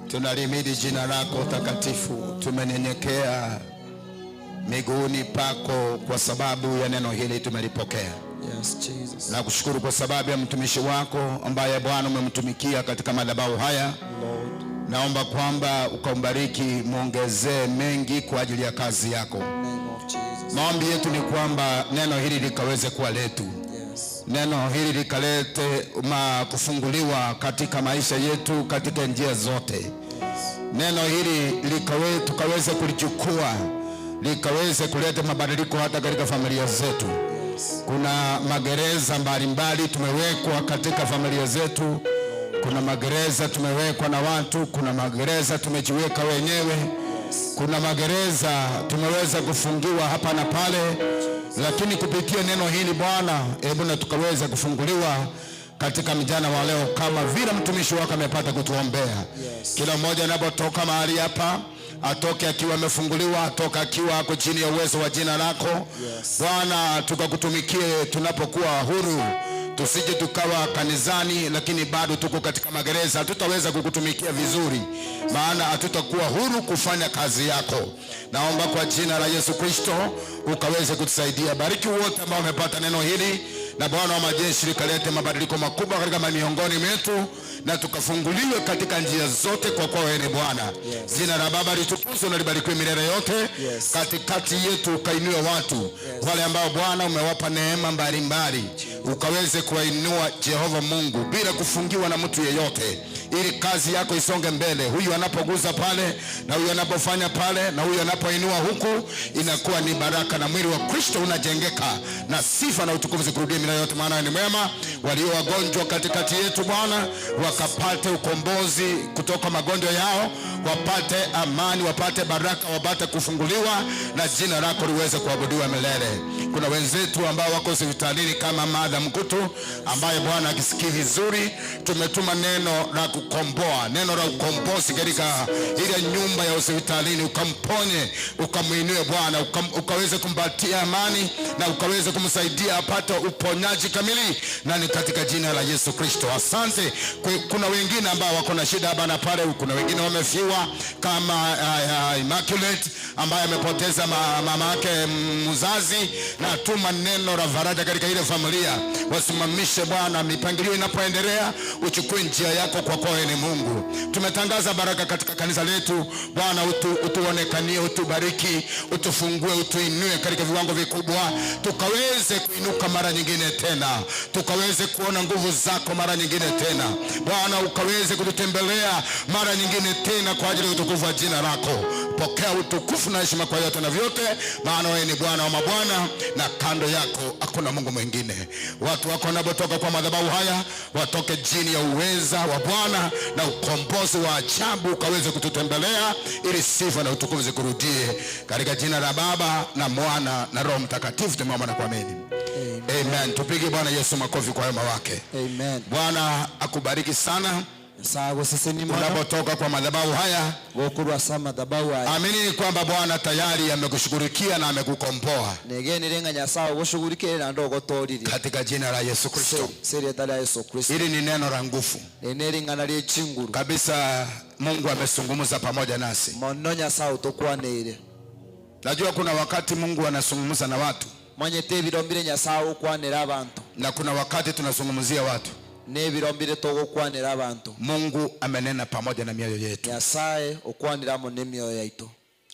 tunalimidi jina lako takatifu, tumenyenyekea miguuni pako kwa sababu ya neno hili tumelipokea. Yes, Jesus. Nakushukuru kwa sababu ya mtumishi wako ambaye Bwana umemtumikia katika madhabahu haya. Lord. Naomba kwamba ukambariki, muongezee mengi kwa ajili ya kazi yako. Name of Jesus. Maombi yetu ni kwamba neno hili likaweze kuwa letu. Yes. Neno hili likalete ma kufunguliwa katika maisha yetu katika njia zote. Neno hili likawe, tukaweze kulichukua likaweze kuleta mabadiliko hata katika familia zetu. Kuna magereza mbalimbali tumewekwa katika familia zetu, kuna magereza tumewekwa na watu, kuna magereza tumejiweka wenyewe, kuna magereza tumeweza kufungiwa hapa na pale, lakini kupitia neno hili Bwana, hebu na tukaweza kufunguliwa katika mjana wa leo, kama vile mtumishi wako amepata kutuombea. Kila mmoja anapotoka mahali hapa atoke akiwa amefunguliwa, atoke akiwa ako chini ya uwezo wa jina lako. Bwana, tukakutumikie tunapokuwa huru, tusije tukawa kanisani lakini bado tuko katika magereza. Hatutaweza kukutumikia vizuri, maana hatutakuwa huru kufanya kazi yako. Naomba kwa jina la Yesu Kristo ukaweze kutusaidia. Bariki wote ambao wamepata neno hili, na Bwana wa majeshi likalete mabadiliko makubwa katika miongoni mwetu, na tukafunguliwe katika njia zote, kwa kuwa wewe ni Bwana. Jina la Baba litukuzwe na libarikiwe milele yote. Katikati yetu ukainue watu wale ambao Bwana umewapa neema mbalimbali, ukaweze kuwainua Jehova Mungu bila kufungiwa na mtu yeyote, ili kazi yako isonge mbele. Huyu anapoguza pale na huyu anapofanya pale na huyu anapoinua huku, inakuwa ni baraka na mwili wa Kristo unajengeka, na sifa na utukufu zikurudie milele yote, maana ni mwema. Walio wagonjwa katikati yetu Bwana, wakapate ukombozi kutoka magonjwa yao, wapate amani, wapate baraka, wapate kufunguliwa, na jina lako liweze kuabudiwa milele. Kuna wenzetu ambao wako hospitalini kama Madha Mkutu ambaye Bwana akisikii vizuri, tumetuma neno la kukomboa, neno la ukombozi katika ile nyumba ya hospitalini, ukamponye, ukamwinue Bwana, ukaweze kumpatia amani na ukaweze kumsaidia apate uponyaji kamili, na ni katika jina la Yesu Kristo. Asante. Kuna wengine ambao wako na shida hapa na pale, kuna wengine wamefiwa kama Immaculate ambaye amepoteza mama yake mzazi, na tuma neno la faraja katika ile familia, wasimamishe Bwana mipangilio inapoendelea, uchukue njia yako kwa kuwa wewe ni Mungu. Tumetangaza baraka katika kanisa letu Bwana, utuonekanie, utubariki, utufungue, utuinue katika viwango vikubwa, tukaweze kuinuka mara nyingine tena, tukaweze kuona nguvu zako mara nyingine tena Bwana, ukaweze kututembelea mara nyingine tena kwa ajili ya utukufu wa jina lako. Pokea utukufu na heshima kwa yote na vyote, maana wewe ni Bwana wa mabwana na kando yako hakuna Mungu mwingine. Watu wako wanapotoka kwa madhabahu haya watoke chini ya uweza wa Bwana na ukombozi wa ajabu ukaweze kututembelea, ili sifa na utukufu zikurudie, katika jina la Baba na Mwana na Roho Mtakatifu tumeomba na kuamini. Amen. Tupige Bwana Yesu makofi kwa wema wake. Amen. Bwana akubariki sana. Nyasaye agoseseni mono. Unapotoka kwa madhabahu haya, Gokorwa ase amadhabahu aya. amini kwamba Bwana tayari amekushughulikia na amekukomboa Negenire ng'a Nyasaye ogoshugurikire naende ogotooririe. katika jina la Yesu Kristo. Ase erieta ria Yeso Kristo. Hili ni neno la nguvu Eri nering'ana rie chinguru. kabisa. Mungu amezungumza pamoja nasi. Mono Nyasaye otokwaneire. Najua kuna wakati Mungu anazungumza na watu Manyete ebiro mbire Nyasaye agokwanera abanto. na kuna wakati tunazungumzia watu. Na ebiro mbire togokwanera abanto. Mungu amenena pamoja na mioyo yetu. Nyasaye okwanire amo nemioyo yaito.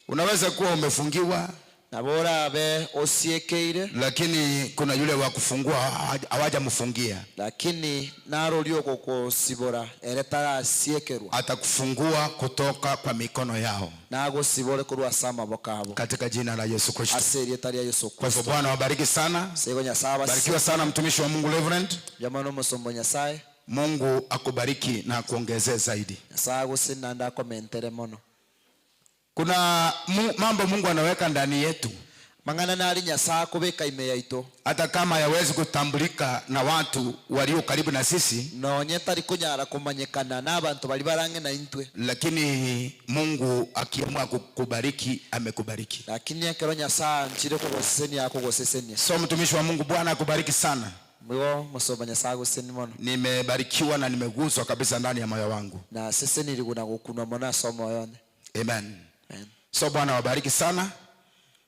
Unaweza kuwa umefungiwa, Nabo orabe osiekeire. lakini kuna yule wa kufungua hawajamfungia. Lakini naro oria ogokosibora ere tarasiekerwa. Atakufungua kutoka kwa mikono yao Nagosibore korwa ase amaboko abo. katika jina la Yesu Kristo. Ase erieta ria Yeso Kwa hivyo Kristo. Bwana wabariki sana. Ase igo Nyasaye abasese. Barikiwa sana mtumishi wa Mungu Reverend. Mbuya mono omosomba o Nyasaye. Mungu akubariki na akuongezee zaidi. Nyasaye agosesenie naende akomentere mono. Kuna mambo Mungu anaweka ndani yetu. Mang'ana nare Nyasaye akobeka ime yaito. Hata kama hayawezi kutambulika na watu walio karibu na sisi. Nonye tari konyara komanyekana na abanto baria bare ang'e naintwe. Lakini Mungu akiamua kukubariki amekubariki. Lakini ekero Nyasaye anchire kogosesenia akogosesenia. So mtumishi wa Mungu, Bwana akubariki sana. Nigo mosomba Nyasaye agosesenie mono. Nimebarikiwa na nimeguswa kabisa ndani ya moyo wangu. Nasesenirigwe na gokunwa mono ase omoyo one. Amen. Amen. So Bwana wabariki sana.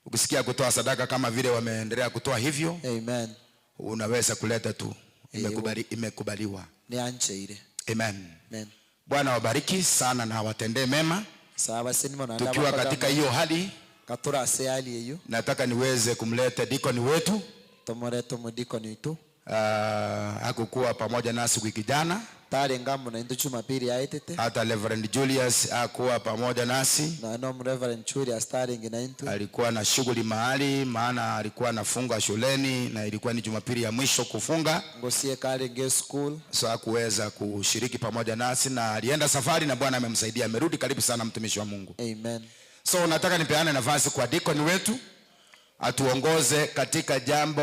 Ukisikia kutoa sadaka kama vile wameendelea kutoa hivyo, Amen. Unaweza kuleta tu. Imekubaliwa. Niancheire. Amen. Amen. Bwana wabariki sana na awatendee mema. Sawa, sini mwana Tukiwa ndaba katika kama hiyo hali, Katura se hali hiyo. Nataka niweze kumleta deacon wetu. Tomorete mu deacon wetu. Hakukuwa pamoja nasi wiki jana. Tare ngambo na indu Jumapili yaetete. Hata Reverend Julius hakuwa pamoja nasi. Na no Reverend Julius tare ngina intu. Alikuwa na shughuli mahali, maana alikuwa anafunga shuleni na ilikuwa ni Jumapili ya mwisho kufunga. Ngosie kale nge school. So hakuweza kushiriki pamoja nasi na alienda safari na Bwana amemsaidia. Amerudi. Karibu sana mtumishi wa Mungu. Amen. So nataka nipeane nafasi kwa deacon wetu atuongoze katika jambo